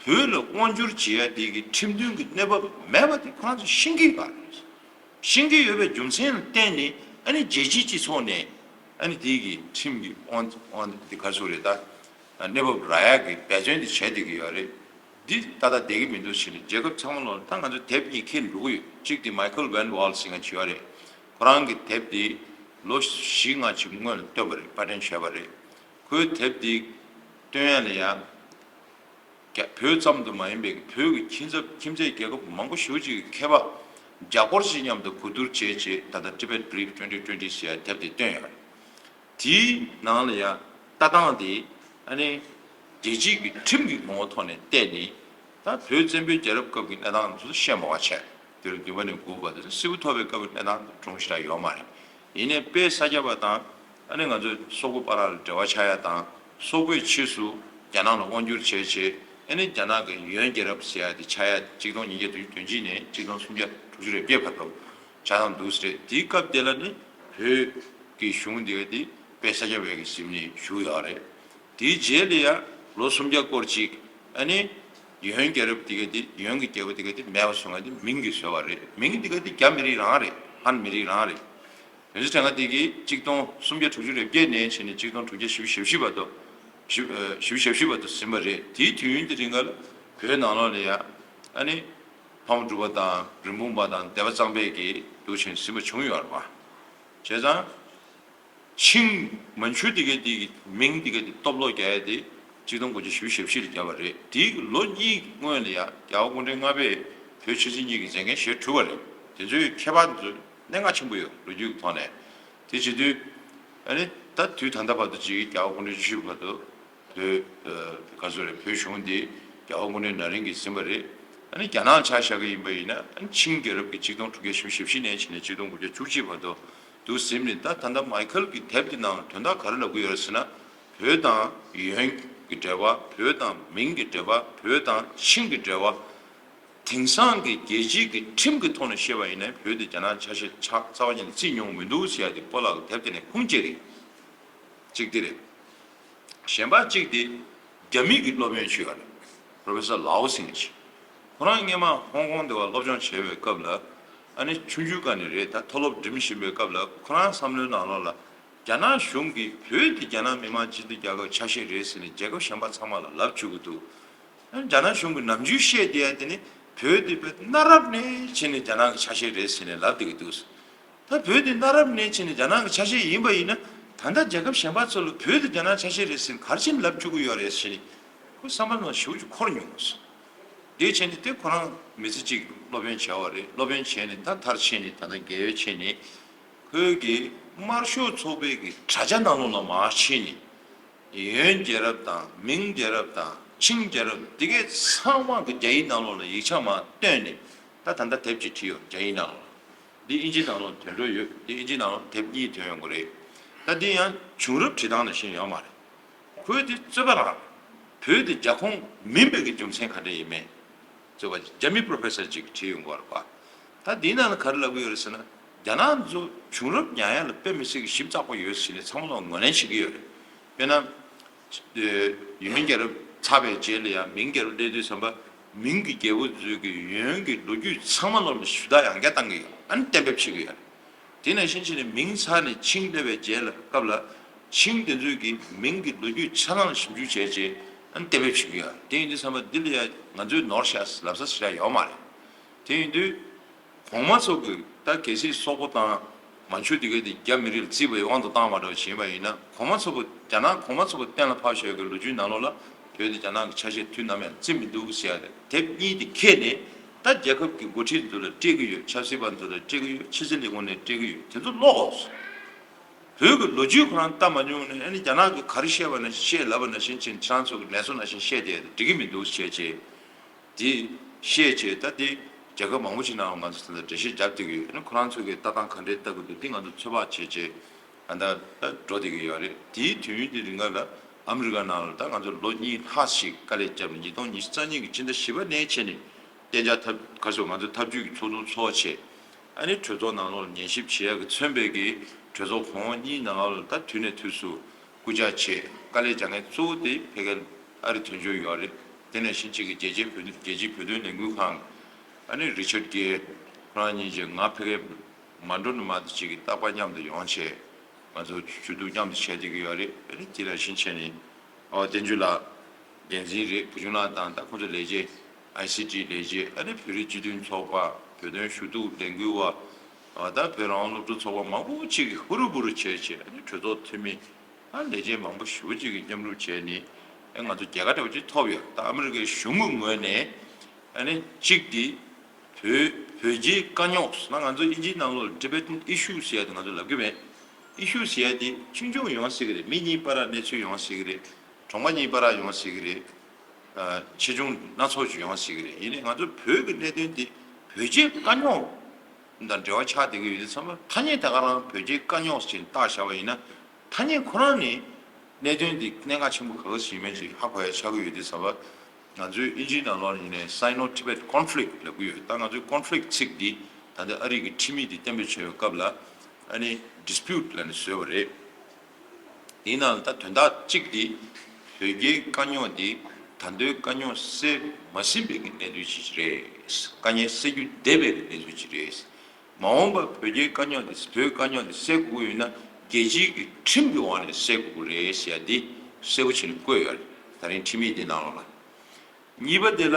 བོད་ལ་དབང་བསྒྱུར་བྱེད་ཡ་དེ་གི་ཁྲིམས་མཐུན་གྱི་གནས་བབ་མེད་པ་དེ་ཁོ་རང་ཚོས་ཤེས་ཀྱི་ཡོད་རེད། ཤེས་ཀྱི་ཡོད་པའི་རྒྱུ་མཚན་ལ་བརྟེན་ནས་ཨ་ནི་རྒྱལ་སྤྱིའི་སྤྱི་ཚོགས་ནས་ཨ་ནི་དེ་གི་ཁྲིམས་ཀྱི་དབང་དབང་དེ་ག་རེ་ཟེར་རེད་ད། གནས་བབ་རག་ཡག་གི་འབད་བརྩོན་དེ་བྱས་བསྡད་ཀྱི་ཡོད་རེད། འདི་ཏག་ཏག་བསྡད་ཀྱི་མི་འདུག་ཟེར་ནས་རྒྱལ་ཁབ་ཚང་མ་ལོག་ད་ང་ཚོ་དེབ་གཉིས་ཁྱེར་འགྲོ་གི་ཡོད། གཅིག་དེ་Michael Van Wall ཟེར་མཁན་ཅིག་ཡོད་རེད། ཁོ་རང་གི་དེབ་དེ་ལོ་བཞི་ལྔ་ཅིག་སྔོན་ལ་བཏོན་པ་རེད། པར་སྐྲུན་བྱས་པ་རེད། ཁོའི་དེབ་དེ་བཏོན་ཡ་ལ་ཡ། རྒྱ་བོད་ཙམ་དུ་མ་ཡིན་པའི་བོད་ཀྱི་ཁྱིམ་ཚབ་ཁྱིམ་མཚེས་རྒྱལ་ཁབ་མང་པོ་ཞེ་པོ་ཅིག་གི་མཁས་པ་བརྒྱ་སྐོར་ཅིག་མཉམ་དུ་གོ་བསྡུར་བྱས་རྗེས་ད་ལྟ་Tibet Brief twenty twenty ཟེར་ཡ་དེབ་དེ་བཏོན་ཡོད་རེད། དེའི་ནང་ལ་ཡ་ལྟ་སྟངས་དེ་ཨ་ནི་རྒྱལ་སྤྱིའི་གི་ཁྲིམས་ཀྱི་ངོ་བོ་ཐོག་ནས་བལྟས་ནས་ད་བོད་བཙན་པོའི་རྒྱལ་རབས་སྐབས་ཀྱི་གནས་སྟངས་ཚོ་བཤད་མ་བ་བྱས། དེ་ལ་བདུན་པ་ནས་དགུ་པ་དེ་ཚོ་སིལ་བུ་ཐོར་བའི་སྐབས་ཀྱི་གནས་སྟངས་དེ་གྲུང་ཞེ་དྲག་ཡོད་མ་རེད། ཡིན་ནའི་དཔེ་ས་སྐྱ་པ་དང་ཨ་ནི་ང་ཚོ་སོག་པོ་བར་ལ་འབྲེལ་བ་ཆགས་ཡ་དང་། སོག་པོས་ཕྱིས་སུ་རྒྱ་ནག་ལ་དབང་བསྒྱུར་བྱས་རྗེས་ཨ་ནི་རྒྱ་ནག་གི་ཡོན་རྒྱལ་རབས་ཟེར་ཡ་དེ་ཆགས་ཡ་གཅིག་སྟོང་ཉིས་བརྒྱ་དོན་གཅིག་ནས་གཅིག་སྟོང་སུམ་བརྒྱ་དྲུག་ཅུ་རེ་བརྒྱད་བར་དུ་ཆགས་སྟངས་འདུག་ཟེར། དེའི་སྐབས་དེ་ལ་ནི་བོད་ཀྱི་གཞུང་དེ་ག་དེ་དཔེ་ས་སྐྱ་པའི་གི་གཟིམ་ནས་བཞུགས་ཡོད་རེད། དེའི་རྗེས་ལ་ཡ་ལོ་སུམ་བརྒྱ་སྐོར་ཅིག་ཨ་ནི་ཡོན་རྒྱལ་རབས་དེ་ག་དེ་ཡོན་གྱི་རྒྱལ་པོ་དེ་ག་དེ་མེད་པ་སོང་བ་དེ་མིང་གིས་བཟོས་པ་རེད། མིང་དེ་ག་དེ་རྒྱ་མི་རིགས་རང་རེད། ཧན་མི་རིགས་རང་རེད། དོན་ཚན་ཕྲེང་བ་དེ་གིས་གཅིག་སྟོང་སུམ་བརྒྱ་དྲུག་ཅུ་རེ་བརྒྱད་ནས་བྱས་ནས་གཅིག་སྟོང་དྲུག་བརྒྱ་བཞི་བཅུ་ཞེ་བཞི་བར་དུ་བཞི་ཨ་བཞི་བཅུ་ཞེ་བཞི་བར་དུ་ཟིན་པ་རེད། དེའི་དུས་ཡུན་དེ་རིང་ག་ལ་བོད་ནང་ལོགས་ལ་ཡ་ཨ་ནི་ཕ་མ་གྲུ་པ་དང་རིན་སྤུངས་པ་དང་སྡེ་པ་གཙང་པས་ཀྱིས་འདུག་བྱས་ནས་ཟིན་པ་བྱུང་ཡོད་རེད་པ། བྱས་ཙང་། ཆིང་མན་ཇུ་དེ་གའི་དེ་གི་མིང་དེ་གའི་དེ་སྟོབས་ལོག་རྒྱག་ཡ་དེ་གཅིག་སྟོང་དགུ་བརྒྱ་བཞི་བཅུ་ཞེ་བཞི་ལ་བརྒྱབ་པ་རེད། དེའི་ལོ་གཉིས་སྔོན་ལ་ཡ་རྒྱལ་བ་སྐུ་ཕྲེང་ལྔ་པས་བོད་ཆོས་སྲིད་གཉིས་ཀྱི་མཛད་འགན་བཞེས་གྲུབ་པ་རེད། དེ་ཚོའི་མཁས་པ་དེ་ཚོ་གནད་འགག་ཆེན་པོ་ཡོད། ལོ་རྒྱུས་ཀྱི་ཐོག་ནས། དེ་བྱེད་དུས་ཨ་ནི་ད་དུས་ད་ལྟ་བར་དུ་ཅིག་རྒྱལ་བ་སྐུ་ཕྲེང་བཅུ་བཞི་བར་དུ་བོད་ཨ་ག་ཚོད་རེད། བོད་གཞུང་འདི་རྒྱལ་བ་སྐུ་ཕྲེང་ན་རིང་གིས་ཟིན་པ་རེད། ཨ་ནི་རྒྱ་ནག་ཆ་བཞག་གི་ཡིན་པ་ཡིན་ན་ཨ་ནི་ཆིང་རྒྱལ་རབས་ཀྱི་གཅིག་སྟོང་དྲུག་བརྒྱ་བཞི་བཅུ་ཞེ་བཞི་ནས་བྱས་ནས་གཅིག་སྟོང་དགུ་བརྒྱ་བཅུ་གཅིག་བར་དུ་འདུག་ཟིན་ནས། ད་ད་ལྟ་མའི་ཁལ་གྱི་དེབ་དེ་ནང་དོན་དག་ག་རེ་ལབ་ཀྱི་ཡོད་རེད་ཟེར་ན། བོད་དང་ཡོན་གྱི་འབྲེལ་བ། བོད་དང་མིང་གི་འབྲེལ་བ། བོད་དང་ཆིང་གི་འབྲེལ་བ། དེང་སང་གི་རྒྱལ་སྤྱིའི་གི་ཁྲིམས་ཀྱི་ཐོག་ནས་བཤད་པ་ཡིན་ན་བོད་དེ་རྒྱ་ནག་ཆ་ཤས་ཆགས་རྩ་བ་ཉིད་ནས་བརྩི་མྱོང་མི་འདུག་ཟེར་ཡ་དེ་སྤོ་ལགས་ཀྱི་དེབ་དེ་ནས་ཁུངས་སྐྱེལ་གི་ཡིན། གཅིག་དེ་རེད། གཞན་པ་གཅིག་དེ་རྒྱ་མི་གི་སློབ་དཔོན་ཅིག་ཡོད་རེད། Professor Lau ཟེར་མཁན་ཅིག་ཁོ་རང་སྔོན་མ་ཧོང་ཀོང་དེ་བ་སློབ་སྦྱོང་བྱས་པའི་སྐབས་ལ་ཨ་ནི་ཆུང་ཆུང་སྒང་ནས་རེད། ད་མཐོ་སློབ་འགྲིམ་བཞིན་པའི་སྐབས་ལ་ཁོ་རང་བསམ་བློའི་ནང་ལོགས་ལ་ རྒྱ་ནག་གཞུང་གིས་བོད་དེ་རྒྱ་ནག་མི་དམངས་སྤྱི་མཐུན་རྒྱལ་ཁབ་ཆ་ཤས་རེད་ཟེར་ནས་རྒྱལ་ཁབ་གཞན་པ་ཚང་མ་ལ་ལབ་བཅུག་གི་འདུག། ཨ་ནི་རྒྱ་ནག་གཞུང་གིས་ནམ་རྒྱུན་བཤད་བསྡད་ཡ་དེ་ནི་བོད་དེ་བོད་གནའ་རབས་ནས་བྱས་ནས་རྒྱ་ནག་གི་ཆ་ཤས་རེད་ཟེར་ནས་ལབ་བསྡད་ཀྱི་འདུག། ད་བོད་དེ་གནའ་རབས་ནས་བྱས་ནས་རྒྱ་ནག་གི་ཆ་ཤས་ཡིན་པ་ཡིན་ན། ད་ལྟ་རྒྱལ་ཁབ་གཞན་པ་ཚོ་ལ་བོད་དེ་རྒྱ་ནག་ཆ་ཤས་རེད་ཟེར་ནས་ག་རེ་བྱས་ནས་ལབ་བཅུག་གི་ཡོད་རེད་ཟེར་ནས་ཁོ་བསམ་པ་ནང་ཞེ་པོ་ཅིག་འཁོར་མྱོང་སོང་། དེ་བྱས་ནས་དེ་ཁོ་རང་མི་ཚེ་གཅིག་སློབ་དཔོན་བྱས་པ་རེད། སློབ་དཔོན་བྱས་ནས་ད་མཐར་ཕྱིན་ནས་ད་ལྟ་རྒས་ཡོལ་ཕྱིན་ནས་ཁོས་གི་དམར་ཤོག་ཚོགས་པའི་གི་དྲ་རྒྱ་ནང་ལོགས་ལ་མར་ཕྱིན་ནས། ཡོན་རྒྱལ་རབས་དང་མིང་རྒྱལ་རབས་དང་ཆིང་རྒྱལ་རབས་འདི་གའི་ཚང་མ་གི་རྒྱ་ཡིག་ནང་ལོགས་ལ་ཡིག་ཆ་མར་བཏོན་ནས་ད་ད་ལྟ་དེབ་ཅིག་བྲིས་ཡོད། རྒྱ་ཡིག་ནང་ལོགས་ལ། འདི་ཨིན་ཇི་ནང་ལོགས་ཐོན་འགྲོ་ཡོད། འདི་ཨིན་ཇི་ནང་ལོགས་དེབ་གཉིས་ཐོན་ཡོང་གི་རེད། ད་འདི་ཡང་བྱུང་རབས་བྲིས་སྟངས་ནང་བཞིན་ཡོད་མ་རེད། ཁོས་འདི་རྩོད་པ་རང་རེད། བོད་འདི་རྒྱ་ཁོངས་མིན་པའི་གི་རྒྱུ་མཚན་ག་འདྲ་ཡིན་མིན། རྩོད་པ་རྒྱ་མི་པྲོ་ཕེ་སར་ཅིག་གིས་བྲིས་ཡོང་གི་ཡོད་རེད་པ། ད་འདིའི་ནང་ལ་ག་རེ་ལབ་ཀྱི་ཡོད་རེད་ཟེར་ན། རྒྱ་ནག་ཚོ་བྱུང་རབས་ཉར་ཡ་ལ་དཔེ་མི་སྲིད་ཀྱི་ཞིབ་ཚགས་པོ་ཡོད་ཟེར་ནས་ཚང་མ་ལ་ངོས་ལེན་བྱེད་ཀྱི་ཡོད་རེད། དཔེར་ན། ཡོན་རྒྱལ་རབས་ཚར་བའི་རྗེས་ལ་ཡང་མིང་རྒྱལ་རབས་སླེབས་དུས་ཙམ་པ། མིང་གི་རྒྱལ་པོ་ཚོའི་གི་ཡོན་གྱི་ལོ་རྒྱུས་ཚང་མ་ལོག་ནས་ཞུ་དག་ཡང་བསྐྱར་བཏང་གི་ཡོད། ཨ་ནི་གཏན་འབེབས་བྱེད་ཀྱི་ཡོད་རེད། དེ་ནང་བཞིན་བྱས་ནས་མིང་ཚར་ནས་ཆིང་སླེབས་པའི་རྗེས་ལ་སྐབས་ལ། ཆིང་དེ་ཚོའི་གི་མིང་གི་ལོ་རྒྱུས་ཆ་ཚང་ཞིབ་འཇུག་བྱས་རྗེས་ཨ་ནི་གཏན་འབེབས་བྱེད་ཀྱི་ཡོད་རེད། དེ་ཡིན་དུས་ཙམ་པ་འདི་ལ་ཡང་ང་ཚོས་ནོར་ཤག་ལབ་ས་ཞེ་དྲག་ཡོད་མ་རེད། དེ་ཡིན་དུས། གོང་མ་ཚོ་གིས་ད་གལ་སྲིད་སོག་པོ་དང་མན་ཇུ་དེ་གའི་དེ་རྒྱ་མི་རིགས་ལ་བརྩིས་པའི་དབང་དུ་བཏང་བ་འདྲ་བ་བྱས་པ་ཡིན་ན། གོང་མ་ཚོ་གི་རྒྱ་ནག་གོང་མ་ཚོ་གི་གཏན་ལ་ཕབ་བཞག་གི་ལོ་རྒྱུས་ནང་ལོགས་ལ་བོད་དེ་རྒྱ་ནག་གི་ཆ་ཤས་དུས་ནམ་ཡང་བརྩི་མི་འདུག་ཟེར་ཡ་རེད། དེབ་གཉིས་དེ་ཁྱེར་ནས་ད་རྒྱལ་ཁབ་ཀྱི་འགོ་ཁྲིད་ཚོ་ལ་སྤྲད་ཀྱི་ཡོད། ཆབ་སྲིད་པ་ཚོ་ལ་སྤྲད་ཀྱི་ཡོད། ཕྱི་སྲིད་ལས་ཁུངས་ནས་སྤྲད་ཀྱི་ཡོད། དེ་ཚོ་ཀློག་འོ། བོད་ཀྱི་ལོ་རྒྱུས་ཁོ་རང་ལྟ་མ་མྱོང་ནས་ཨ་ནི་རྒྱ་ནག་གིས་ག་རེ་བཤད་པ་ནང་བཞིན་བཤད་ལབ་པ་ནང་བཞིན་བྱས་ཁྱེད་རང་ཚོ་གི་ལས་བཟོ་ནང་བཞིན་བཤད་བསྡད་ཡ་དེ་འགྲིག་གི་མི་འདུག་བཤད་བྱས། དེ་བཤད་བྱས། ད་དེ་རྒྱལ་ཁབ་མང་པོ་ཞིག་ནང་ང་ཚོ་ད་ལྟ་འགྲེལ་བཤད་རྒྱབ་བསྡད་ཀྱི་ཡོད། ཨ་ནི་ཁོ་རང་ཚོ་གིས་ལྟ་སྟངས་ག་འདྲའི་ལྟ་གི་འདུག། དེ་ང་ཚོ་ཚོད་དཔག་བྱས་བྱས་ད་ལྟ་འགྲོ་བསྡད་ཀྱི་ཡོད་རེད། དེའི་དུས་ཡུན་དེ་རིང་ག་ལ་ཨ་མི་རི་ཀ་ནང་ལ་ད་ང་ཚོ་ལོ་གཉིས་ལྷག་ཞིག་དཀའ་ལས་བརྒྱབ་ནས་ཉིས་སྟོང་ཉི་ཤུ་རྩ་གཉིས་ཀྱི་ཕྱི་ཟླ་བཞི་པ་ནས་བྱས་ནས་གཏན་འཇགས་ཐབས་ཁ་སོགས་ང་ཚོ་ཐབས་ཇུས་ཀྱི་ཚོགས་འདུ་འཚོགས་བྱས། ཨ་ནི་གྲོས་ཚོགས་ནང་ལོགས་ལ་ཉན་ཞིབ་བྱེད་ཡག་གི་མཚོན་པའི་གི་གྲོས་ཚོགས་གོང་འོག་གཉིས་ནང་ལོགས་ལ་ད་དུས་ནས་དུས་སུ་སྐུ་བཅར་བྱས། དཀའ་ལས་རྒྱག་མཁན་གཙོ་བོ་དེ་ཕ་གིར་ཨ་རི་དོན་གཅོད་ཡོད་རེད། དེ་ནས་ཕྱིན་ཆད་ཀྱི་རྒྱལ་སྤྱིའི་བོད་རྒྱལ་སྤྱིའི་བོད་དོན་ལས་འགུལ་ཁང་ཨ་ནི་རི་ཆར་གྷེ་ཁོ་རང་གཉིས་ཀྱིས་ང་ཕ་གིར་མ་འགྲོ་ནི་མ་གཏོགས་ཅིག་གི་རྟག་པར་མཉམ་དུ་ཡོང་བྱས། ང་ཚོ་ཞུ་གཏུག་མཉམ་དུ་བྱས་བསྡད་ཀྱི་ཡོད་རེད། ཨ་ནི་དེ་ནས་ཕྱིན་ཆད་ནས་ཨོ་བསྟན་ཆོས་ལགས་འགན་འཛིན་རེད། བུ་ཆུང་ལགས་དང་ད་ཁོང་ཚོ་ལས་བྱེད། ཨའི་སི་ཊི་ལས་བྱེད། ཨ་ནི་བོད་རིགས་སྤྱི་མཐུན་ཚོགས་པ། བོད་དོན་ཞུ་གཏུག་ལས་འགུལ་བ། ཨ་ད་བོད་རང་དབང་སློབ་ཕྲུག་ཚོགས་པ་མང་པོ་ཅིག་གིས་ཧུར་རུ་འབུར་རུ་བྱས་བྱས། ཨ་ནི་གྲོས་ཚོགས་འཐུས་མི་ཨ་ལས་བྱེད་མང་པོ་ཞེ་པོ་ཅིག་གིས་མཉམ་རུབ་བྱས་ནས་ཨ་ང་ཚོ་རྒྱལ་ཁ་འདྲ་བོ་ཅིག་ཐོབ་ཡོད། ད་ཨ་མི་རི་ཀའི་གཞུང་གི་ངོས་ནས་ཨ་ནི་གཅིག་དེ་བོད་བོད་རྒྱའི་དཀའ་རྙོག་ཟེར་ན། ང་ཚོ་དབྱིན་ཇིའི་ནང་ལོགས་ལ་Tibetan issue ཟེར་ཡ་དེ་ང་ཚོ་ལབ་ཀྱི་མེད། ཨི་ཤུ་ཟེར་ཡ་དེ་ཆུང་ཆུང་ཡོང་སྲིད་ཀྱི་རེད། མི་གཉིས་བར་གནས་ཚུལ་ཡོང་སྲིད་ཀྱི་རེད། གྲོང་པ་གཉིས་བར་ཡོང་སྲིད་ཀྱི་རེད། ཨ་ཆེ་ཆུང་སྣ་ཚོགས་ཅིག་ཡོང་སྲིད་ཀྱི་རེད། ཡིན་ནའི་ང་ཚོ་བོད་ཀྱི་གནད་དོན་དེ་བོད་རྒྱའི་དཀའ་རྙོག་དང་འབྲེལ་བ་ཆགས་བསྡད་ཀྱི་ཡོད་དུས་ཙམ་པ། ཐ་སྙད་ད་ག་རང་བོད་རྒྱའི་དཀའ་རྙོག་ཅིག་བཏགས་བཞག་པ་ཡིན་ན། ཐ་སྙད་ཁོ་རང་ནི་གནད་དོན་འདི་གནད་འགག་ཆེན་པོ་ག་ག་ཞིག་མེད་ཅིག་ཧ་གོ་ཡ་ཆགས་ཀྱི་ཡོད་དུས་ཙམ་པ། ང་ཚོའི་དབྱིན་ཇིའི་ནང་ལོགས་ནས་ཡིན་ནའི་Sino-Tibet conflict ལབ་ཀྱི་ཡོད། ད་ང་ཚོའི་conflict ཚིག་འདི་ད་ལྟ་ཨ་རི་གི་ཁྲིམས་ཡིག་འདི་གཏན་འབེབས་བྱས་པའི་སྐབས་ལ་ཨ་ནི་dispute ལབ་ནས་བཟོས་པ་རེད། དེའི་ནང་ལ་ད་དོན་དག་གཅིག་འདི་བོད་རྒྱའི་དཀའ་རྙོག་འདི་ད་ལྟའི་དཀའ་རྙོག་སེལ་མ་ཟིན་པའི་གི་གནས་ཚུལ་ཅིག་རེད། དཀའ་ངལ་སེལ་རྒྱུ་འདས་པའི་གི་གནས་ཚུལ་ཅིག་རེད། མ་འོངས་པར་བོད་རྒྱའི་དཀའ་རྙོག་འདི། བོད་དཀའ་རྙོག་འདི་སེལ་དགོས་ཀྱི་ཡོད་ན་རྒྱལ་སྤྱིའི་གི་ཁྲིམས་ཀྱི་འོག་ནས་སེལ་དགོས་ཀྱི་རེད་ཟེར་ཡ་འདི་གསལ་པོ་བྱས་ནས་བཀོད་ཡོད་རེད། ད་རིང་ཁྲིམས་ཡིག་འདི་ནང་ལོགས་ལ། གཉིས་པ་དེ་ལ་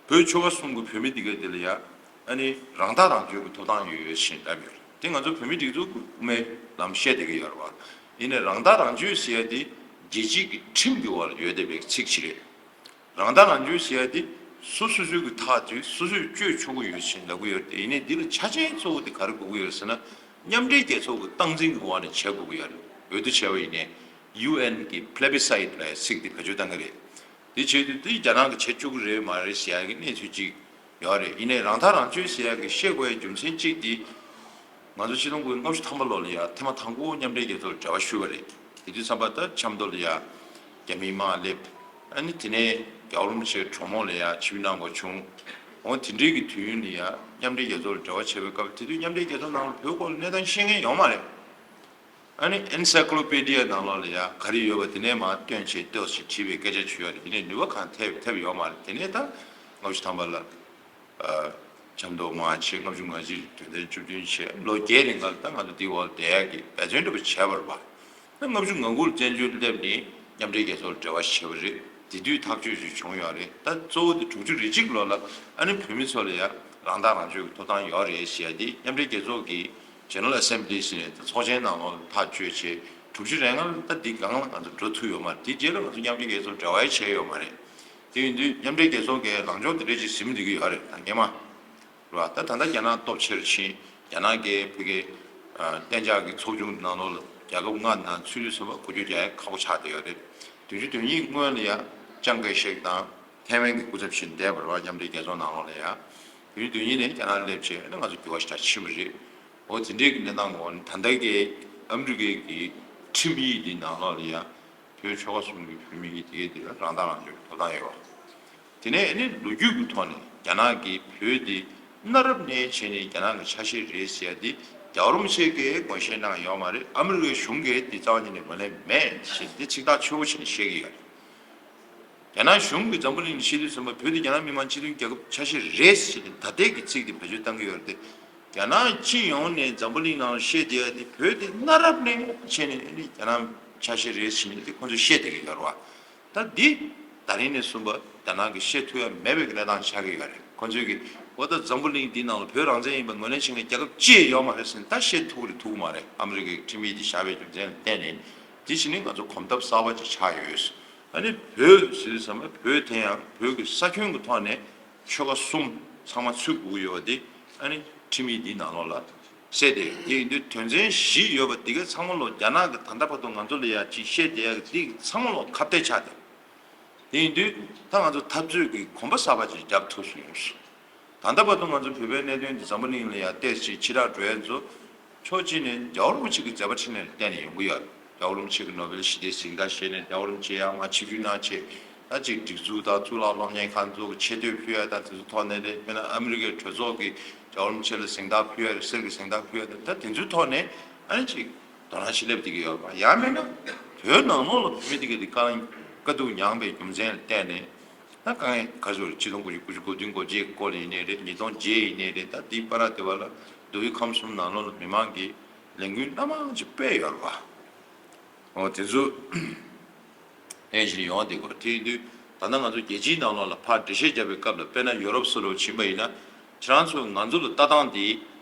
བོད་ཆོལ་ཁ་གསུམ་གྱི་བོད་མི་འདི་ག་དེ་ལ་ཡ་ཨ་ནི་རང་ཐག་རང་གཅོད་ཀྱི་ཐོབ་ཐང་ཡོད་ཡོད་བཞིན་ལབ་ཡོད་རེད། དེ་ང་ཚོ་བོད་མི་སྒྲིག་འཛུགས་ཀྱི་དབུ་མའི་ལམ་བཤད་བསྡད་ཀྱི་ཡོད་རེད་བ། ཡིན་ནའི་རང་ཐག་རང་གཅོད་ཟེར་ཡ་དེ་རྒྱལ་སྤྱིའི་གི་ཁྲིམས་ཀྱི་འོག་ལ་ཡོད་བསྡད་པའི་ཚིག་ཅིག་རེད། རང་ཐག་རང་གཅོད་ཟེར་ཡ་དེ་སོ་སོ་སོའི་གི་ཐག་དེ་སོ་སོས་གཅོད་ཆོག་གི་ཡོད་ཟེར་ལབ་ཀྱི་ཡོད་རེད། དེ་ཡིན་ནའི་འདི་ལ་ཆ་རྐྱེན་གཙོ་བོ་དེ་ག་རེ་དགོས་ཀྱི་ཡོད་ཟེར་ན། མཉམ་འབྲེལ་རྒྱལ་ཚོགས་ཀྱི་སྟངས་འཛིན་གྱི་འོག་ནས་བྱེད་དགོས་ཀྱི་ཡོད་རེད། འོས་བསྡུ་བྱས་པ་ཡིན་ནའི་ཡུ་ཨེན་གྱི་plebiscite ལབ་ཡ་ཚིག་དེ་བེད་སྤྱོད་བཏང་གི་རེད། དེ་བྱེད་དུས་དེ་རྒྱ་ནག་གིས་བྱེད་བཅུག་གི་རེད་མ་རེད་ཟེར་ཡ་གི་གནས་ཚུལ་ཅིག་ཡོད་རེད། ཡིན་ནའི་རང་ཐག་རང་གཅོད་ཟེར་ཡ་གི་བཤད་དགོས་ཡའི་རྒྱུ་མཚན་གཅིག་དེ། ང་ཚོ་ཆིག་སྟོང་དགུ་བརྒྱ་ལྔ་བཅུ་ཐམ་པ་ལོ་ལ་ཡ་ཐེངས་མ་དང་པོ་མཉམ་འབྲེལ་རྒྱལ་ཚོགས་ལ་འབྲེལ་བ་ཞུས་པ་རེད། དེ་དུས་ཙམ་པ་ད་ཆབ་མདོ་ལ་ཡ་རྒྱ་མིའི་དམག་སླེབས། ཨ་ནི་དེ་ནས་རྒྱལ་བ་རིན་པོ་ཆེ་གྲོས་མོལ་ལ་ཡ་ཆིབས་གནང་དགོས་བྱུང་། འོ་དེ་འདྲའི་གི་དུས་ཡུན་ལ་ཡ་མཉམ་འབྲེལ་རྒྱལ་ཚོགས་ལ་འབྲེལ་བ་བྱས་པའི་སྐབས། དེ་དུས་མཉམ་འབྲེལ་རྒྱལ་ཚོགས་ནང་ལ་བོད་སྐོར་ལ་གནས་སྟངས་ཤེས་མཁན་ཡོད་མ་རེད། ཨ་ནི་Encyclopedia ནང་ལོགས་ལ་ཡ་ག་རེ་ཡོད་པ་དེ་ནས་མར་བཏོན་བྱས་ཏོག་ཙམ་བྲིས་པའི་སྐད་ཆ་ཅིག་ཡོད་རེད། ཡིན་ནའི་ནུས་པ་གང་ཐེབས་ཐེབས་ཡོད་མ་རེད། དེ་ནས་ད་ལྔ་བཅུ་ཐམ་པ་ལ། ཨ། ཆབ་མདོ་མང་ཆེ་ལྔ་བཅུ་ང་གཅིག་དོན་ཚན་བཅུ་བདུན་བྱས་ལོ་བརྒྱད་རིང་ག་ལ་ད་ང་ཚོ་འདི་འོག་བསྡད་ཡག་གི་འབད་བརྩོན་འདྲ་པོ་བྱས་པ་རེད་པ། ད་ལྔ་བཅུ་ང་དགུ་ལ་བཙན་བྱོལ་སླེབས་ནས་མཉམ་འབྲེལ་རྒྱལ་ཚོགས་ལ་འབྲེལ་བ་བྱས་པ་རེད། དེ་དུས་ཐག་གཅོད་ཅིག་བྱུང་ཡོད་རེད། ད་གཙོ་བོ་དེ་དྲུག་ཅུ་རེ་གཅིག་ལོ་ལ་ཨ་ནི་བོད་མི་ཚོ་ལ་ཡ་རང་ཐག་རང་གཅོད་ཀྱི་ཐོབ་ཐང་ཡོད་རེད་ཟེར་ཡ་དེ་མཉམ་འབྲེལ་རྒྱལ་ཚོགས་ཀྱི་General Assembly ཟེར་ནས་ད་ཚོགས་ཆེན་ནང་ལོགས་ཐག་གཅོད་བྱས་དྲུག་ཅུ་རེ་ལྔ་ལ་ད་འདི་སྒང་ལ་ང་ཚོ་འགྲོ་ཐུབ་ཡོད་མ་རེད། དེ་རྗེས་ལ་ང་ཚོ་མཉམ་འབྲེལ་རྒྱལ་ཚོགས་འབྲེལ་བ་ཡང་བྱས་ཡོད་མ་རེད། དེ་ཡིན་དུས་མཉམ་འབྲེལ་རྒྱལ་ཚོགས་ཀྱི་ལངས་ཕྱོགས་དེ་འདྲ་ཅིག་ཟིན་བསྡད་ཀྱི་ཡོད་རེད་ད་སྔོན་མ། རེད་བ། ད་ད་ལྟ་རྒྱ་ནག་སྟོབས་ཆེར་ཕྱིན། རྒྱ་ནག་གིས་བོད་ཀྱི་ཨ་གཏན་འཇགས་ཀྱི་ཚོགས་ཆུང་ནང་ལོགས་ལ་རྒྱལ་ཁབ་ལྔ་ནང་ཚུད་དུས་ཙམ་པ་འགུལ་སྐྱོད་རྒྱག་ཡ་ཁག་པོ་ཆགས་བསྡད་ཡོད་རེད། བདུན་ཅུ་དོན་གཉིས་སྔོན་ལ་ཡ་ཅང་ཀེ་ཤེག་དང་ཐའེ་ཝན་གྱི་སྐུ་ཚབ་ཕྱིན་བསྡད་པ་རེད་བ། མཉམ་འབྲེལ་རྒྱལ་ཚོགས་ནང་ལོགས་ལ་ཡ། བདུན་ཅུ་དོན་གཉིས་ནས་རྒྱ་ནག་སླེབས་བྱས་ཨ་ནི་ང་ཚོ་འགྱུར་བ་ཞེ་དྲག་ཕྱིན་པ་རེད། འོ་དེ་འདྲའི་གི་གནས་སྟངས་འོག་ནས་ད་ལྟ་གི་ཨ་མི་རི་ཀའི་གི་ཁྲིམས་ཡིག་འདི་ནང་ལོགས་ལ་ཡ། བོད་ཆོལ་ཁ་གསུམ་གྱི་བོད་མི་ཡིས་དེ་གའི་དེ་ལ་རང་ཐག་རང་གཅོད་ཀྱི་ཐོབ་ཐང་ཡོད་པ། དེ་ནས་ཨ་ནི་ལོ་རྒྱུས་ཀྱི་ཐོག་ནས་རྒྱ་ནག་གིས་བོད་དེ་གནའ་རབས་ནས་བྱས་ནས་རྒྱ་ནག་གི་ཆ་ཤས་རེད་ཟེར་ཡ་དེ་རྒྱལ་བ་རིན་པོ་ཆེ་གིས་ངོ་ཤེས་གནང་ཡོད་མ་རེད། ཨ་མི་རི་ཀའི་གཞུང་གིས་དེ་རྩ་བ་ཉིད་ནས་ངོས་ལེན་མེད་ཞེས་དེ་ཚིག་ཐག་ཆོད་པོ་བྱས་ནས་བཤད་ཀྱི་ཡོད་རེད། རྒྱ་ནག་གཞུང་གིས་འཛམ་བུ་གླིང་ལ་བཤད་དུས་ཙམ་པ་བོད་དེ་རྒྱ་ནག་མི་དམངས་སྤྱི་མཐུན་རྒྱལ་ཁབ་ཆ་ཤས་རེད་ཟེར་ནས་ད་ལྟའི་གི་ཚིག་དེ་བེད་སྤྱོད་བཏང་གི་ཡོད་རེད་དེ། རྒྱ་ནག་སྤྱི་ཡོངས་ནས་འཛམ་བུ་གླིང་ནང་བཤད་བསྡད་ཡ་དེ་བོད་དེ་གནའ་རབས་ནས་བྱས་ནས་ཨ་ནི་རྒྱ་ནག་ཆ་ཤས་རེད་ཟེར་ནས་དེ་ཁོང་ཚོས་བཤད་བསྡད་ཀྱི་ཡོད་རེད་བ། ད་འདི་ད་རིང་ནས་བཟུང་པ་རྒྱ་ནག་གིས་བཤད་ཐུབ་ཡ་མེད་པའི་གི་གནས་སྟངས་ཆགས་ཀྱི་ཡོད་རེད། ཁོང་ཚོས་གི་འོ་ད་འཛམ་བུ་གླིང་འདི་ནང་ལ་བོད་རང་བཙན་ཡིན་པ་ངོས་ལེན་བྱེད་མཁན་རྒྱལ་ཁབ་ཅི་ཡང་ཡོད་མ་རེད་ཟེར་ནས་ད་བཤད་ཐུབ་ཀྱི་རེད་ཐུབ་ཀྱི་མ་རེད། ཨ་མི་རི་ཀའི་ཁྲིམས་ཡིག་འདི་བཞག་པའི་རྒྱུ་མཚན་ལ་བརྟེན་ནས་དེ་བྱས་ནས་ང་ཚོ་གོམ་སྟབས་གསར་པ་ཅིག་ཆགས་ཡོད། ཨ་ནི་བོད་ཟེར་དུས་ཙམ་པ་བོད་དེ་ཡང་བོད་ཀྱི་ས་ཁྱོན་གྱི་ཐོག་ནས་ཆོལ་ཁ་གསུམ་ཚང་མ་ཚུད་དགོས་ཀྱི་ཡོད་པ་དེ་ཨ་ནི་ཁྲིམས་ཡིག་འདིའི་ནང་ལོགས་ལ་གསལ་བསྡད་ཡོད། དེ་ཡིན་དུས་དོན་ཚན་བཞི་ཡོད་པ་འདི་ག་ཚང་མ་ལོག་རྒྱ་ནག་གིས་ད་ལྟ་བར་དུ་ང་ཚོ་ལ་ཡ་ཅིག་བཤད་བསྡད་ཡག་གི་འདི་ཚང་མ་ལོག་ཁ་གཏད་ཆགས་བསྡད། དེ་ཡིན་དུས་ད་ང་ཚོ་འཐབ་རྩོད་ཀྱི་གོམ་པ་གསར་པ་ཅིག་རྒྱབ་ཐུབ་སོང་། ད་ལྟ་བར་དུ་ང་ཚོ་བོད་པའི་གནད་དོན་འདི་འཛམ་བུ་གླིང་ལ་ཡང་ཏོག་ཙམ་ཕྱི་བསྒྲགས་འགྲོ་ཡ་ཚོ་ཕྱོགས་གཅིག་ནས་རྒྱལ་བ་རིན་པོ་ཆེ་གི་མཛད་པ་འཕྲིན་ལས་ལ་བརྟེན་ནས་ཡོང་གི་ཡོད། རྒྱལ་བ་རིན་པོ་ཆེ་གི་ནོ་བེལ་ཞི་བདེའི་གཟེངས་རྟགས་བཞེས་ནས་རྒྱལ་བ་རིན་པོ་ཆེ་ཡར་མར་ཆིབས་བསྒྱུར་གནང་བྱས། ད་ཅིག་སྒྲིག་འཛུགས་དང་གཙུག་ལག་སློབ་གཉེར་ཁང་ཚོ་གི་ཆེ་བསྟོད་ཕུལ་ཡ་དང་དེ་ཚོ་ཐོག་ནས་རེད། དཔེར་ན་ཨ་མི་རི་ཀའི་གྲོས་ཚོགས་ཀྱིས་རྒྱལ་བ་རིན་པོ་ཆེ་ལ་གཟེངས་རྟགས་ཕུལ་ཡ་རེད། གསེར་གྱི་གཟེངས་རྟགས་ཕུལ་ཡ་དང་ད་དེ་ཚོའི་ཐོག་ནས་ཨ་ནི་ཅིག་དོ་སྣང་ཞིག་སླེབས་བསྡད་ཀྱི་ཡོད་པ། ཡང་མིན་ན་བོད་ནང་ལོགས་ལ་བོད་མི་དེ་ག་དེ་དཀའ་དཀའ་སྡུག་མྱངས་པའི་རྒྱུ་མཚན་ལ་བརྟེན་ནས། ད་དཀའ་ངལ་ག་ཚོད་རེད། ཆིག་སྟོང་དགུ་བརྒྱ་དགུ་བཅུ་གོ་བདུན་གོ་བརྒྱད་ཀྱི་སྐོར་ལ་ཡིན་ནའི་རེད། ཉིས་སྟོང་བརྒྱད་ཡིན་ནའི་རེད། ད་འདི་པར་དེ་བ་ལ་མདོ་དབུས་ཁམས་གསུམ་ནང་ལོགས་ལ་མི་མང་གིས་ལས་འགུལ་སྣ་མང་ཅིག་སྤེལ་ཡོད་རེད་བ། འོ་དེ་ཚོ་ལྷན་ཅིག་ཡོང་བསྡད་ཀྱི་རེད། དེ་ཡིན་དུས་ད་ལྟ་ང་ཚོ་རྒྱལ་སྤྱིའི་ནང་ལོགས་ལ་ཕར་འགྲེལ་བཤད་བརྒྱབ་པའི་སྐབས་ལ་དཔེར་ན་ཡོ་རོབ་སོགས་ལ་ཕྱིན་པ་ཡིན་ན་ཁྱེད་རང་ཚོས་ང་ཚོ་ལ་ལྟ་སྟངས་དེ་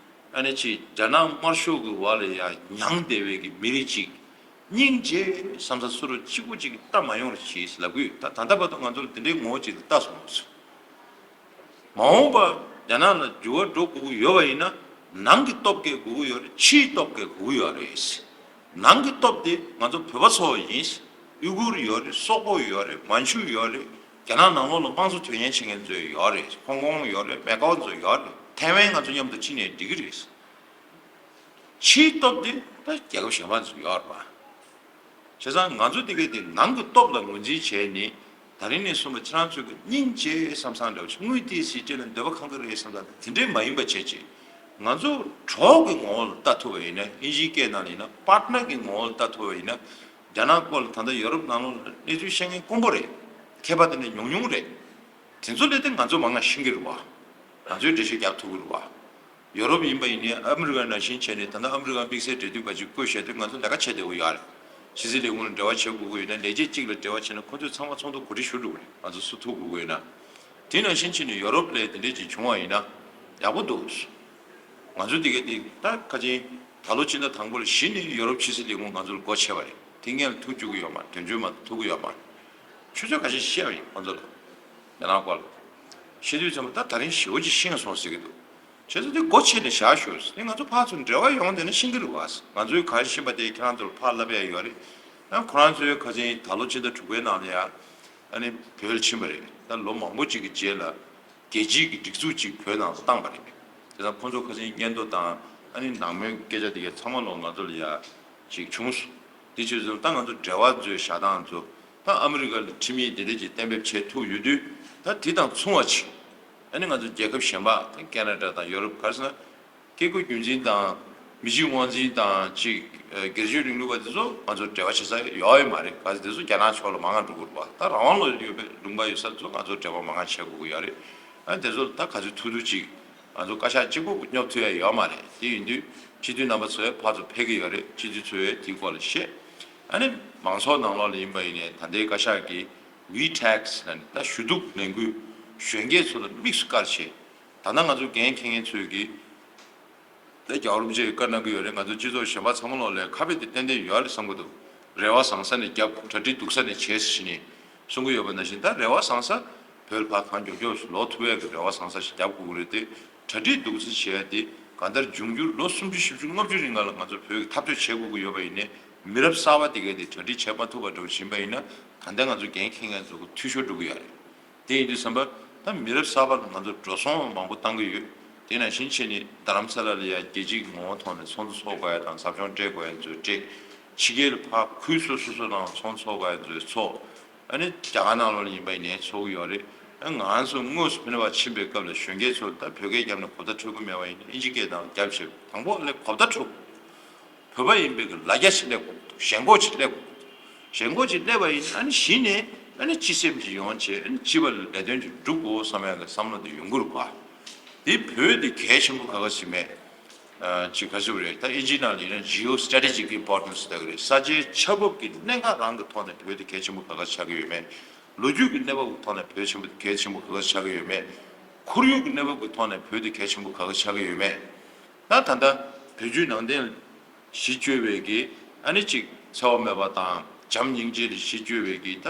ཨ་ནི་ཅིག་རྒྱ་ནག་དམར་ཤོག་གི་འོག་ལ་ཡང་མྱངས་བསྡད་པའི་གི་མི་རིགས་ཅིག་སྙིང་རྗེ་བསམ་ས་སུ་རུ་གཅིག་པུ་གཅིག་གིས་ལྟ་མ་ཡོང་རེ་བྱེད་ལབ་གི་ཡོད། ད་ད་ལྟ་བར་དུ་ང་ཚོར་འདི་འདྲའི་ངོ་བོ་གཅིག་ཏུ་ལྟ་སོང་ཟེར། མ་འོངས་པ་རྒྱ་ནག་ལ་འགྱུར་བ་འགྲོ་དགོས་ཀྱི་ཡོད་པ་ཡིན་ན་ནང་གི་སྟོབས་ཀྱིས་དགོས་ཀྱི་ཡོད་རེད། ཕྱིའི་སྟོབས་ཀྱིས་དགོས་ཀྱི་ཡོད་རེད། ནང་གི་སྟོབས་དེ་ང་ཚོ་བོད་པ་ཚོ་ཡིན། ཨུ་གུར་ཡོད་རེད། སོག་པོ་ཡོད་རེད། མན་ཇུ་ཡོད་རེད། རྒྱ་ནག་ནང་ལོགས་ལ་དམངས་གཙོ་དོན་གཉེར་བྱེད་མཁན་ཚོ་ཡོད་རེད། ཧོང་ཀོང་ཡོད་རེད། མེ་ཀའོ་ཚོ་ཡོད་རེད། ཐའེ་ཝན་ང་ཚོ་མཉམ་དུ་ཁྲིད་ནས་འགྲིག་གི་རེད། ཕྱིའི་སྟོབས་དེ་ད་རྒྱལ་ཁབ་གཞན་པ་ཚོ་ཡོད་རེད་པ། བྱས་ཙང་ང་ཚོ་དེ་གའི་དེ་ནང་གི་སྟོབས་ལ་ངོས་འཛིན་བྱས་ནས་ད་རིང་ནས་བཟུང་བ་ཁྱེད་རང་ཚོས་ཀྱི་སྙིང་རྗེ་བསམ་བསམ་འདྲ་བོ་ཞིག་དངུལ་ཏོག་ཙམ་སྤྲད་ན་འདོད་པ་ཁེངས་ཀྱི་རེད་བསམ་བསམ་དེ་འདྲས་མ་ཡིན་པ་བྱས་ཅིག་ང་ཚོ་གྲོགས་ཀྱི་ངོ་བོ་ལ་ལྟ་ཐུབ་པ་ཡིན་ན། དབྱིན་ཇིའི་སྐད་ནང་ལ་ཡིན་ན་པར་ཊི་ནར་གྱི་ངོ་བོ་ལ་ལྟ་ཐུབ་པ་ཡིན་ན། རྒྱ་ནག་སྐོར་ལ་ད་ལྟ་ཡོ་རོབ་ནང་ལོགས་ལ་གནས་ཚུལ་བཤད་མཁན་དཀོན་པོ་རེད། མཁས་པ་དེ་འདྲ་ཉུང་ཉུང་རེད། དེ་ཚོ་ལས་དེ་ང་ཚོ་མང་ང་ཤེས་ཀྱི་རེད་བ། ང་ཚོས་འགྲེལ་བཤད་རྒྱབ་ཐུབ་ཀྱི་རེད་བ། ཡོ་རོབ་ཡིན་པ་ཡིན་ནའི་ཨ་མི་རི་ཀ་ནང་བཞིན་བྱས་ནས་ད་ལྟ་ཨ་མི་རི་ཀ་དམིགས་བསལ་འབྲེལ་མཐུད་པ་ཅིག་བསྐོས་བཞག་དུས་ང་ཚོ་ལས་ཀ་བྱེད་བདེ་པོ་ཡོད་རེད། ཕྱི་སྲིད་ལས་ཁུངས་ལ་འབྲེལ་བ་བྱེད་དགོས་ཀྱི་ཡོད་ན། ལས་བྱེད་གཅིག་ལ་འབྲེལ་བ་བྱས་ན་ཁོ་ཚོས་ཚང་མ་ཚོགས་འདུ་གོ་སྒྲིག་ཞུ་འགྲོ་གི་རེད། ང་ཚོ་སུ་ཐུག་དགོས་ཀྱི་ཡོད་ན། དེ་ནང་བཞིན་བྱས་ནས་ཡོ་རོབ་ལ་དེ་འདྲས་ཅིག་བྱུང་བ་ཡིན་ན་ཡག་པོ་འདུག་ང་ཚོ་དེ་ག་དེ་ད་ཁ་ཆེན་ད་ལོ་ཕྱི་ཟླ་དང་པོ་ལ་གཞི་ནས་ཡོ་རོབ་ཕྱི་སྲིད་ལས་ཁུངས་ང་ཚོར་སྒོ་ཕྱེ་བ་རེད། དེ་སྔོན་ལ་ཐུག་བཅུག་གི་ཡོད་མ་རེད། དོན་གཅོད་མ་ཐུག་གི་ཡོད་མ་རེད། ཆུ་ཚོད་ཁ་ཤས་བཤད་པ་ཡིན་ཁོང་ཚོ་ལ། རྒྱ་ནག་སྐོར་ལ། བཤད་དུས་ཙམ་པ་ད་ད་རིང་ཞེ་པོ་ཅིག་ཤེས་སོང་ཟེར་གྱི་འདུག་བྱས་ཙང་དེ་སྒོ་ཕྱེ་ནས་བཞག་ཤོག་ཟེར། དེ་ང་ཚོ་ཕར་ཚུར་འབྲེལ་བ་ཡོང་བསྡད་ན་ཤེས་ཀྱི་རེད་བ། ང་ཚོའི་ག་རེ་ཤེས་པ་དེ་ཁྱེད་རང་ཚོར་ཕར་ལབ་ཡ་ཡོད་རེད། ཡང་ཁོ་རང་ཚོའི་ཁ་ཆེན་ད་ལོ་ཕྱི་ཟླ་དྲུག་པའི་ནང་ལ་ཡ། ཨ་ནི་བོད་ལ་ཕྱིན་པ་རེད། ད་ལོ་མང་པོ་ཅིག་གི་རྗེས་ལ། རྒྱལ་སྤྱིའི་གི་སྒྲིག་འཛུགས་ཅིག་བོད་ནང་དུ་བཏང་པ་རེད། དེ་དང་ཁོང་ཚོ་ཁ་སང་སྙན་ཐོ་དང་ཨ་ནི་ནང་མོལ་སྐད་ཆ་དེ་གའི་ཚང་མ་ལོག་ང་ཚོ་ལ་ཡ་ཅིག་བྱུང་སོང་། དེ་བྱས་ཙང་ད་ང་ཚོ་འབྲེལ་བ་ཚོའི་བཞག་སྟངས་ཚོ་ད་ཨ་མི་རི་ཀ་ལ་ཁྲིམས་ཡིག་དེ་འདྲ་ཅིག་གཏན་འབེབས་བྱེད་ཐུབ་ཡོད་དུས་ད་དེ་དང་མཚུངས་པ་ཅིག་ཨ་ནི་ང་ཚོ་རྒྱལ་ཁབ་གཞན་པ་ད་ཁེ་ན་ཌ་དང་ཡོ་རོབ་ག་རེ་ཟེར་ན། བཀས་བཀོད་རྒྱུད་འཛིན་དང་མི་གཅིག་དབང་འཛིན་དང་ཅིག་ཨ་སྒེར་གཅོད་རིང་ལུགས་པ་དེ་ཚོ་ང་ཚོ་འབྲེལ་བ་བྱེད་ས་ཡོད་ཡོད་མ་རེད། ག་ཚོད་དེ་ཚོ་རྒྱ་ནག་ཕྱོགས་ལ་མང་ང་འགྲོ་དགོས་རེད་བ། ད་རང་དབང་ལོ་ཡོད་པའི་ལུང་པ་ཡོད་ས་ཚོ་ང་ཚོ་འབྲེལ་བ་མང་ང་བྱེད་དགོས་ཀྱི་ཡོད་རེད། ཨ་དེ་ཚོ་ད་ག་ཚོད་ཐུབ་ཐུབ་ཅིག་ ང་ཚོ་བཀའ་ཤག་གཅིག་པུ་སྙོབ་ཐུབ་ཡ་ཡོད་མ་རེད། དེ་ཡིན་དུས་སྤྱི་འཐུས་རྣམ་པ་ཚོས་ཕར་ཚུར་ཕེབས་ཀྱི་ཡོད་རེད། སྤྱི་འཐུས་ཚོས་དེའི་སྐོར་ལ་བཤད། ཨ་ནི་མང་ཚོགས་ནང་ལོགས་ལ་ཡིན་པ་ཡིན་ནའི་ད་ལྟའི་བཀའ་ཤག་གི་ཝི་ཊེག་ལབ་ནས་ད་ཞུ་གཏུག་ལས་འགུལ་གཞོན་སྐྱེས་ཚོ་ལ་དམིགས་སུ་བཀར་བྱས། ད་ལྟ་ང་ཚོ་འགན་འཁྱེར་མཁན་ཚོས་ཀྱིས། ད་རྒྱལ་བ་རིན་པོ་ཆེས་བཀའ་གནང་གི་ཡོད་རེད། ང་ཚོ་སྤྱི་ཚོགས་གཞན་པ་ཚང་མ་ལོག་ལ་ཁ་དཔེ་དེ་ཏན་ཏན་ཡོད་རེད་བསམ་གྱི་འདུག་རེ་བ་བཟང་ས་ནས་རྒྱབ། གྲ་སྒྲིག་སྡུག་ས་ནས་བྱས་ཟེར་ནས་གསུང་གི་ཡོད་པ་ནང་བཞིན། ད་རེ་བ་བཟང་ས་བོད་ལ་ཕར་གང་མགྱོགས་མགྱོགས་ལོག་ཐུབ་ཡག་གི་རེ་བ་བཟང་ས་ཞིག་རྒྱབ་དགོས་ཀྱི་རེད་དེ། གྲ་སྒྲིག་སྡུག་ས་བྱས་ཏེ་གང་ལྟར་འབྱུང་འགྱུར་ལོ་སུམ་ཅུ་བཞི་བཅུ་ལྔ་བཅུ་རིང་ལ་ང་ཚོ་བོད་ཀྱི་འཐབ་རྩོད་བྱེད་དགོས་ཀྱི་ཡོད་པ་ཡིན་ནའི། མི་རབས་གསར་པ་དེ་གས་དེ་གྲ་སྒྲིག་བྱེད་མ་ཐུབ་པ་འདྲ་བོ་ཕྱིན་པ་ཡིན་ན། ད་ལྟ་ང་ཚོ་འགན་འཁྱེར་མཁན་ཚོ་གི་འཐུས་ཤོར་འགྲོ་གི་ཡོད་རེད། དེ་ཡིན་དུས་ཙམ་པ་ད་མི་རབས་གསར་པ་ལ་ང་ཚོ་འགྲོ་སོང་མང་པོ་བཏང་གི་ཡོད། དེ་ནང་བཞིན་བྱས་ནས་རྡ་རམ་ས་ལ་ལ་ཡ་རྒྱལ་སྤྱིའི་ངོ་བོ་ཐོག་ནས་ཚོགས་འདུ་ཚོགས་དགོས་ཡ་དང་ཟབ་སྦྱོང་སྤྲད་དགོས་ཡ་ཚོ་སྤྲད། ཕྱི་རྒྱལ་ལ་ཕར་ཁུལ་སོ་སོ་སོ་ནང་ཚོགས་འདུ་ཚོགས་དགོས་ཡ་ཚོ་ཚོགས། ཨ་ནི་རྒྱ་གར་ནང་ལོགས་ལ་ཡིན་པ་ཡིན་ནའི་ཚོགས་ཀྱི་ཡོད་རེད། ཨ་ང་ཚོ་དངོས་སུ་ཕི་ནེ་བ་ཕྱིན་པའི་སྐབས་ལ་གཞོན་སྐྱེས་ཚོ་ལ་ད་བོད་སྐད་རྒྱབ་ནས་གོ་བརྡ་འཕྲོད་ཀྱི་མེད་པ་ཡིན་ན་ཨིན་ཇི་སྐད་དང་རྒྱབ་བྱས། དང་པོ་ལ་གོ་བརྡ་འཕྲོད། བོད་པ་ཡིན་པའི་གི་ལ་རྒྱ་ཞིག་སླེབས་དགོས། ཞེན་ཁོག་ཅིག་སླེབས་དགོས། ཞེན་ཁོག་ཅིག་སླེབས་པ་ཡིན་ན་ཨ་ནི་གཞི་ནས་ཨ་ནི་སྤྱི་སེམས་ཅིག་ཡོང་བྱས། ཨ་ནི་སྤྱི་པ་ལ་ལས་དོན་ཅིག་སྒྲུབ་དགོས་བསམ་ཡག་གི་བསམ་བློ་དེ་ཡོང་གི་རེད་པ། དེ་བོད་དེ་གལ་ཆེན་པོ་ག་ག་ཞིག་མེད། ཨ་ཅིག་ག་ཞིག་རེད། ད་ཨིན་ཇི་ནང་ལ་ཡིན་ན་ཇི་ཨོ་སི་ཊེ་རེ་ཇིག་ཨིམ་པོར་ཊེན་སི་ལབ་ཀྱི་རེད། ས་ཆའི་ཆགས་བབ་ཀྱི་གནད་འགག་རང་གི་ཐོག་ནས་བོད་དེ་གལ་ཆེན་པོ་ག་ག་ཆགས་ཀྱི་ཡོད་མེད། ལོ་རྒྱུས་ཀྱི་གནས་བབ་ཀྱི་ཐོག་ནས་བོད་ཆེན་པོ་གལ་ཆེན་པོ་ག་ག་ཆགས་ཀྱི་ཡོད་མེད། ཁོར་ཡུག་གི་གནས་བབ་ཀྱི་ཐོག་ནས་བོད་དེ་གལ་ཆེན་པོ་ག་ག་ཆགས་ཀྱི་ཡོད་མེད། ད་ད་ལྟ་བོད་བརྒྱུད་ནང་བསྟན་གཞི་བཅོལ་བའི་གི་ཨ་ནི་ཅིག་འཚེ་བ་མེད་པ་དང་བྱམས་སྙིང་རྗེ་ལ་གཞི་བཅོལ་བའི་གི། ད་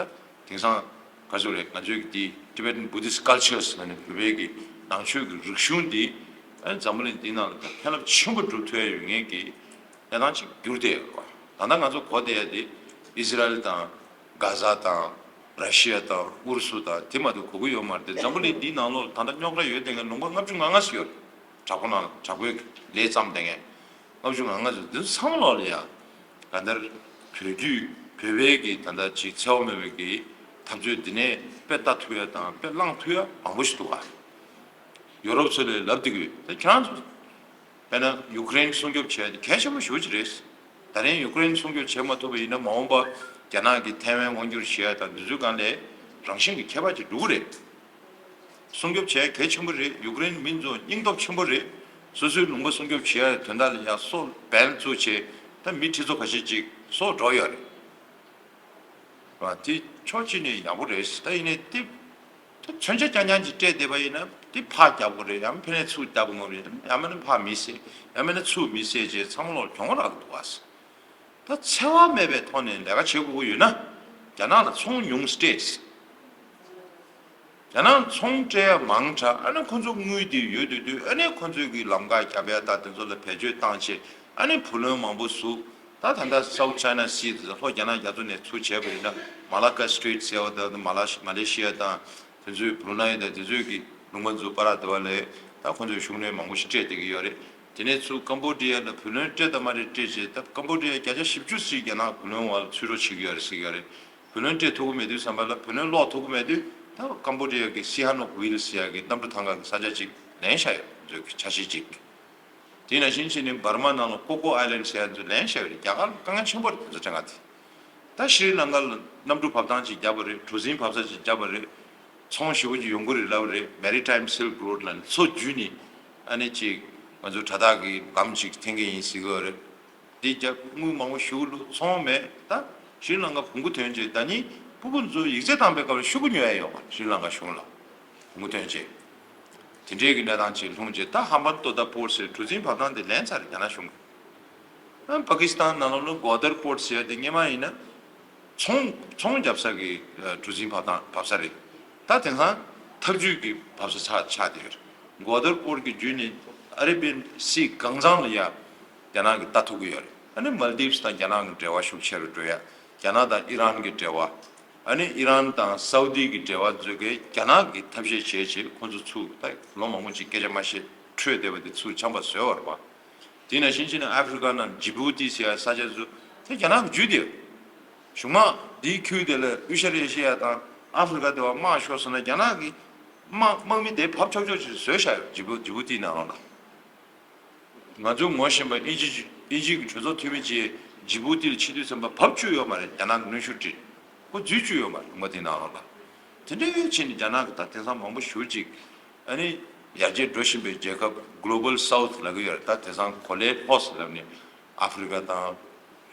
དེང་སང་ག་ཚོད་རེད། ང་ཚོའི་གི་དེ་Tibetan Buddhist Cultures ལབ་ནས་བོད་པའི་གི་ནང་ཆོས་ཀྱི་རིག་གཞུང་འདི་ཨ་ནི་འཛམ་བུ་གླིང་འདི་ནང་ལ་ད་ཕན་རླབས་ཆེན་པོ་སྒྲུབ་ཐུབ་ཡ་ཡོད་མཁན་གི་གནས་སྟངས་ཅིག་གྱུར་བསྡད་ཡོད་རེད་པ། ད་ལྟ་ང་ཚོ་གོ་བསྡད་ཡ་དེ་ཨི་ཟི་རལ་དང་། གྷ་ཟ་དང་། ར་ཤི་ཡ་དང་། ཨུ་རུ་སུ་དང་། དེ་མ་གཏོགས་གོ་གི་ཡོད་མ་རེད་དེ། འཛམ་བུ་གླིང་འདིའི་ནང་ལོགས་ད་ལྟ་རྙོག་དྲ་ཡོད་བསྡད་མཁན་ལུང་པ་ལྔ་བཅུ་ང་ལྔ་ཙམ་ཡོད་རེད། དྲག་པོ་ནང་དྲག་པོའི་ལས་བརྩམས་བསྡད་མཁན་ལྔ་བཅུ་ང་ལྔ་ཙམ། འདི་ཚང་མ་ལོགས་ལ་ཡ་ག་འདར་བོད་བརྒྱུད་བོད་པའི་གི་ད་ལྟ་ཅིག་འཚེ་བ་མེད་པའི་གི་འཐབ་རྩོད་འདི་ནས་དཔེ་ལྟ་ཐུབ་ཡ་དང་དཔེ་བླངས་ཐུབ་ཡ་མང་པོ་ཞིག་འདུག་ག་ཡོ་རོབ་ཚོ་ལས་ལབ་བསྡད་ཀྱི་ཡོད། ད་ཁྱེད་རང་ཚོ་དཔེར་ན་ཡུཀ་རེན་སྲུང་སྐྱོབ་བྱས་ཏེ་གལ་ཆེན་པོ་ཞེ་པོ་ཅིག་རེད། ད་རིང་ཡུཀ་རེན་སྲུང་སྐྱོབ་བྱེད་མ་ཐུབ་པ་ཡིན་ན་མ་འོངས་པ་རྒྱ་ནག་གིས་ཐའེ་ཝན་དབང་བསྒྱུར་བྱེད་ཡ་དང་འདི་ཚོའི་སྒང་ལ་རང་བཞིན་གྱི་ཁྱད་པར་ཅིག་འགྲོ་གི་རེད། སྲུང་སྐྱོབ་བྱས་གལ་ཆེན་པོ་རེད། ཡུཀ་རེན་མི་ཚོ་སྙིང་སྟོབས་ཆེན་པོ་རེད། སོ་སོའི་ལུང་པ་སྲུང་སྐྱོབ་བྱེད་ཡ་དོན་དག་ལ་ཡ་སྲོག་འབེན་བཙུགས་བྱས། ད་མི་ཁྲི་ཚོ་ཁ་ཤས་ཅིག་སྲོག་འགྲོ་ཡོད་རེད། བ་དེ་ཕྱོགས་གཅིག་ནས་ཡག་པོ་རེད། ད་ཡིན་ནའི་དེ་ད་མཚོན་ཆ་རྐྱང་རྐྱང་ཅིག་སྤྲད་བསྡད་པ་ཡིན་ན་དེ་ཕར་རྒྱབ་དགོས་རེད། ཡང་ཕན་ཚུར་རྒྱབ་དགོས་རེད། ཡང་མིན་ན་ཕར་མི་བསད། ཡང་མིན་ན་ཚུར་མི་བསད་བྱས་ཚང་མ་ལོག་གྱོང་རག་གི་འདུག་ག་ད་འཚེ་བ་མེད་པའི་ཐོག་ནས་ལས་ཀ་བྱེད་དགོས་ཀྱི་ཡོད་ན་རྒྱ་ནག་ལ་ཚོང་ཉུང་སྤྲད། རྒྱ་ནག་ཚོང་སྤྲད་ཡ་མང་དྲགས། ཨ་ནི་ཁོ་ཚོ་དངུལ་དེ་ཡོད་དུས་དུས་ཨ་ནི་ཁོ་ཚོས་གི་ལམ་ཁ་རྒྱབ་ཡ་དང་དེ་ཚོ་ལ་བེད་སྤྱོད་བཏང་བྱས། ཨ་ནི་བུ་ལོན་མང་པོ་བཟོ། ད་ད་ལྟ་South China Sea དེ་ཚོ་ལྷོ་རྒྱ་ནག་རྒྱ་མཚོ་ནས་ཚུར་བྱས་པ་ཡིན་ན་མ་ལ་ཀ་སི་ཊེ་ཊི་ཟེར་བ་དང་། མ་ལ་མ་ལེ་ཤི་ཡ་དང་དེ་ཚོའི་བུ་རུ་ནའི་དང་དེ་ཚོའི་གི་ལུང་པ་ཚོ་བར་དུ་བ་ལས་ད་ཁོ་ཚོས་ཤུགས་སྣོན་མང་པོ་ཞིག་སྤྲད་བསྡད་ཀྱི་ཡོད་རེད། དེ་ནས་ཚུར་ཀམ་བོ་ཌི་ཡ་ལ་བུ་ལོན་སྤྲད་དང་མ་རེད་སྤྲད་བྱས། ད་ཀམ་བོ་ཌི་ཡ་བརྒྱ་ཆ་བཞི་བཅུ་ཙམ་རྒྱ་ནག་བུ་ལོན་འོག་ལ་ཚུད་རོགས་བྱེད་ཀྱི་ཡོད་རེད་ཟེར་གྱི་ཡོད་རེད། བུ་ལོན་སྤྲད་ཐུབ་ཀྱི་མེད་དུས་ཙམ་པ་ལ། བུ་ལོན་སློག་ཐུབ་ཀྱི་མེད་དུས་ད་ཀམ་བོ་ཌི་ཡ་གི་སི་ཧ་ནོག་ཝིལ་ཟེར་ཡ་གི་གནམ་གྲུ་ཐང་ག་གི་ས་ཆ་ཅིག་ལེན་བཞག་ཡོད། ཚོའི་ཆ་ཤས་ཅིག་དེ་ནང་བཞིན་བྱས་ནས་འབར་མ་ནང་ལ་ཀོ་ཀོ་ཨའི་ལན་ཌི་ཟེར་ཡ་ཚོ་ལེན་བཞག་ཡོད་རེད། རྒྱ་གར་ལ་དཀའ་ངལ་ཆེན་པོ་རེད་དེ་ཚོ་ཐང་ག་དེ། ད་ཤྲི་ལང་ཀ་ལ་གནམ་གྲུ་བབས་ཐང་ཅིག་བརྒྱབ་པ་རེད། གྲུ་གཟིངས་བབས་ས་ཅིག་བརྒྱབ་པ་རེད། ཚོང་ཞེ་པོ་ཅིག་ཡོང་གི་རེད་ལབ་རེད། Maritime Silk Road ལབ་ནས་མཚོ་བརྒྱུད་ནས་ཨ་ནི་ཅིག་ང་ཚོ་དྲ་ཐག་གི་ལམ་ཅིག་འཐེན་གི་ཡིན་ཟེར་གི་རེད། འདི་རྒྱབ་དངུལ་མང་པོ་ཞུ་གི་འདུག་ཚོང་མེད། ད་ཤྲི་ལང་ཀ་བོང་གུ་ཐོན་རྗེས་ད་ནི་ཕྲུ་གུ་ཚོ་ཡིག་ཚད་བཏང་པའི་སྐབས་ལ་ཤོག་གུ་ཉོ་ཡ་ཡོད་མ་རེད། ཤྲི་ལང་ཀ་གཞུང་ལ་བོང་གུ་ཐོན་རྗེས་དེ་འདྲའི་གི་གནས་སྟངས་ཅིག་ལྷུང་རྗེས་ད་ཧམ་བན་ཏོ་ཏ་པོར་ཊི་ཟེར་གྲུ་གཟིངས་བབས་ཐང་དེ་ལེན་ཚར་རེད་རྒྱ་ནག་གཞུང་གིས། ཨ་པ་ཀི་སི་ཐན་ནང་ལོགས་ལ་གོ་དར་པོར་ཊི་ཟེར་ཡ་དེ་སྔོན་མ་ཡིན་ན་ཚོང་ཚོང་རྒྱབ་ས་གི་གྲུ་གཟིངས་བབས་ཐང་བབས་ས་རེད། ད་དེང་སང་འཐབ་ཇུས་ཀྱི་བབས་ས་ཆགས་ཆགས་བསྡད་ཡོད་རེད། གོ་དར་པོར་ཊི་གི་བརྒྱུད་ནས་ཨ་རེ་བི་ཡན་སི་གང་ཚང་ལ་ཡ་རྒྱ་ནག་གིས་ལྟ་ཐུབ་ཀྱི་ཡོད་རེད། ཨ་ནི་མལ་དིབ་སི་དང་རྒྱ་ནག་གི་འབྲེལ་བ་ཤུགས་ཆེ་རུ་འགྲོ་ཡ། རྒྱ་ནག་དང་ཨི་རན་གྱི་འབྲེལ་བ། ཨ་ནི་ཨི་རན་དང་སའུ་དི་གི་འབྲེལ་བ་ཚོ་གས་རྒྱ་ནག་གིས་ཐབས་ཤེས་བྱས་བྱས་ཁོང་ཚོ་ཚུར་ད་ལོ་མང་པོ་ཅིག་སྐད་ཆ་མ་བཤད་འཕྲོས་བསྡད་པ་དེ་ཚུར་ཆམ་པ་བཟོས་པ་རེད་པ། དེ་ནང་བཞིན་བྱས་ན་ཨ་ཧྥེ་རི་ཀ་ནང་ཇི་བུ་ཏི་ཟེར་ཡ་ས་ཆ་ཚོ་དེ་རྒྱ་ནག་གིས་འཇུས་བསྡད་ཡོད། གཞུང་མང་འདིའི་ཁུལ་དེ་ལ་དབུས་ཤར་ཨེ་ཤེ་ཡ་དང་ཨ་ཧྥེ་རི་ཀ་དེ་བ་དམག་ཤོར་སོང་ན་རྒྱ་ནག་གིས་དམག་དམག་མི་དེ་བབས་ཆོག་ཆོག་ཅིག་བཟོས་བཞག་ཡོད། ཇི་བུ་ཇི་བུ་ཏི་ནང་ལོགས་ལ། ང་ཚོ་ངོ་ཤེས་པ་དབྱིན་ཇི་དབྱིན་ཇི་གི་གྲོས་ཚོགས་འཐུས་མི་ཅིག་ཇི་བུ་ཏི་ལ་ཕྱིན་དུས་ཙམ་པ་བབས་བཅུག་ཡོད་མ་རེད། རྒྱ་ནག་གི་གནོན་ཤུགས་སྤྲད་ཁོ་འཛུལ་བཅུག་ཡོད་མ་རེད། ལུང་པ་དེ་ནང་ལོགས་ལ། དེ་འདྲའི་ཡོད་ཕྱིན་ནས་རྒྱ་ནག་གི་ད་དེང་སང་མང་པོ་ཞེ་པོ་ཅིག་ཨ་ནི་ ཡར་རྒྱས་འགྲོ་བཞིན་པའི་རྒྱལ་ཁབ་Global South་ལབ་ཀྱི་ཡོད་རེད། ད་དེང་སང་གོ་ལའི་ལྷོ་ཟེར་ལབ་ནས་ཨ་ཧྥེ་རི་ཁ་དང་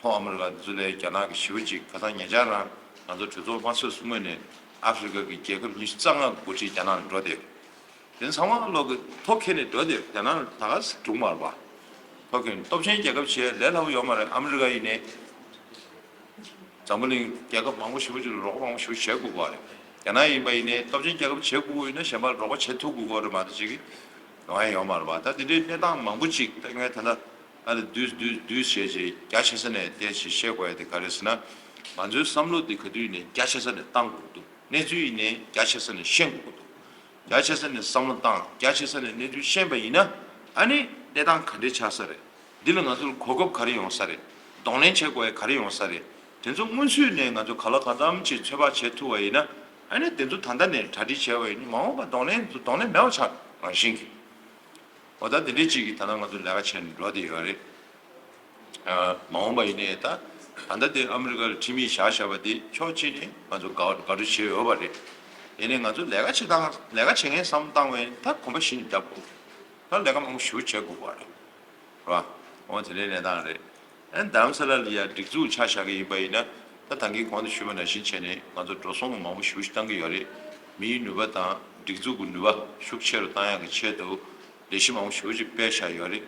ལྷོ་ཨ་མི་རི་ཁ་འདི་ཚོ་ལས་རྒྱ་ནག་གི་ཞེ་པོ་ཅིག་ཁ་སང་ཉེ་ཆར་རང་ང་ཚོ་གྲོས་ཚོགས་དམངས་གཙོའི་སྲུང་མ་ནས་ཨ་ཧྥེ་རི་ཁ་གི་རྒྱལ་ཁབ་ཉི་ཤུ་རྩ་ལྔ་འགོ་ཁྲིད་རྒྱ་ནག་ལ་འགྲོ་བསྡད་ཡོད། དེ་ཚང་མ་ལོག་གི་ཐོ་ཁེལ་ནས་འགྲོ་བསྡད་ཡོད། རྒྱ་ནག་ལ་ད་ག་སེ་འགྲོ་མ་རེད་པ། ཐོ་ཁེལ་ནས་སྟོབས་ཆེན་རྒྱལ་ཁབ་བྱེད་ལས་སླ་པོ་ཡོད་མ་རེད། ཨ་མི་རི་ཁ་ཡིན་ནའི། འཛམ་བུ་གླིང་རྒྱལ་ཁབ་མང་པོ་ཞེ་པོ་ཅིག་ལ་རོགས་པ་མང་པོ་ཞེ་པོ་བྱེད་དགོས་ཀྱི་རེད། རྒྱ་ནག་ཡིན་པ་ཡིན་ནའི་སྟོབས་ཆེན་རྒྱལ་ཁབ་བྱེད་དགོས་ཀྱི་ཡོད་ན་གཞན་པ་ལ་རོགས་པ་བྱེད་ཐུབ་དགོས་ཀྱི་རེད་མ་གཏོགས་ཅིག་ཡོང་ཡ་ཡོད་མ་རེད་པ། ད་དེ་འདྲའི་གནས་སྟངས་མང་པོ་ཅིག་ད་ངས་ད་ལྟ་ཨ་ལ་བསྡུས་བསྡུས་བསྡུས་བྱས་བྱས་རྒྱ་ཆེ་ས་ནས་བལྟས་བྱས་བཤད་དགོས་ཡ་དེ་ག་རེ་ཟེར་ན། ང་ཚོའི་བསམ་བློ་དེ་ག་དུས་ནས་རྒྱ་ཆེ་ས་ནས་བཏང་དགོས་ཀྱི་འདུག་གནས་ཚུལ་ཡིན་ནའི་རྒྱ་ཆེ་ས་ནས་ཤེས་དགོས་ཀྱི་འདུག་རྒྱ་ཆེ་ས་ནས་བསམ་བློ་བཏང་། རྒྱ་ཆེ་ས་ནས་གནས་ཚུལ་ཤེས་པ་ཡིན་ན་ཨ་ནི་གནས་སྟངས་ག་འདྲས་ཆགས་ས་རེད། འདི་ལ་ང་ཚོར་གོ་སྐབས་ག་རེ་ཡོང་ས་རེད། གདོང་ལེན་བྱེད་དགོས་ཡ་ག་རེ་ཡོང་ས་རེད། དེ་ཚོ་སྔོན་ཚུད་ནས་ང་ཚོ་ག་ལ་གང་འཚམ་ཅིག་ཚོད་དཔག་བྱེད་ཐུབ་པ་ཡིན་ན་ཨ་ནི་དེ་ཚོ་ད་ལྟ་ནས་གྲ་སྒྲིག་བྱས་པ་ཡིན་ན་མ་འོངས་པ་གདོང་ལེན་གདོང་ལེན་མེད་པ་ཆགས་རང་བཞིན་གྱིས། འོ་ད་དེ་འདྲའི་ཅིག་གིས་ད་ལྟ་ང་ཚོ་ལས་ཀ་བྱས་ནས་འགྲོ་བསྡད་ཡོད་རེད། ཨ། མ་འོངས་པ་ཡིན་ནའི་ད་ད་ལྟ་དེ་ཨ་མི་རི་ཀ་ལ་ཁྲིམས་ཡིག་བཞག་བཞག་པ་དེ་ཕྱོགས་གཅིག་ནས་ང་ཚོ་དགའ་དགའ་སྤྲོ་བྱས་ཡོད་པ་རེད། ཡིན་ནའི་ང་ཚོ་ལས་ཀ་བྱེད་སྟངས་ལས་ཀ་བྱེད་མཁན་བསམ་བློ་བཏང་བས་ད་གོམ་པ་གཞན་རྒྱབ་དགོས། ད་ལས་ཀ་མང་པོ་ཞེ་པོ་བྱེད་དགོས་པ་རེད། རེད་བ། འོ་དེ་འདྲའི་གནས་སྟངས་རེད། ཨ་ནི་རྡ་རམ་ས་ལ་ལ་ཡ་སྒྲིག་འཛུགས་ཆ་བཞག་གི་ཡིན་པ་ཡིན་ན་ད་ད་གིན་གོང་དུ་ཞུས་པ་ནང་བཞིན་བྱས་ནས་ང་ཚོ་འགྲོ་སོང་མང་པོ་ཞེ་པོ་ཞིག་བཏང་གི་ཡོད་རེད། མིའི་ནུས་པ་དང་སྒྲིག་འཛུགས་ཀྱི་ནུས་པ་ཤུགས་ཆེ་རུ་བཏང་ཡག་གི་ཆེད་དུ་ལས་གཞི་མང་པོ་ཞེ་པོ་ཅིག་སྤེལ་བཞག་ཡོད་རེད།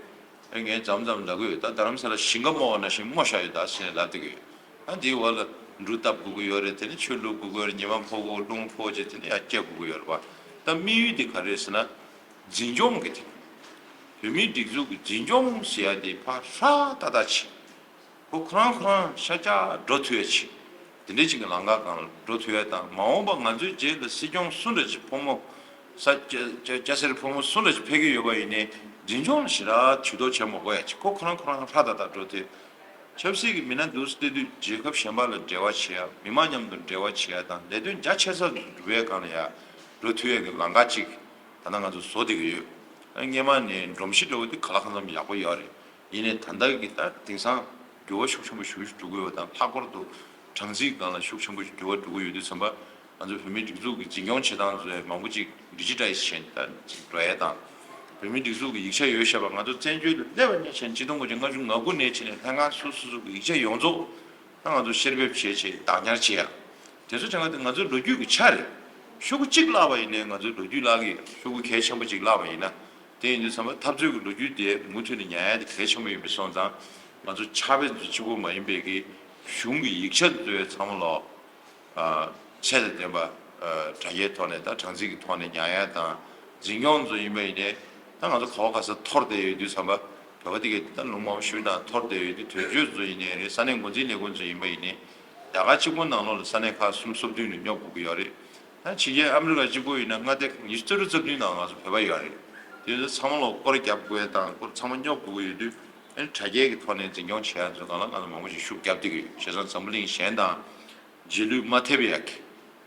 ཨ་ངས་མཚམས་མཚམས་ལབ་ཀྱི་ཡོད། ད་རྡ་རམ་ས་ལ་ཞིང་ཁ་རྨོ་བ་ནང་བཞིན་རྨོ་བཞག་ཡོད་ད་ཟེར་ནས་ལབ་བསྡད་ཀྱི་ཡོད། ཨ་འདིའི་འོག་ལ་འབྲུ་བཏབ་དགོས་ཀྱི་ཡོད་རེད། དེ་ནས་ཆུ་བླུག་དགོས་ཀྱི་ཡོད་རེད། ཉི་མ་ཕོག་གོ་རླུང་ཕོག་རྗེས་དེ་ནས་ཡར་སྐྱེ་དགོས་ཀྱི་ཡོད་རེད་པ། ད་དམིགས་ཡུལ་དེ་ག་རེ་རེད་ཟེར་ན། འཛིན་སྐྱོང་གི་དེ། བོད་མིའི་སྒྲིག་འཛུགས་ཀྱི་འཛིན་སྐྱོང་ཟེར་ཡ་དེ་ཕར་ཧྲ་ཏག་ཏག་བྱེད། ཁོ་ཁོ་རང་ཁོ་རང་ཤ་སྟག་འགྲོ་ཐུབ་ཡ་བྱེད། དེ་འདྲའི་ཅིག་གི་ལམ་ཁ་སྒང་ལ་འགྲོ་ཐུབ་ཡ་དང་མ་འོངས་པ་ང་ཚོའི་རྗེས་ལ་སྲིད་སྐྱོང་སུ་འདྲ་ཅིག་ཕོ་མོ། ས་སྐྱ་སྐྱ་སྐྱ་སེར་ཕོ་མོ་སུ་འདྲ་ཅིག་ཕེབས་ཀྱི་ཡོད་པ་ཡིན་ནའི་འཛིན་སྐྱོང་ལ་ཞེ་དྲག་ཇུས་གཏོགས་བྱེད་མ་དགོས་ཡ་ཅིག་ཁོ་ཁོ་རང་ཁོ་རང་ཧྲ་ཏག་ཏག་འགྲོ་ཐུབ། ཆབ་སྲིད་ཀྱི་མི་སྣ་འདུག་སེ་བལྟས་དུས་རྒྱལ་ཁབ་གཞན་པ་ལ་འབྲེལ་བ་བྱེད་ཡ། མི་མང་མཉམ་དུ་འབྲེལ་བ་བྱེད་ཡ་དང་ལས་དོན་རྒྱ་ཆེ་ས་འགྲུབ་པའི་སྒང་ལ་ཡ་འགྲོ་ཐུབ་ཡ་གི་ལམ་ཁ་ཅིག་ད་ལྟ་ང་ཚོ་བཟོ་བསྡད་ཀྱི་ཡོད། ཨ་སྔས་མ་ནས་སྒྲོམ་གཞི་འདྲ་བོ་དེ་ག་ལ་གང་འཚམ་ཡག་པོ་ཡོད་རེད། ཡིན་ནའི་ད་ལྟ་གི་ད་དེང་སང་འགྱུར་བ་ཤུགས་ཆེན་པོ་ཞེ་པོ་ཞིག་འགྲོ་གི་ཡོད་པ་དང་ལྷག་པར་དུ་གྲངས་རྩིས་སྒང་ལ་ཤུགས་ཆེན་པོ་ཞིག་འགྱུར་བ་འགྲོ་གི་ཡོད་དུས་ཙམ་པ། ང་ཚོ་བོད་མིའི་སྒྲིག་འཛུགས་ཀྱི་འཛིན་སྐྱོང་བྱེད་སྟངས་ཚོ་མང་པོ་ཅིག་ཌི་ཇི་ཊའི་ཛི་བྱས་ནས་ད་ཅིག་འགྲོ་ཡས་དང་། བོད་མིའི་སྒྲིག་འཛུགས་ཀྱི་ཡིག་ཆ་ཡོད་བཤད་པ་ང་ཚོ་བཙན་བྱོལ་དུ་སླེབས་པ་ནས་བྱས་ནས་ཆིག་སྟོང་དགུ་བརྒྱ་ལྔ་བཅུ་ང་དགུ་ནས་བྱས་ནས་ལྷན་ཁང་སོ་སོ་སོ་གི་ཡིག་ཆ་ཡོངས་རྫོགས་ད་ང་ཚོ་བཤེར་འབེབས་བྱས་བྱས་བདག་ཉར་བྱེད་ཡ། དེ་ཚོ་བྱས་ང་ཚོ་ང་ཚོའི་ལོ་རྒྱུས་ཀྱི་ཆ་རེད། ཤོག་གུ་གཅིག་བརླག་པ་ཡིན་ནའི་ང་ཚོའི་ལོ་རྒྱུས་བརླག་གི་ཡོད། ཤོག་གུ་གལ་ཆེན་པོ་གཅིག་བརླག་པ་ཡིན་ན། དེ་ཡིན་དུས་ཙམ་པ་འཐབ་རྩོད་ཀྱི་ལོ་རྒྱུས་དེ་མུ་མཐུད་ནས་ཉར་ཡ་དེ་གལ་ཆེན་པོ་ཡིན་པའི་སོང་ཙང་། ང་ཚོ་ཕྱག་དཔེ་ཚོ་གཅིག་པོ་མ་ཡིན་པའི་གི་གཞུང་གི་ཡིག་ཆ་དེ་ཚོའི་ཚང་མ་ལོག་ཨ་ཚད་དང་ལྡན་པ། ཨ་དྲ་རྒྱའི་ཐོག་ནས་དང་གྲངས་རྩིས་ཀྱི་ཐོག་ནས་ཉར་ཡ་དང་། འཛིན་སྐྱོང་ཚོ་ཡིན་པ་ཡིན་ནའི་ད་ང་ཚོ་ག་བ་ག་ས་འཐོར་བསྡད་ཡོད་དུས་ཙམ་པ། བོད་པ་དེ་གས་ད་ལུང་མང་པོ་ཞུས་དང་འཐོར་བསྡད་ཡོད་དུས་དོན་གཅོད་ཚོ་ཡིན་ནའི་རེད། ས་གནས་འགོ་འཛིན་ལས་ཁུངས་ཚོ་ཡིན་པ་ཡིན་ནའི་ཟླ་ཁ་གཅིག་པོ་ནང་ལོགས་ལ་ས་གནས་ཁག་གསུམ་སོ་བདུན་ལ་སྙོབ་དགོས་ཀྱི་ཡོད་རེད། ད་ཕྱི་རྒྱལ་ཨ་མི་རི་ཀ་གཅིག་པོ་ཡིན་ན་མངའ་སྡེ་ཉི་ཤུ་རྩ་དྲུག་རྩ་བདུན་ནང་ང་ཚོ་བོད་པ་ཡོད་རེད། དེ་ཚོ་ཚང་མ་ལོག་སྐོར་རྒྱབ་དགོས་དང་སྐོར་ཚང་མ་སྙོབ་དགོས་ཀྱི་ཡོད་དུས། ཨ་ནི་དྲ་རྒྱའི་གི་ཐོག་ནས་འཛིན་སྐྱོང་བྱེད་ཡ་ཚོའི་སྒང་ལ་ང་ཚོ་མང་པོ་ཞིག་ཤུགས་རྒྱབ་བསྡད་ཀྱི་ཡོད། བྱས་ཙང་འཛམ་བུ་གླིང་གཞན་དང་རྗེས་ལུས་མ་ཐེབས་ཡག་གི་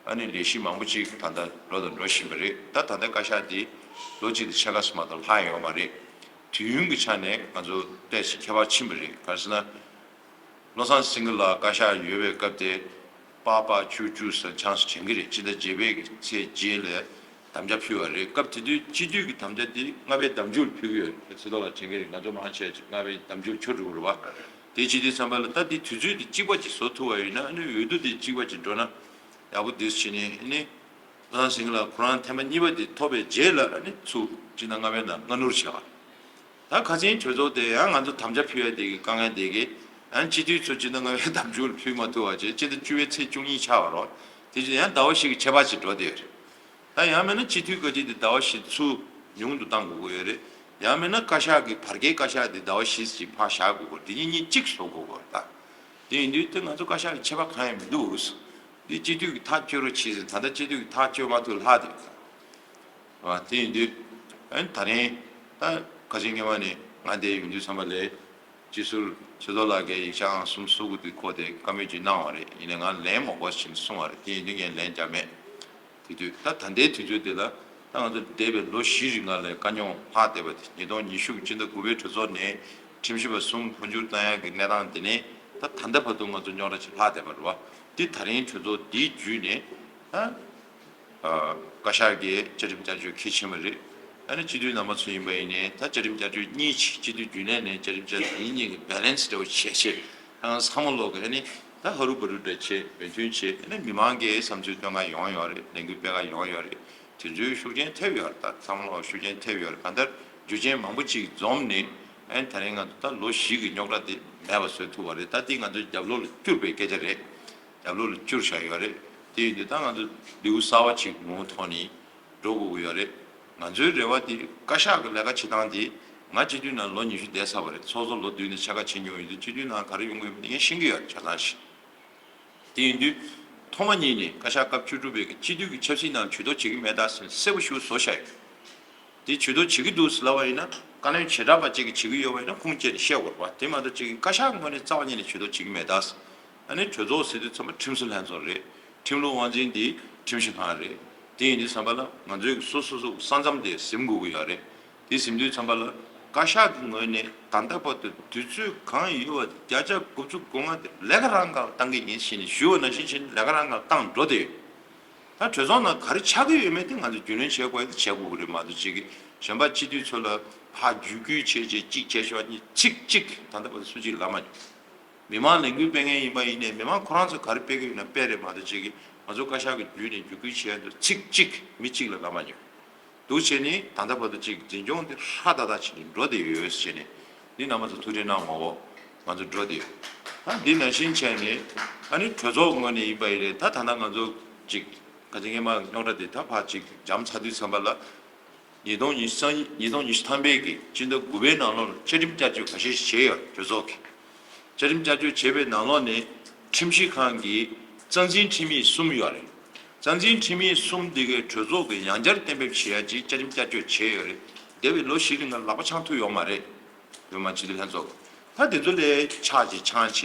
ཨ་ནི་ལས་གཞི་མང་པོ་ཅིག་ད་ལྟ་འགྲོ་དང་འགྲོ་བཞིན་པ་རེད། ད་ད་ལྟ་བཀའ་ཤག་འདི་ལོ་གཅིག་དང་ཕྱེད་ཀ་ཙམ་མ་གཏོགས་ལྷག་ཡོད་མ་རེད། དུས་ཡུན་གྱི་ཆ་ནས་ང་ཚོ་ཏོག་ཙམ་ཁྱད་པར་ཕྱིན་པ་རེད། ག་རེ་ཟེར་ན། བློ་བཟང་སེང་གེ་ལགས་བཀའ་ཤག་ཡོད་པའི་སྐབས་དེ། པ་པ་ཅུ་ཅུ་ཟེར་ཆང་ས་དྲན་གྱི་རེད། སྤྱི་ཟླ་བརྒྱད་པའི་ཚེས་བརྒྱད་ལ་དམ་བཅའ་ཕུལ་བ་རེད། སྐབས་དེ་དུས་སྤྱི་འཐུས་ཀྱི་དམ་བཅའ་དེ་ལྔ་པའི་ཟླ་མཇུག་ལ་ཕུལ་གྱི་ཡོད་རེད། ཚེ་ཐོག་ལ་དྲན་གྱི་རེད། ང་ཚོ་མང་ཆེ་ལྔ་པའི་ཟླ་མཇུག་ཆོ་འགྲོ་གི་རེད་བ། དེ་བྱེད་དུས་ཙམ་པ་ལ་ད་དེ་དུས་ཚོད་དེ་གཅིག་པ་ཅིག་བཟོ་ཐུབ་པ་ཡིན་ན་ཨ་ནི་འོས་བསྡུ་དེ་གཅིག་པ་ཅིག་འགྲོ་ན་ཡག་པོ་འདུག་ཟེར་ནས་ཨ་ནི། བློ་བཟང་སེང་གེ་ལགས་ཁོ་རང་ཐེངས་མ་གཉིས་པ་དེ་ཐོབ་པའི་རྗེས་ལ་ཨ་ནི་ཚུར་སྤྱི་ཟླ་ལྔ་པའི་ནང་སྔ་སྣུར་བྱས་པ། ད་ཁ་སང་གྲོས་ཚོགས་དེ་ཡང་ང་ཚོ་དམ་བཅའ་ཕུལ་ཡ་དེ་གི་དཀའ་ངལ་དེ་གི་ཡང་སྤྱི་འཐུས་ཚོ་སྤྱི་ཟླ་ལྔ་པའི་ཟླ་མཇུག་ལ་ཕུལ་མ་ཐུབ་པ་བྱས་སྤྱི་ཟླ་བཅུ་པའི་ཚེས་བཅུ་གཉིས་ཆགས་པ་རོ། དེ་བཞིན་ཡང་ཟླ་བ་བཞི་གི་ཆད་པ་ཅིག་འགྲོ་བསྡད་ཡོད་རེད། ད་ཡང་མིན་ན་སྤྱི་འཐུས་བཀའ་སྤྱི་དེ་ཟླ་བ་བཞི་ཚུར་ཉུང་དུ་གཏང་དགོས་ཀྱི་ཡོད་རེད། ཡང་མིན་ན་བཀའ་ཤག་གི་བར་བརྒལ་བཀའ་ཤག་དེ་ཟླ་བ་བཞི་ཅིག་ཕར་བཞག་དགོས་ཀྱི་རེད། དེ་གཉིས་གཉིས་གཅིག་བཟོ་དགོས་ཀྱི་རེད་ད། དེ་ཡིན་དུས་དེ་ང་ཚོ་བཀའ་ཤག་གི་ཆད་པ་གང་ཡང་མི་འདུག་འདི་སྤྱི་འཐུས་ཀྱི་ཐག་གཅོད་རོགས་བྱེད་ཟེར། ད་ལྟ་སྤྱི་འཐུས་ཀྱི་ཐག་གཅོད་མ་ཐུབ་ལྷག་དེ། ཨ་དེ་ཡིན་དུས་ཨ་ནི་ད་རིང་ད་ཁ་སང་སྔོན་མ་ནས་ང་འདིར་ཡོང་དུས་ཙམ་པ་ལ་སྤྱི་ཟུར་ཆོས་རྫོགས་ལགས་ཀྱིས་ཡིག་ཆ་ཨང་གསུམ་བཟོ་དགོས་དུས་ཁོ་དེ་བཀའ་མོལ་ཅིག་གནང་བ་རེད། ཡིན་ནའི་ང་ལེན་མ་དགོས་ཟེར་གསུངས་པ་རེད། དེ་ཡིན་དུས་ངས་ལན་རྒྱག་མེད། དེ་དུས་ད་ད་ལྟའི་དུས་ཚོད་དེ་ལ་ད་ང་ཚོ་འདས་པའི་ལོ་བཞི་རིང་ལ་དཀའ་རྙོག་ལྷག་བསྡད་པ་དེ་ཉིས་སྟོང་ཉི་ཤུ་གི་སྤྱི་ཟླ་དགུ་པའི་གྲོས་ཚོགས་ནས་ཁྲིམས་ཞིབ་པ་གསུམ་འཕོ་འགྱུར་བཏང་ཡག་གི་གནས་སྟངས་དེ་ནས་ད་ད་ལྟ་བར་དུ་ང་ཚོ་རྙོག་དྲ་ཅིག་ལྷག་བསྡད་པ་རེད་བ། དེ་ད་རིང་གྲོས་ཚོགས་འདིའི་བརྒྱུད་ནས་ད་ཨ་བཀའ་ཤག་གིས་བཅའ་ཁྲིམས་བསྐྱར་བཅོས་གལ་ཆེན་པོ་རེད། ཨ་ནི་སྤྱི་འཐུས་རྣམ་པ་ཚོ་ཡིན་པ་ཡིན་ནའི་ད་བཅའ་ཁྲིམས་བསྐྱར་བཅོས་གཉིས་ཅིག་སྤྱི་འཐུས་རྒྱུན་ལས་ནས་བཅའ་ཁྲིམས་བསྐྱར་བཅོས་གཉིས་གཉིས་ཀྱི་བེ་ལེན་སི་འདྲ་བོ་བྱས་བྱས་ཨང་བསམ་བློ་ལོག་གི་ཨ་ནི་ད་ཧ་རུ་བ་རུ་འདྲ་བྱས་མོས་མཐུན་བྱས་ཨ་ནི་མི་མང་གིས་བསམ་ཚུལ་སྟོན་ག་ཡོང་ཡོད་རེད། ལས་འགུལ་སྤེལ་ག་ཡོང་ཡོད་རེད། དེ་ཚོའི་ཤུགས་རྐྱེན་ཐེབས་ཡོད་རེད། ད་བསམ་བློ་ཤུགས་རྐྱེན་ཐེབས་ཡོད་རེད། གང་ལྟར་རྒྱུ་རྐྱེན་མང་པོ་ཅིག་འཛོམས་ནས་ཨ་ནི་ད་རིང་ང་ཚོ་ད་ལོ་བཞི་གི་རྙོག་དྲ་དེ་མེད་པ་བཟོ་ཐུབ་པ་རེད། ད་དེ་ང་ཚོ་རྒྱབ་ལོགས་ལ་བསྐྱུར་པའི་སྐད་ཆ་རེད། རྒྱབ་ལོགས་ལ་བསྐྱུར་བཞག་ཡོད་རེད། དེ་ཡིན་དུས་ད་ང་ཚོ་ལེའུ་གསར་བ་ཅིག་མུ་མཐུད་ནས་འགྲོ་དགོས་ཀྱི་ཡོད་རེད། ང་ཚོའི་རེ་བ་དེ་བཀའ་ཤག་གི་ལས་ཀ་བྱེད་སྟངས་དེ་ང་སྤྱི་འཐུས་ནང་ལོ་ཉི་ཤུ་བསྡད་ཚར་བ་རེད། ཚོགས་གཙོ་ལོ་བདུན་ནས་ཕྱེད་ཀ་བྱེད་མྱོང་ཡོད་དུས་སྤྱི་འཐུས་ནང་ག་རེ་ཡོང་གི་ཡོད་མེད་ངས་ཤེས་ཀྱི་ཡོད་རེད། ཆ་ཚང་ཞིག་དེ་ཡིན་དུས་ཐོག་མ་ཉིད་ནས་བཀའ་ཤག་སྐབས་བཅུ་དྲུག་པའི་གི་སྤྱི་འཐུས་ཀྱི་ཆབ་སྲིད་ནང་ཇུས་གཏོགས་བྱེད་ཀྱི་མེད་ད་ཟེར་གསལ་པོ་ཞིག་བཟོ་བཞག་ཡོད། དེ་ཇུས་གཏོགས་བྱེད་ཀྱི་འདུག་ཟེར་ལབ་པ་ཡིན་ན་བཀའ་བློན་བྱེ་བྲག་པ་གཅིག་གིས་བྱེད་ཀྱི་ཡོད་པ་ཡིན་ན་ཁུངས་སྐྱེལ་ནས་བཤད་དགོས་རེད་པ། དེ་མ་གཏོགས་གཅིག་གིས་བཀའ་ཤག་ངོས་ནས་རྩ་བ་ཉིད་ནས་ཇུས་གཏོགས་བྱེད་ཀྱི་མེད་ད། ཨ་ནི་གྲོས་ཚོགས་ཟེར་དུས་ཚང་མ་ཁྲིམས་བཟོ་ལྷན་ཚོགས་རེད། ཁྲིམས་ལུགས་དབང་འཛིན་དེ་ཁྲིམས་ཞིབ་ཁང་རེད། དེ་ཡིན་དུས་ཙམ་པ་ལ་ང་ཚོའི་སོ་སོ་སོ་ས་མཚམས་དེ་ཟིན་དགོས་ཀྱི་ཡོད་རེད། དེ་ཟིན་དུས་ཙམ་པ་ལ་བཀའ་ཤག་གི་ངོས་ནས་ད་ལྟ་བར་དུ་དུས་ཚོད་གང་ཡོད་པ་དེ་བརྒྱ་ཆ་དགུ་བཅུ་གོ་ལྔ་དེ་ལས་ཀ་རང་འགག་བཏང་གི་ཡིན་ཞེས་ནས་ཞུས་པ་ནང་བཞིན་བྱས་ནས་ལས་ཀ་རང་འགག་བཏང་འགྲོ་བསྡད་ཡོད། ད་གྲོས་ཚོགས་ནང་ག་རེ་ཆགས་ཀྱི་ཡོད་མེད་དེ་ང་ཚོས་རྒྱུས་ལོན་བྱེད་དགོས་ཡ་དེ་བྱེད་དགོས་ཀྱི་རེད་མ་གཏོགས་གཅིག་གིས་གཞན་པ་སྤྱི་འཐུས་ཚོ་ལ་ཕར་བརྒྱུད་སྐུལ་བྱས་རྗེས་གཅིག་བྱས་ཤོག་གཉིས་ཚིག་གཅིག་ད་ལྟ་བར་དུ་སུ་གཅིག་ལབ་མ་མྱོང་། མི་མང་ལས་འགུལ་སྤེལ་མཁན་ཡིན་པ་ཡིན་ནའི་མི་མང་ཁོ་རང་ཚོ་ག་རེ་སྤེལ་གྱི་ཡོད་ན་སྤེལ་རེད་མ་གཏོགས་གཅིག་གིས་ང་ཚོ་བཀའ་ཤག་གི་བརྒྱུད་ནས་བརྒྱུད་སྐུལ་བྱས་ཡ་དེ་ཚིག་གཅིག་མི་གཅིག་ལ་ལབ་མ་མྱོང་། འདུག་བྱས་ནས་ད་ལྟ་བར་དུ་གཅིག་འཛིན་སྐྱོང་འདི་ཧྲ་ཏག་ཏག་བྱས་ནས་འགྲོ་བསྡད་ཡོད་ཟེར་ནས་འདི་རྣམ་པ་ཚོ་ཐུགས་རྗེ་གནང་ངོ་། ང་ཚོ་འགྲོ་བསྡད་ཡོད། ད་འདི་ནང་བཞིན་བྱས་ནས་ཨ་ནི་གྲོས་ཚོགས་ངོས་ནས་ཡིན་པ་ཡིན་རེད། ད་ད་ལྟ་ང་ཚོ་གཅིག་ག་ཚོད་སྔས་མ་རྙོག་དྲ་འདི་ད་ཕར་གཅིག་འཇམ་ཚར་དུས་ཙམ་པ་ལ་ཉིས་སྟོང་ཉི་ཤུ་རྩ་གཉིས་ཉིས་སྟོང་ཉི་ཤུ་ཐམ་པའི་གི་སྤྱི་ཟླ་དགུ་པའི་ནང་ལོགས་ལ་བཅའ་ཁྲིམས་བསྐྱར་བཅོས་ཁ་ཤས་ཤིག་བྱས་ཡོད། གྲོས་ཚོགས་ཀྱིས་བཅའ་ཁྲིམས་བསྐྱར་བཅོས་བྱས་པའི་ནང་ལོགས་ནས་ཁྲིམས་ཞིབ་ཁང་གི་རྩ་འཛིན་ཁྲིམས་ཡིག་གསུམ་ཡོད་རེད། རྩ་འཛིན་ཁྲིམས་ཡིག་གསུམ་འདི་གའི་གྲོས་ཚོགས་ཀྱིས་ཡང་བསྐྱར་གཏན་འབེབས་བྱེད་ཡ་ཅིག་བཅའ་ཁྲིམས་བསྐྱར་བཅོས་བྱས་ཡོད་རེད། འདས་པའི་ལོ་བཞི་རིང་ལ་ལག་པ་འཆང་ཐུབ་ཡོད་མ་རེད། ཡོད་མ་སྤྱི་འཐུས་ལྷན་ཚོགས་ཀྱིས་ད་དེ་ཚོ་ལས་ཆག་ཅིག་འཆང་བྱས་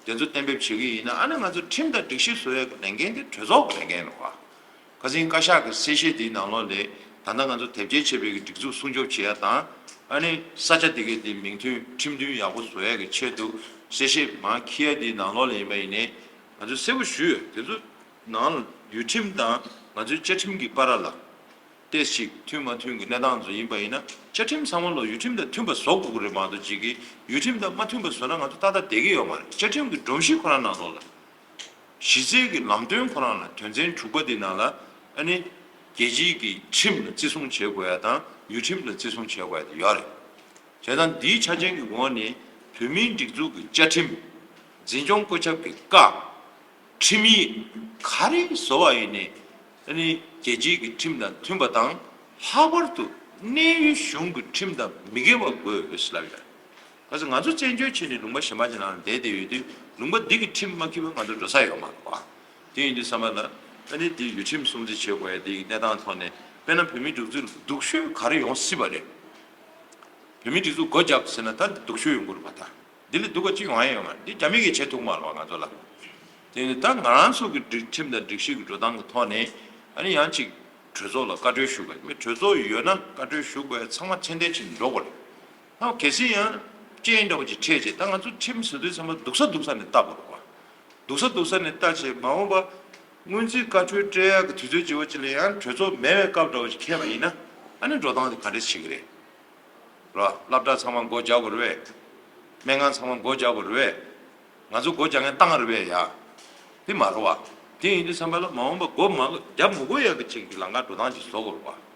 དེ་ཚོ་གཏན་འབེབས་བྱེད་ཀྱི་ཡིན་ན་ཨ་ནི་ང་ཚོ་ཁྲིམས་དང་སྒྲིག་གཞི་བཟོ་ཡ་གི་ལས་འགན་དེ་གྲོས་ཚོགས་ཀྱི་ལས་འགན་རེད་བ། ཁ་སང་བཀའ་ཤག་གི་གསལ་བཤད་དེའི་ནང་ལོགས་ལས་ད་ལྟ་ང་ཚོ་དེབ་སྐྱེལ་བྱས་པའི་གི་སྒྲིག་འཛུགས་སྲུང་སྐྱོབ་བྱེད་ཡ་དང་ཨ་ནི་ས་ཆ་དེ་གའི་དེ་མིང་མཐུན་ཁྲིམས་མཐུན་ཡག་པོ་བཟོ་ཡ་གི་ཆེད་དུ་གསལ་བཤད་མར་འཁྱེར་ཡ་དེའི་ནང་ལོགས་ལ་ཡིན་པ་ཡིན་ནའི་ང་ཚོས་གསལ་པོ་ཞུས་ཡོད། དེ་ཚོ་ནང་ལ་ཡུལ་ཁྲིམས་དང་ང་ཚོའི་བཅའ་ཁྲིམས་ཀྱི་བར་ལ་ཏོག་ཙམ་མཐུན་མ་མཐུན་གྱི་གནས་སྟངས་ཚོ་ཡིན་པ་ཡིན་ན་བཅའ་ཁྲིམས་ཚང་མ་ལ་ཡུལ་ཁྲིམས་དང་མཐུན་པ་བཟོ་དགོས་ཀྱི་རེད་མ་གཏོགས་གཅིག་གིས་ཡུལ་ཁྲིམས་དང་མ་མཐུན་པ་བཟོ་ན་ང་ཚོ་ཏག་ཏག་བསྡད་ཀྱི་ཡོད་མ་རེད། བཅའ་ཁྲིམས་ཀྱི་སྒྲོམ་གཞི་ཁོ་རང་ནང་ལོགས་ལ། གཞི་རྩའི་གི་ལམ་སྟོན་ཁོ་རང་ལ་དོན་ཚན་དྲུག་པ་འདི་ནང་ལ་ཨ་ནི་རྒྱལ་སྤྱིའི་གི་ཁྲིམས་ལ་བརྩི་སྲུང་བྱེད་དགོས་ཡ་དང་ཡུལ་ཁྲིམས་ལ་བརྩི་སྲུང་བྱེད་དགོས་ཡ་དེ་ཡོད་རེད། བྱས་ཙང་འདིའི་ཆ་རྐྱེན་གྱི་འོག་ནས་བོད་མིའི་སྒྲིག་འཛུགས་ཀྱི་བཅའ་ཁྲིམས། འཛིན་སྐྱོང་བཀོད་ཁྱབ་ཀྱི་བཀའ། ཁྲིམས་ཡིག་ག་རེ་བཟོ་བ་ཡིན་ནའི་ཨ་ནི་རྒྱལ་སྤྱིའི་གི་ཁྲིམས་དང་མཐུན་པ་དང་ལྷག་པར་དུ་གནས་ཡུལ་གཞུང་གི་ཁྲིམས་དང་མི་འགལ་བ་དགོས་ཟེར་ལབ་ཡོད། ག་ཚོད་ང་ཚོ་བཙན་བྱོལ་ཕྱིན་ནས་ལུང་པ་གཞན་པ་ཅིག་ནང་ལ་བསྡད་བསྡད་ཡོད་དུས་ལུང་པ་འདི་གི་ཁྲིམས་མ་འཁྱེར་བ་ང་ཚོ་འགྲོ་ས་ཡོད་མ་རེད་པ། དེ་ཡིན་དུས་ཙམ་པ་ལ་ཨ་ནི་འདི་ཡུལ་ཁྲིམས་སྲུང་བརྩི་བྱེད་དགོས་ཡ་འདི་གི་གནས་སྟངས་ཐོག་ནས་དཔེར་ན་བོད་མིའི་སྒྲིག་འཛུགས་ལ་སྡུག་ཤོས་ག་རེ་ཡོང་སྲིད་པ་རེད། བོད་མིའི་སྒྲིག་འཛུགས་སྒོ་བརྒྱབ་ཟེར་ན་ད་འདི་སྡུག་ཤོས་ཡོང་གི་རེད་པ་ད། འདི་ལས་སྡུག་པ་ཅི་ཡོང་ཡ་ཡོད་མ་རེད། འདི་རྒྱ་མི་གིས་བྱེད་ཐུབ་མ་རེད་པ་ང་ཚོ་ལ། དེ་ནི་ད་ང་རང་ཚོ་གི་སྒྲིག་ཁྲིམས་དང་སྒྲིག་གཞི་གི་འགྲོ་སྟངས་ཀྱི་ཐོག་ནས་ཨ་ནི་ཡང་ཅིག་གྲོས་ཚོགས་ལ་བཀའ་འཁྲོལ་ཞུ་དགོས་མི་གྲོས་ཚོགས་ཡོད་ན་བཀའ་འཁྲོལ་ཞུ་དགོས་ཡ་ཚང་མ་མཚན་ལྡན་ཅིག་འགྲོ་དགོས་རེད། ཨ་གལ་སྲིད་ཡང་རྐྱེན་འདྲ་བོ་ཅིག་འཕྲད་རྗེས་ད་ང་ཚོ་ཁྲིམས་ཟེར་དུས་ཚང་མ་སྡུག་ས་སྡུག་ས་ནས་བལྟ་དགོས་རེད་པ། སྡུག་ས་སྡུག་ས་ནས་བལྟ་བྱས་མ་འོངས་པ་སྔོན་རྩིས་བཀའ་འཁྲོལ་སྤྲད་ཡག་གི་དུས་ཚོད་ཅིག་བ་ཅིག་ལ་ཡང་གྲོས་ཚོགས་མེད་པའི་སྐབས་འདྲ་བོ་ཞིག་འཁེལ་བ་ཡིན་ན་ཨ་ནི་འགྲོ་སྟངས་དེ་ག་འདྲས་བྱེད་ཀྱི་རེད། རོ། སློབ་གྲྭ་ཚང་མ་སྒོ་རྒྱག་དགོས་རེད་པས། སྨན་ཁང་ཚང་མ་སྒོ་རྒྱག་དགོས་རེད་པས། ང་ཚོ་སྒོ་རྒྱག་མཁན་བཏང་རེད་པས་ཡ། དེ་མ་རེད་པ། དེ་ཡིན་དུས་ཙམ་པ་ལ་མ་འོངས་པ་སྒོ་མ་རྒྱག་མི་དགོས་ཡག་གི་ཅིག་གི་ལམ་ཁ་འགྲོ་སྟངས་ཅིག་བཟོ་དགོས་རེད་པ།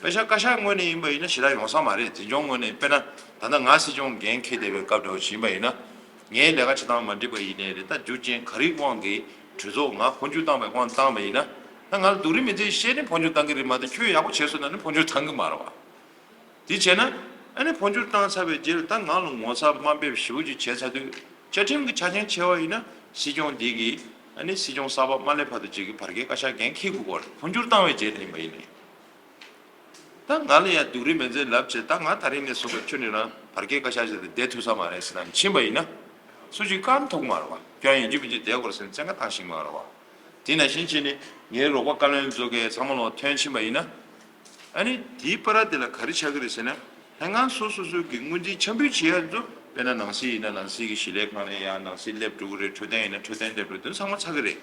དཔེ་ཆ་བཀའ་ཤག་ངོས་ནས་ཡིན་པ་ཡིན་ན་ཞེ་དྲག་ཡོང་ས་མ་རེད། འཛིན་སྐྱོང་ངོས་ནས་དཔེར་ན་ད་ལྟ་ང་སྲིད་སྐྱོང་འགན་འཁྱེར་བསྡད་པའི་སྐབས་འདྲ་བོ་ཞིག་ཡིན་པ་ཡིན་ན། ངའི་ལས་ཀ་བྱེད་སྟངས་མ་འགྲིག་པ་ཡིན་ནའི་རེད། ད་རྒྱུ་རྐྱེན་ག་རེའི་དབང་གིས་གྲོས་ཚོགས་ང་འཕོ་འགྱུར་བཏང་བའི་དབང་བཏང་བ་ཡིན་ན། ད་ང་ལ་སྡུག་རུས་མི་འཛེམ་བཤད་ནས་འཕོ་འགྱུར་བཏང་གི་རེད་མ་གཏོགས་ཁྱོད་ཡག་པོ་བྱས་སོང་ན་ནི་འཕོ་འགྱུར་བཏང་གི་མ་རེད་པ། དེ་བྱས་ན་ཨ་ནི་འཕོ་འགྱུར་བཏང་ཚར་བའི་རྗེས་ལ་ད་ང་ལ་ངོ་ཚ་དམའ་འབེབས་ཞེ་པོ་ཅིག་བྱས་ཚར་དུས་བཅའ་ཁྲིམས་ཀྱི་ཆ་རྐྱེན་ཆེ་བ་ཡིན་ན་སྲིད་སྐྱོང་འདི་གིས་ཨ་ནི་སྲིད་སྐྱོང་གསར་པ་མ་སླེབས་བར་དུ་ཅིག་གི་བར་བརྒལ་བཀའ་ཤག་འགན་འཁྱེར་དགོས་ཀྱི་རེད། འཕོ་འགྱུར་བཏང་བའི་རྗེས་ལ་ཡིན་པ་ཡིན་ནའི། ད་ང་ལ་ཡང་སྡུག་རུས་མི་འཛེམ་ལབ་བྱས་ད་ང་ད་རིང་ནས་བཟུང་བའི་ཁྱོད་ནི་རང་བར་བརྒལ་བཀའ་ཤག་ཞིག་ཏུ་བསྡད་ཐུབ་ས་མ་རེད་ཟེར་ནས་ཕྱིན་པ་ཡིན་ན། སུ་གཅིག་བཀག་ཐུབ་ཀྱི་མ་རེད་པ། ཁྱོད་རང་ཡིན་གཅིག་མིན་གཅིག་བསྡད་དགོས་རེད་ཟེར་ནས་བཙན་བཀའ་བཏང་ཤེས་ཀྱི་མ་རེད་པ། དེ་ནང་བཞིན་བྱས་ནས་ངའི་རོགས་པ་བཀའ་བློན་ཚོ་གིས་ཚང་མ་ལོག་ཐོན་ཕྱིན་པ་ཡིན་ན། ཨ་ནི་དེའི་བར་དེ་ལ་ག་རེ་ཆགས་ཀྱི་རེད་ཟེར་ན། ལྷན་ཁང་སོ་སོ་སོ་གི་སྔོན་རྩིས་འཆར་འབུལ་བྱེད་ཡ་ཚོ་དཔེར་ན་ནང་སྲིད་ཡིན་ན་ནང་སྲིད་ཀྱི་གཞི་ལས་ཁང་ནས་ཡང་ནང་སྲིད་སླེབས་འགྲོ་གི་རེད། འཕྲོད་བསྟེན་ཡིན་ན་འཕྲོད་བསྟེན་སླེབས་འགྲོ་དོན་ཚང་མ་ཆགས་ཀྱི་རེད།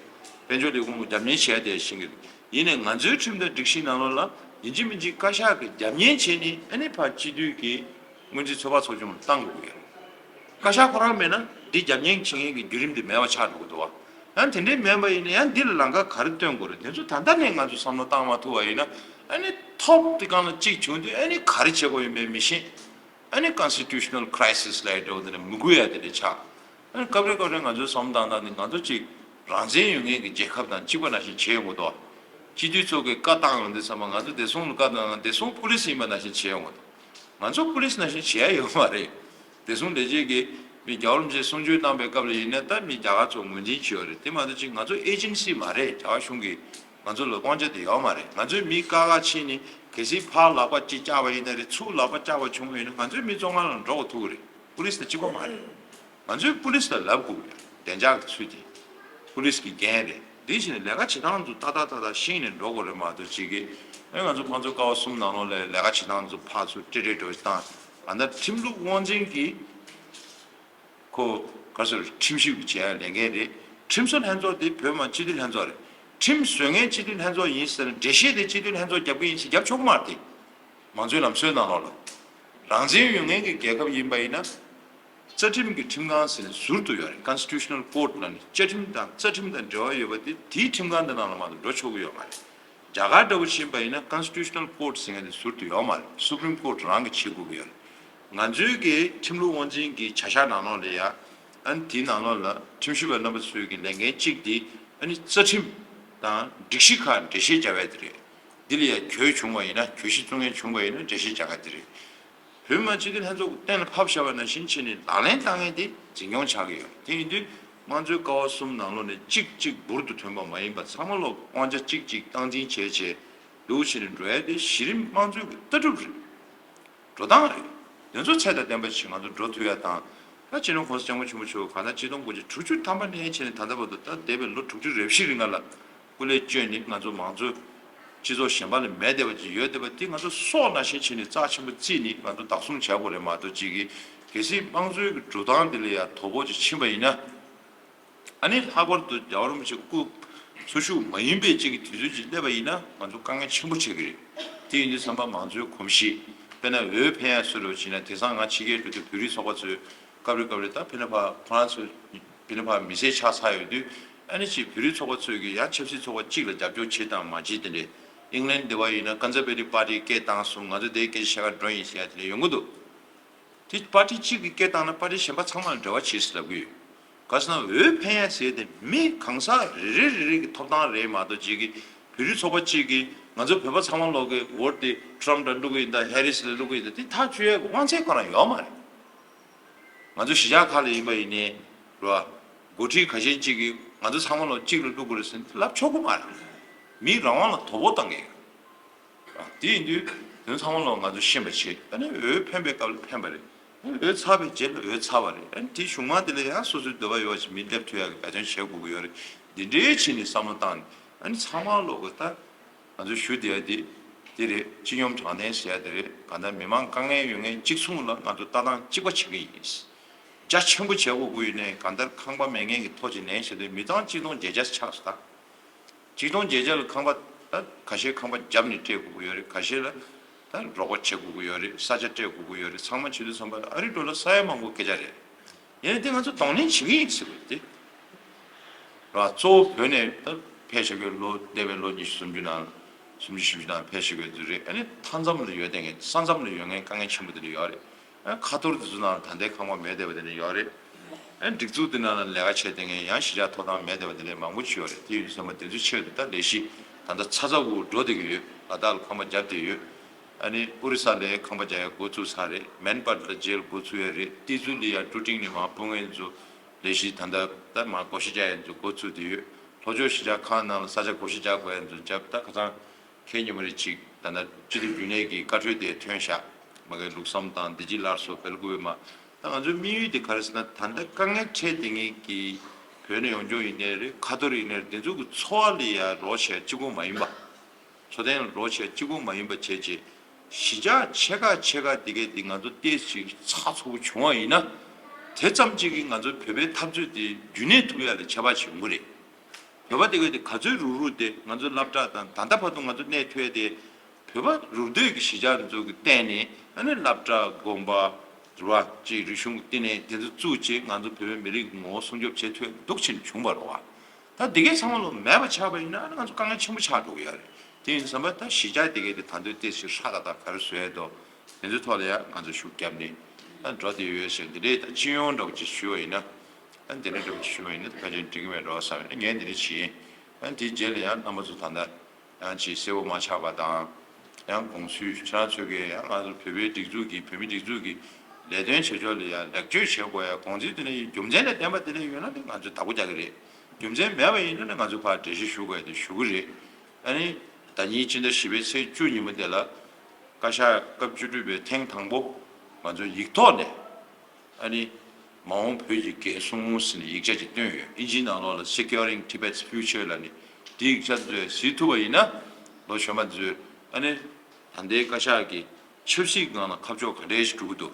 དཔལ་འབྱོར་ལས་ཁུངས་ཀྱི་རྒྱབ་གཉེར་བྱེད་ཡ་དེ་ཤེས་ཀྱི་རེད། ཡིན་ནའི་ང་ཚོའི་ཁྲིམས་དང་སྒྲིག་གཞི་ནང་ལོགས་ལ་ ཡིན་གཅིག་མིན་གཅིག་བཀའ་ཤག་གི་རྒྱབ་གཉེར་བྱས་ནས་ཨ་ནི་ཕར་སྤྱི་འཐུས་ཀྱི་སྔོན་རྩིས་ཚོད་དཔག་ཚོགས་ཆུང་བཏང་དགོས་ཀྱི་ཡོད། བཀའ་ཤག་ཁོ་རང་མེད་ན་འདི་རྒྱབ་གཉེར་བྱེད་མཁན་གྱི་བརྒྱུད་རིམ་འདི་མེད་པ་ཆགས་འགྲོ་གི་འདུག་བ། ཡང་དེ་འདྲའི་མེད་པ་ཡིན་ན་ཡང་འདི་ལ་ལམ་ཁ་ག་རེ་སྟོན་དགོས་རེད། དེ་ཚོ་ད་ལྟ་ནས་ང་ཚོ་བསམ་བློ་བཏང་མ་ཐུབ་པ་ཡིན་ན་ཨ་ནི་ཐོབ་དེ་སྒང་ལ་གཅིག་བྱུང་དུས་ཨ་ནི་ག་རེ་བྱེད་དགོས་ཡོད་མེད་མི་ཤེས། ཨ་ནི་constitutional crisis་ལབ་ཡ་འདྲ་བོ་དེ་འདྲ་མི་དགོས་ཡ་དེ་འདྲ་ཆགས། ཨ་ནི་སྐབས་རེ་སྐབས་རེ་ང་ཚོའི་བསམ་བློ་བཏང་སྟངས་ནི་ང་ཚོ་གཅིག་རང་བཙན་ཡོད་མཁན་གྱི་རྒྱལ་ཁབ་དང་གཅིག་པ་ནང་བཞིན་བྱས་ཡོང་གི་འདུག་སྤྱི་འཐུས་ཚོ་གིས་བཀའ་བཏང་ཡོང་དུས་ཙམ་པ་ང་ཚོ་བདེ་སྲུང་ལ་བཀའ་བཏང་ན་བདེ་སྲུང་པུ་ལིས་ཡིན་པ་ནང་བཞིན་བྱས་ཡོང་གི་འདུག་ང་ཚོ་པུ་ལིས་ནང་བཞིན་བྱས་ཡ་ཡོད་མ་རེད། བདེ་སྲུང་ལས་བྱེད་ཀྱིས་མི་རྒྱལ་བ་རིན་པོ་ཆེས་གསུང་ཆོས་གནང་པའི་སྐབས་ལ་ཡིན་ན་ད་མི་རྒྱ་གར་ཚོ་ངོས་འཛིན་བྱས་ཡོད་རེད། དེ་མ་གཏོགས་གཅིག་ང་ཚོ་ཨེ་ཇེན་སི་མ་རེད། རྒྱ་གར་གཞུང་གིས་ང་ཚོ་ལ་དབང་ཆ་དེ་ཡོད་མ་རེད། ང་ཚོས་མི་བཀག་བཀག་ཕྱིན་ནས་གལ་སྲིད་ཕར་ལག་པ་གཅིག་བཅག་པ་ཡིན་ན་རེད། ཚུར་ལག་པ་བཅག་པ་བྱུང་བ་ཡིན་ན་ང་ཚོའི་མི་བཙོན་ཁང་ལ་འགྲོ་དགོས་ཐུག་གི་རེད། པུ་ལིས་དང་གཅིག་པ་མ་རེད། ང་ཚོས་པུ་ལིས་ལ་ལབ་དགོས་ཀྱི་རེད། བདེ་འཇགས་ཀྱི་ཚུལ་དེ་པུ་ལིས་ཀྱི་འགན་རེད། དེ་བཞིན་ལས་ཀ་བྱེད་སྟངས་ཚོ་ཏག་ཏག་ཏག་ཏག་ཤེས་ནས་འགྲོ་དགོས་རེད་མ་གཏོགས་གཅིག་གིས་ཨེ་ང་ཚོ་དམངས་གཙོ་ཀ་བ་གསུམ་ནང་ལོགས་ལ་ལས་ཀ་བྱེད་སྟངས་ཚོ་ཕར་ཚུར་ཏྲེ་ཏྲེ་འགྲོ་བཏང་། ད་ལྟ་ཁྲིམས་ལུགས་དབང་འཛིན་གྱིས་ཁོ་ག་ཚོད་ཁྲིམས་ཞིབ་བྱེད་ཡ་ལས་འགན་རེད། ཁྲིམས་བཟོ་ལྷན་ཚོགས་དེ་བོད་མི་སྤྱི་འཐུས་ལྷན་ཚོགས་རེད། ཁྲིམས་བཟོ་མཁན་སྤྱི་འཐུས་ལྷན་ཚོགས་ཡིན་ཟེར་ན་འགྲེལ་བཤད་དེ་སྤྱི་འཐུས་ལྷན་ཚོགས་རྒྱབ་ཀྱི་ཡིན་ཟེར་རྒྱབ་ཆོག་གི་མ་རེད་དེ། མང་གཙོའི་ལམ་སྲོལ་ནང་ལོགས་ལ། རང་བཙན་ཡོད་མཁན་གྱི་རྒྱལ་ཁབ་ཡིན་པ་ཡིན་ན། རྩ་ཁྲིམས་ཀྱི་ཁྲིམས་ཁང་ཟེར་ནས་ཟུར་དུ་ཡོད་རེད། Constitutional Court་ལ་ནི་བཅའ་ཁྲིམས་དང་རྩ་ཁྲིམས་དང་འབྲེལ་བ་ཡོད་པ་དེ་དེའི་ཁྲིམས་ཁང་དེ་ནང་ལ་མ་གཏོགས་འགྲོ་ཆོག་གི་ཡོད་མ་རེད། རྒྱ་གར་འདྲ་བོ་ཕྱིན་པ་ཡིན་ན་Constitutional Court་ཟེར་མཁན་དེ་ཟུར་དུ་ཡོད་མ་རེད། Supreme Court་རང་གིས་བྱེད་དགོས་ཀྱི་ཡོད་རེད། ང་ཚོའི་གི་ཁྲིམས་ལུགས་དབང་འཛིན་གྱི་བྱ་གཞག་ནང་ལོགས་ལ་ཡ། ཨ་ནི་དེའི་ནང་ལོགས་ལ་ཁྲིམས་ཞིབ་པ་རྣམ་པ་ཚོའི་གི་ལས་འགན་གཅིག་དེ་ཨ་ནི་རྩ་ཁྲིམས་དང་སྒྲིག་གཞི་ཁག་འགྲེལ་བཤད་བྱ་བ་དེ་རེད། འདི་ལ་ཡ་གྱོད་བྱུང་བ་ཡིན་ན། གྱོད་གཞི་བཙུགས་མཁན་བྱུང་བ་ཡིན་ན་འགྲེལ་བཤད་བྱ་ག་དེ་རེད། བོད་མི་སྤྱི་འཐུས་ལྷན་ཚོགས་ཀྱིས་གཏན་ལ་ཕབ་བཞག་པ་ནང་བཞིན་བྱས་ནས་ལག་ལེན་བསྟར་མཁན་དེ་འཛིན་སྐྱོང་ཆགས་ཀྱི་ཡོད། དེ་ཡིན་དུས་དམངས་གཙོའི་ཀ་བ་གསུམ་ནང་ལོགས་ནས་གཅིག་གཅིག་འབུར་དུ་ཐོན་པ་མ་ཡིན་པ་ཚང་མ་ལོག་དབང་ཆ་གཅིག་གཅིག་སྟངས་འཛིན་བྱས་བྱས་འདུག་བྱས་ནས་འགྲོ་ཡ་དེ་གཞི་རིམ་དམངས་གཙོའི་ལྟ་གྲུབ་རེད། འགྲོ་སྟངས་རེད། དེ་ཚོ་ཚད་དང་ལྡན་པ་ཞིག་ང་ཚོ་འགྲོ་ཐུབ་ཡ་དང་། ད་སྤྱི་ནོར་༸གོང་ས་༸སྐྱབས་མགོན་ཆེན་པོ་མཆོག་གང་ལྟར་ཆིག་སྟོང་དགུ་བརྒྱ་དྲུག་ཅུ་ཐམ་པ་ནས་བྱས་ནས་ད་ལྟ་བར་དུ་ད་འདས་པའི་ལོ་དྲུག་ཅུ་རེ་བཞི་རིང་ལ་སྐུ་ལས་བསྐྱོན་ནས་ང་ཚོ་མང་གཙོ་སྤྱི་ཚོགས་གཞན་པ་ལ་མེད་བསྡད་པ་ཅིག་ཡོད་བསྡད་པ་དེ་ང་ཚོ་སྲོག་ནང་བཞིན་བྱས་ནས་རྩ་ཆེན་པོ་བརྩིས་ནས་ང་ཚོ་བདག་བཟུང་བྱ་དགོས་རེད་མ་གཏོགས་གཅིག་གིས་གལ་སྲིད་དམངས་གཙོའི་གི་འགྲོ་སྟངས་དེ་ལ་ཡང་དོ་ཕོག་ཅིག་ཕྱིན་པ་ཡིན་ན། ཨ་ནི་ལྷག་པར་དུ་རྒྱལ་བ་རིན་པོ་ཆེ་སྐུ་འཚོ་བཞུགས་མ་ཡིན་པའི་གཅིག་གི་དུས་ཚོད་ཅིག་སླེབས་པ་ཡིན་ན་ང་ཚོ་དཀའ་ངལ་ཆེན་པོ་འཕྲད་ཀྱི་རེད། དེ་ཡིན་དུས་ཙམ་པ་མང་གཙོའི་གོམས་གཤིས། དཔེར་ན་འོས་འཕེན་ཡ་བཟོ་འདྲ་བྱས་ན་དེང་སང་ང་ཕྱི་རྒྱལ་འགྲོ་དུས་བོད་རིགས་ཚོགས་པ་ཚོས་སྐབས་རེ་སྐབས་རེ་ད་ཕི་ན་ཕ་ཁོ་རང་ཚོ་ཕི་ན་ཕ་མི་སེར་ཆགས་ཚར་ཡོད་དུས་ཨ་ནི་ཅིག་བོད་རིགས་ཚོགས་པ་ཚོས་ཀྱི་ཡང་ཆབ་སྲིད་ཚོགས་པ་གཅིག་ལ་རྒྱབ་སྐྱོར་བྱེད་དང་མ་བྱེད་དེ་འདྲས། ཨིང་ལན་འདི་བ་ཡིན་ན་Conservative Party་སྐད་བཏང་སོང་། ང་ཚོ་དེའི་སྐད་ཆ་བཤད་ག་འགྲོ་ཡིན་ཟེར་ཡ་དེ་འདྲས་ཡོང་གི་འདུག་དེ་པར་ཊི་གཅིག་གིས་སྐད་བཏང་ན་པར་ཊི་གཞན་པ་ཚང་མ་ལ་འབྲེལ་བ་བྱེད་ཟེར་ལབ་ཀྱི་ཡོད། ག་ཟེར་ན་འོས་འཕེན་ཡ་ཟེར་དེ་མི་གང་ཟག་རེ་རེ་རེ་རེ་གི་ཐོབ་ཐང་རེད་མ་གཏོགས་གཅིག་གིས་བོད་རིགས་ཚོགས་པ་གཅིག་གིས་ང་ཚོ་བོད་པ་ཚང་མ་ལོག་གི་འོ་དེ་ཊམ་ཕ་ལ་བླུག་གི་ཡིན་ད་ཧེ་རི་སི་ལ་བླུག་གི་ཡིན་ད་དེ་ཐག་གཅོད་ཡ་གི་དབང་ཚད་ཁོ་རང་ཡོད་མ་རེད། ང་ཚོ་གཞིས་ཆགས་ཁག་ལ་ཡིན་པ་ཡིན་ནའི་རེད་བ། འགོ་ཁྲིད་ཁ་ཤས་གཅིག་གིས་ང་ཚོ་ཚང་མ་ལོག་གཅིག་ལ་བླུག་དགོས་རེད་ཟེར་ལབ་ཆོག་གི་མ་རེད། མིའི་རང་དབང་ལ་དོ་ཕོག་བཏང་གི་ཡོད། དེ་ཡིན་དུས་དོན་ཚང་མ་ལོག་ང་ཚོ་ཤེས་པ་བྱེད། ཨ་ནི་འོས་འཕེན་པའི་སྐབས་ལ་འཕེན་པ་རེད། འོས་ཚར་བའི་རྗེས་ལ་འོས་ཚར་བ་རེད། ཨ་ནི་དེའི་གཞུག་མ་དེ་ལ་ཡང་སོ་སོའི་འདོད་པ་ཡོད་པ་ཞིག་མི་སླེབས་ཐུབ་ཡག་གི་འབད་བརྩོན་བྱེད་དགོས་ཀྱི་ཡོད་རེད། འདི་འདྲའི་ཕྱིན་ནས་བསམ་བློ་བཏང་ནས་ཨ་ནི་ཚང་མ་ལོག་གི་ད་ང་ཚོ་ཞུ་བསྡད་ཡ་དེ་དེ་རེད། སྤྱི་སྙོམས་དྲང་བདེན་ཟེར་ཡ་དེ་རེད། གང་ལྟར་མི་མང་དཀའ་ངལ་ཡོད་མཁན་གཅིག་མཚུངས་ལ་ང་ཚོ་ལྟ་སྟངས་གཅིག་པ་བྱེད་ཀྱི་ཡིན། རྒྱ་ཆེན་པོ་བྱེད་དགོས་ཀྱི་ཡོད་ནའི་གང་ལྟར་ཁང་པ་མེད་མཁན་གྱི་ཐོ་ཅིག་ལེན་བྱེད་དུས་མི་ཚང་གཅིག་སྟོང་བརྒྱད་བརྒྱ་ཆགས་སོང་ད། ཆིག་སྟོང་བརྒྱད་བརྒྱ་ལ་ཁང་པ་ད་ཁ་ཤས་ཁང་པ་བརྒྱབ་ནས་སྤྲད་དགོས་ཀྱི་ཡོད་རེད། ཁ་ཤས་ལ་ད་རོགས་པ་བྱེད་དགོས་ཀྱི་ཡོད་རེད། ས་ཆ་སྤྲད་དགོས་ཀྱི་ཡོད་རེད། ཚང་མ་བྱེད་དུས་ཙམ་པ་ལ་ཨ་རི་འགྲོ་ལ་ས་ཡ་མང་པོ་སྐད་ཆ་རེད། ཡིན་ནའི་དེ་ང་ཚོ་གདོང་ལེན་བྱེད་ཀྱི་ཡིན་ཟེར་དགོས་རེད་དེ། ར་གཙོ་བོ་བོད་ནས་ད་ཕེབས་བཞག་པའི་ལོ་འདས་པའི་ལོ་ཉི་ཤུ་སུམ་ཅུ་ནང་སུམ་ཅུ་བཞི་བཅུ་ནང་ཕེབས་བཞག་པའི་དུས་རེད། ཨ་ནི་མཐའ་མཚམས་ལ་ཡོད་བསྡད་མཁན་ས་མཚམས་ལ་ཡོད་མཁན་དཀའ་ངལ་ཆེན་པོ་དེ་འདྲ་ཡོད་རེད། ཨ་ཁ་ཐོར་དེ་ཚོ་ནང་ལ་ད་ལྟའི་ཁང་པ་མེད་བསྡད་པ་དེ་འདྲ་ཡོད་རེད། ཨ་སྒྲིག་འཛུགས་དེ་ནང་ལ་ལས་ཀ་བྱེད་བསྡད་མཁན་ཡང་གཞིས་ཆགས་ཐོབ་ཐང་མེད་བསྡད་པ་དེ་འདྲ་མང་པོ་ཅིག་ཡོད་རེད། དེ་ཡིན་དུས་ཙམ་པ་དེ་ཚོའི་ཆེད་དུ་ད་ལས་གཞི་ད་ལྟ་ཚ་ཚ་འུར་འུར་འགྲོ་བསྡད་ཀྱི་ཡོད། ལ་དྭགས་ལ་ཁང་པ་བརྒྱབ་བསྡད་ཡོད། ཨ་ནི་ཨོ་རི་ས་ལའི་ཁང་པ་རྒྱག་ཡ་འགོ་ཚུགས་ཚར་རེད། མན་པ་ལ་རྗེས་ལ་འགོ་ཚུགས་ཡ་རེད། ཏི་ཙུ་ལི་ཡ་ཀྲུ་ཀྲིང་ནས་མར་སྤུངས་མཁན་ཚོ་ལས་གཞི་ད་ལྟ་ད་མར་བགོ་བཤའ་རྒྱག་ཡ་ཚོ་འགོ་ཚུགས་བསྡད་ཡོད། ལྷོ་ཕྱོགས་གཞིས་ཆགས་ཁག་ནང་ལ་ས་ཆ་བགོ་བཤའ་རྒྱག་དགོས་ཡ་ཚོ་རྒྱབ། ད་ཁ་སང་ཁེ་ཉི་མ་རེ་གཅིག་ད་ལྟ་སྤྱི་འཐུས་རྒྱུན་ལས་ཀྱི་བཀའ་འཁྲོལ་དེ་ཐོན་ཤག་མ་གི་ལུགས་བསམ་དང་བདེ་སྐྱིད་སླར་གསོ་སྦེལ་ཀོབ་མ། ད་ང་ཚོའི་དམིགས་ཡུལ་དེ་ག་རེ་ཟེར་ན་ད་ལྟ་དཀའ་ངལ་འཕྲད་བསྡད་མཁན་གྱི་བོད་ནས་ཡོང་ཆོག་ཡིན་ནའི་རེད། ཁ་ཐོར་ཡིན་ནའི་རེད། དེ་ཚོ་གི་འཚོ་བ་ལ་ཡ་རོགས་བྱེད་གཅིག་པོ་མ་ཡིན་པ། འཚོ་རྟེན་ལ་རོགས་བྱས་གཅིག་པུ་མ་ཡིན་པ་བྱས་རྗེས་གཞིས་ཆགས་ཆེ་ཁག་ཆེ་ཁག་འདི་གའི་འདི་ང་ཚོ་ཏོག་ཙམ་ཚགས་ཚུད་པོ་བྱུང་བ་ཡིན་ན། དེ་ཙམ་གཅིག་གིས་ང་ཚོའི་བོད་པའི་འཐབ་རྩོད་དེ་རྒྱུན་གནས་ཐུབ་ཡ་ལ་ཁྱད་པར་ཅིག་ཡོང་གི་རེད། བོད་པ་འདི་གའི་འདི་ག་ཚོད་རུག་རུག་དེ་ང་ཚོའི་སློབ་གྲྭ་དང་ད་ལྟ་བར་དུ་ང་ཚོ་གནས་ཐུབ་ཡ་དེ། བོད་ བོད་པ་རུབ་སྟོད་ཀྱི་གཞིས་ཆགས་འདི་ཚོ་གི་སྟེང་ནས་ཨ་ནི་སློབ་གྲྭ་དགོན་པ་རེད་བ་ཅིག་རིག་གཞུང་གི་བསྟི་གནས་དེ་ཚོ་བཙུགས་བྱས་ང་ཚོ་བོད་པའི་མི་རིགས་ཀྱི་ངོ་བོ་སྲུང་སྐྱོབ་བྱེད་ཐུབ་ཡག་འདུག་ཕྱིན་བྱུང་བ་རེད་བ། ད་འདི་གའི་ཚང་མ་ལོ་མེད་པ་ཆགས་པ་ཡིན་ན་ཨ་ནི་ང་ཚོ་དཀའ་ངལ་ཆེན་པོ་ཆགས་འགྲོ་གི་ཡོད་རེད། དེ་ཡིན་ཙམ་པ་ད་གཞིས་ཆགས་འདི་གའི་དེ་ད་འདོད་ཏེ་ཞིག་ཧྲ་ད་ད་ག་རེ་བཟོ་ཡས་དོ། དེ་ཚོའི་ཐོག་ལ་ཡང་ང་ཚོ་ཤུགས་བརྒྱབ་ནས་ཨ་འགྲོ་བསྡད་ཡོད་ཞེས་འདི་འདྲའི་ད་སྤྱི་ཡོངས་འདྲ་བོ་ཅིག་ཞུ་བ་ཡིན་ན། ཨ་འདི་འདྲའི་འདྲ་བོ་ཅིག་ཞུ་བ་ཡིན་ན་ཕལ་ཆེར་འགྲིག་གི་མེད་འགྲོ་བསམ་ཡིན་ན་ངས་འདི་འདྲ་བྱས་ཡིན། ཨ་དེའི་རྗེས་ལ་ཡང་རྣམ་པ་ཚོ་ད་ལྟ་ཡང་ཅིག་གསལ་པོ་མ་ཆགས་པ་དང་། ཡང་དགོངས་ཚུལ་ཁྱེད་རང་ཚོ་གིས་ཡང་ང་ཚོ་བོད་པའི་སྒྲིག་འཛུགས་ཀྱི་བོད་མི་སྒྲིག་འཛུགས་ཀྱི་ལས་དོན་བྱེད་ཕྱོགས་ལ་ཡང་ལེགས་བཅོས་བྱེད་དགོས་ཡ་དགོངས་ཚུལ་དེ་ནི་རྒྱུ་མཚན་ལ་བརྟེན་པ་དེ་འདྲ་ཡོད་ན་ནི་ང་ཚོས་བདག་པོ་རྒྱག་གི་རེད། རྒྱུ་མཚན་མེད་པ་ཡིན་ན་ནི་ང་ཚོ་ཕར་འགྲེལ་བཤད་ཞུ་དགོས་ཡ་དེ་ཞུ་གི་རེད། ཨ་ནི་ཟླ་ཉིན་སྤྱི་ཟླ་བཞི་པའི་ཚེས་བཅུ་ཉིན་མོ་དེ་ལ་བཀའ་ཤག་སྐབས་བཅུ་དྲུག་པའི་ཐེངས་དང་པོ་ང་ཚོ་ཡིག་ཐོག་ནས་ཨ་ནི་མ་འོངས་བོད་ཀྱི་རྒྱལ་སྲུང་ཟེར་ནས་ཡིག་ཆ་ཅིག་བཏོན་ཡོད། ཨིན་ཇིའི་ནང་ལོགས་ལ་Securing Tibet's Future ལབ་ནས་དེའི་ཡིག་ཆ་ཚོས་གཟིགས་ཐུབ་པ་ཡིན་ན་ལོ་གཞོན་པ་ཚོས་ཨ་ནི་ད་ལྟའི་བཀའ་ཤག་གིས་ཆབ་སྲིད་སྒང་ལ་ཁ་ཕྱོགས་ག་འདྲས་ཞིག་འགྲོ་གི་འདུག་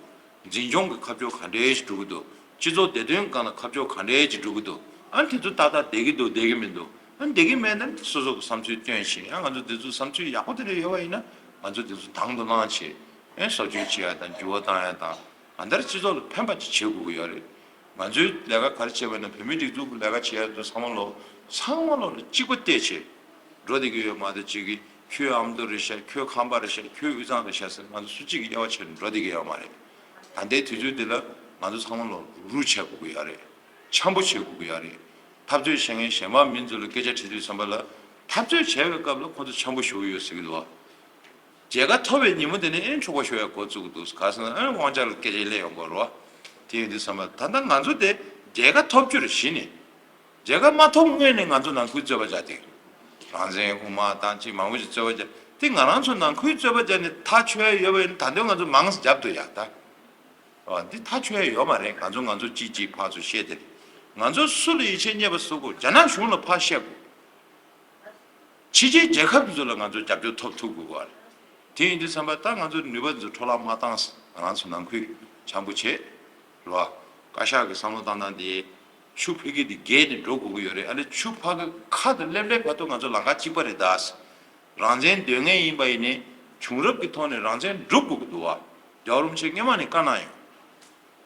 འཛིན་སྐྱོང་གི་ཁ་ཕྱོགས་ག་འདྲས་ཞིག་འགྲོ་གི་འདུག་སྤྱི་ཚོགས་བདེ་དོན་སྒང་ལ་ཁ་ཕྱོགས་ག་འདྲས་ཞིག་འགྲོ་གི་འདུག་ཨ་ནི་དེ་ཚོ་ཏག་ཏག་བསྡད་ཀྱི་འདུག་བསྡད་ཀྱི་མི་འདུག་ཨ་ནི་བསྡད་ཀྱི་མེད་ན་སོ་སོ་གི་བསམ་ཚུལ་བཏོན་ཞིང་ཨ་ང་ཚོ་དེ་ཚོ་བསམ་ཚུལ་ཡག་པོ་དེ་འདྲ་ཡོད་པ་ཡིན་ན་ང་ཚོ་དེ་ཚོ་དང་དུ་བླངས་བྱས་ཨ་གསོ་སྐྱོང་བྱེད་ཡ་དང་འགྱུར་བ་བཏང་ཡ་དང་། གང་ལྟར་སྤྱི་ཚོགས་ལ་ཕན་པ་ཅིག་བྱེད་དགོས་ཀྱི་ཡོད་རེད། ང་ཚོའི་ལས་ཀ་ག་རེ་བྱས་པ་ཡིན་ན་བོད་མིའི་སྒྲིག་འཛུགས་ཀྱི་ལས་ཀ་བྱེད་ཡ་ཚོ་ཚང་མ་ལོ་ཚང་མ་ལོ་ལ་གཅིག་པ་བལྟས་བྱས་འགྲོ་བསྡད་ཀྱི་ཡོད་མ་གཏོགས་གཅིག་གིས་ཁྱོད་ཨ་མདོ་རེད་ཤག་ཁྱོད་ཁམས་པ་རེད་ཤག་ཁྱོད་དབུས་གཙང་རེད་ཤག་ཟེར་ང་ཚོ་སུ་གཅིག་གིས་དབྱེ་བ་ཕྱེ་ནས་འགྲོ་བསྡད་ཀྱི་ཡོད་མ་རེད། ད་ལྟའི་དུས་ཚོད་འདི་ལ་ང་ཚོ་ཚང་མ་ལོ་རུག་རུག་བྱེད་དགོས་ཀྱི་ཡོད་རེད། འཆམ་པོ་བྱེད་དགོས་ཀྱི་ཡོད་རེད། འཐབ་རྩོད་བྱེད་མཁན་གཞན་པ་མི་ཚོ་ལ་སྐད་ཆ་དྲིས་དུས་ཙམ་པ་ལ་འཐབ་རྩོད་བྱེད་པའི་སྐབས་ལ་ཁོ་ཚོ་འཆམ་པོ་ཞུ་གི་ཡོད་ཟེར་གྱི་འདུག་བ། མཇལ་ཁ་ཐོབ་པའི་ཉིན་མོ་དེ་ནས་ཨེ་འཁྱོག་པ་ཤོར་ཡ་འགོ་བཙུགས་འདུག་ག་ཟེར་ན་ཨེ་དབང་ཆ་ལ་སྐད་ཆ་སླེབས་ཡོང་གི་རེད་བ། དེ་ཡིན་དུས་ཙམ་པ་ད་ལྟ་ང་ཚོ་དེ་མཇལ་ཁ་ཐོབ་རྒྱུ་རེད་གཞི་ནས། མཇལ་ཁ་མ་ཐོབ་སྔོན་ནས་ང་ཚོ་ནང་ཁུལ་རྩོད་པ་བྱ་དེ། རང་བཙན་དབུ་མ་དང་ཅིག་མང་པོ་ཞིག་རྩོད་པ་བྱ་དེ་ང་རང་ཚོ་ནང་ཁུལ་རྩོད་པ་བྱ་ནས་ཐག་ཆོད་ཡ་ཡོད་པ་ཡིན་ད་དུང་ང་ཚོ་མང་ཙམ་རྒྱབ་འདུག་ཡ་ད། འོ་འདི་ཐག་ཆོད་ཡ་ཡོད་མ་རེད། ང་ཚོ་ང་ཚོ་གཅིག་གཅིག་ཕར་ཚུར་བཤད་དེ་རེད། ང་ཚོ་སུ་ལ་ཡིད་ཆེས་རྙེད་པ་སུ་གོ་རྒྱ་ནག་གཞུང་ལ་ཕར་བཤད་དགོས། ཕྱི་རྒྱལ་རྒྱལ་ཁབ་དེ་ཚོ་ལ་ང་ཚོ་རྒྱབ་སྐྱོར་ཐོབ་ཐུབ་དགོས་པ་རེད། དེ་ཡིན་དུས་ཙམ་པ་ད་ང་ཚོ་ནུས་པ་དེ་ཚོ་འཕྲོ་བརླག་མ་བཏང་ང་རང་ཚོ་ནང་ཁུལ་འཆམ་པོ་བྱེད། རེད་བ། བཀའ་ཤག་གི་བསམ་བློ་བཏང་སྟངས་དེ་ཆུ་ཕ་གི་དེ་བརྒལ་ནས་འགྲོ་དགོས་ཀྱི་ཡོད་རེད། ཨ་ནི་ཆུ་ཕ་གི་ཁ་དང་སླེབས་སླེབས་བར་དུ་ང་ཚོ་ལམ་ཁ་གཅིག་པ་རེད་ད། རང་བཙན་འདོད་མཁན་ཡིན་པ་ཡིན་ནའི་བྱུང་རབས་ཀྱི་ཐོག་ནས་རང་བཙན་སྒྲུབ་དགོས་ཀྱི་འདུག་བ། རྒྱལ་བ་རིན་པོ་ཆེ་སྔོན་མ་ནས་བཀའ་གནང་ཡོད།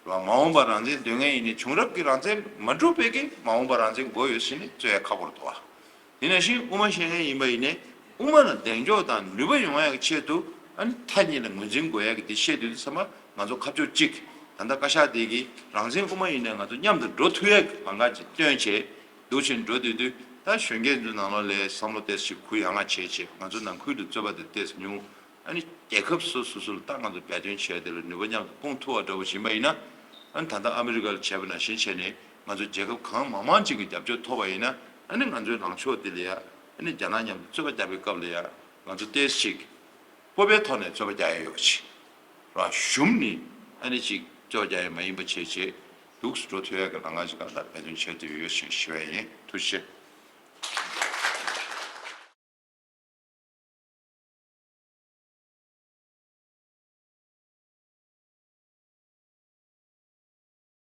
རང་མ་འོངས་པ་རང་བཙན་འདོད་མཁན་ཡིན་ནའི་བྱུང་རབས་ཀྱི་རང་བཙན་མ་སྒྲུབ་པའི་གི་མ་འོངས་པ་རང་བཙན་དགོས་ཡོད་ཟེར་ནས་རྩོད་ཡ་ཁག་པོ་རེད་འདུག་བ། དེ་ནང་བཞིན་དབུ་མ་བཤད་མཁན་ཡིན་པ་ཡིན་ནའི་དབུ་མ་ལ་གདེང་འཇོག་དང་ནུས་པ་ཡོང་ཡ་གི་ཆེད་དུ་ཨ་ནི་མཐའ་གཉིས་ལ་ངོས་འཛིན་དགོས་ཡ་གི་དེ་བཤད་དུས་ཚང་མ་ང་ཚོ་ཁ་ཕྱོགས་གཅིག་ད་ལྟ་བཀའ་ཤག་དེ་གི་རང་བཙན་དབུ་མ་ཡིན་ནའི་ང་ཚོ་མཉམ་དུ་འགྲོ་ཐུབ་ཡ་གི་ལམ་ཁ་ཅིག་སྟོན་བྱས་འདུག་ཕྱིན་འགྲོ་དུས་དུས་ད་གཞོན་སྐྱེས་ཚོའི་ནང་ལོགས་ལ་བསམ་བློ་ཏོག་ཙམ་གུ་ཡངས་ང་བྱས་བྱས་ང་ཚོ་ནང་ཁུལ་དུ་རྩོད་པ་དེ་ཏོག་ཙམ་ཉུང་། ཨ་ནི་རྒྱལ་ཁབ་སོ་སོ་སོ་ལ་ད་ང་ཚོ་འབད་བརྩོན་བྱས་དེ་ལ་ནུས་པ་མཉམ་དུ་སྤུངས་ཐུབ་པ་འདྲ་བོ་ཞིག་ཡིན་པ་ཡིན་ན། ཨ་ནི་ད་ལྟ་ཨ་མི་རི་ཀ་ལ་བྱས་པ་ནང་བཞིན་བྱས་ནས་ང་ཚོ་རྒྱལ་ཁབ་གང་མང་མང་ཅིག་གི་རྒྱབ་སྐྱོར་ཐོབ་པ་ཡིན་ན་ཨ་ནི་ང་ཚོའི་ལངས་ཕྱོགས་དེ་ལ་ཡ་ཨ་ནི་རྒྱ་ནག་མཉམ་དུ་རྩོད་པ་རྒྱག་པའི་སྐབས་ལ་ཡ་ང་ཚོ་ཏོག་ཙམ་ཅིག་སྤོབས་པའི་ཐོག་ནས་རྩོད་པ་རྒྱག་ཡ་ཡོད་པ་ཅིག་ར་ཞུམ་ནས་ཨ་ནི་ཅིག་རྩོད་པ་རྒྱག་ཡ་མ་ཡིན་པ་བྱས་བྱས་འདུག་སེ་འགྲོ་ཐུབ་ཡ་གི་ལམ་ཁ་ཅིག་གང་ལྟར་འབད་བརྩོན་བྱས་ཏེ་ཡོད་ཞེས་ཞུ་ཡ་ཡིན། ཐུགས་རྗེ་ཆེ།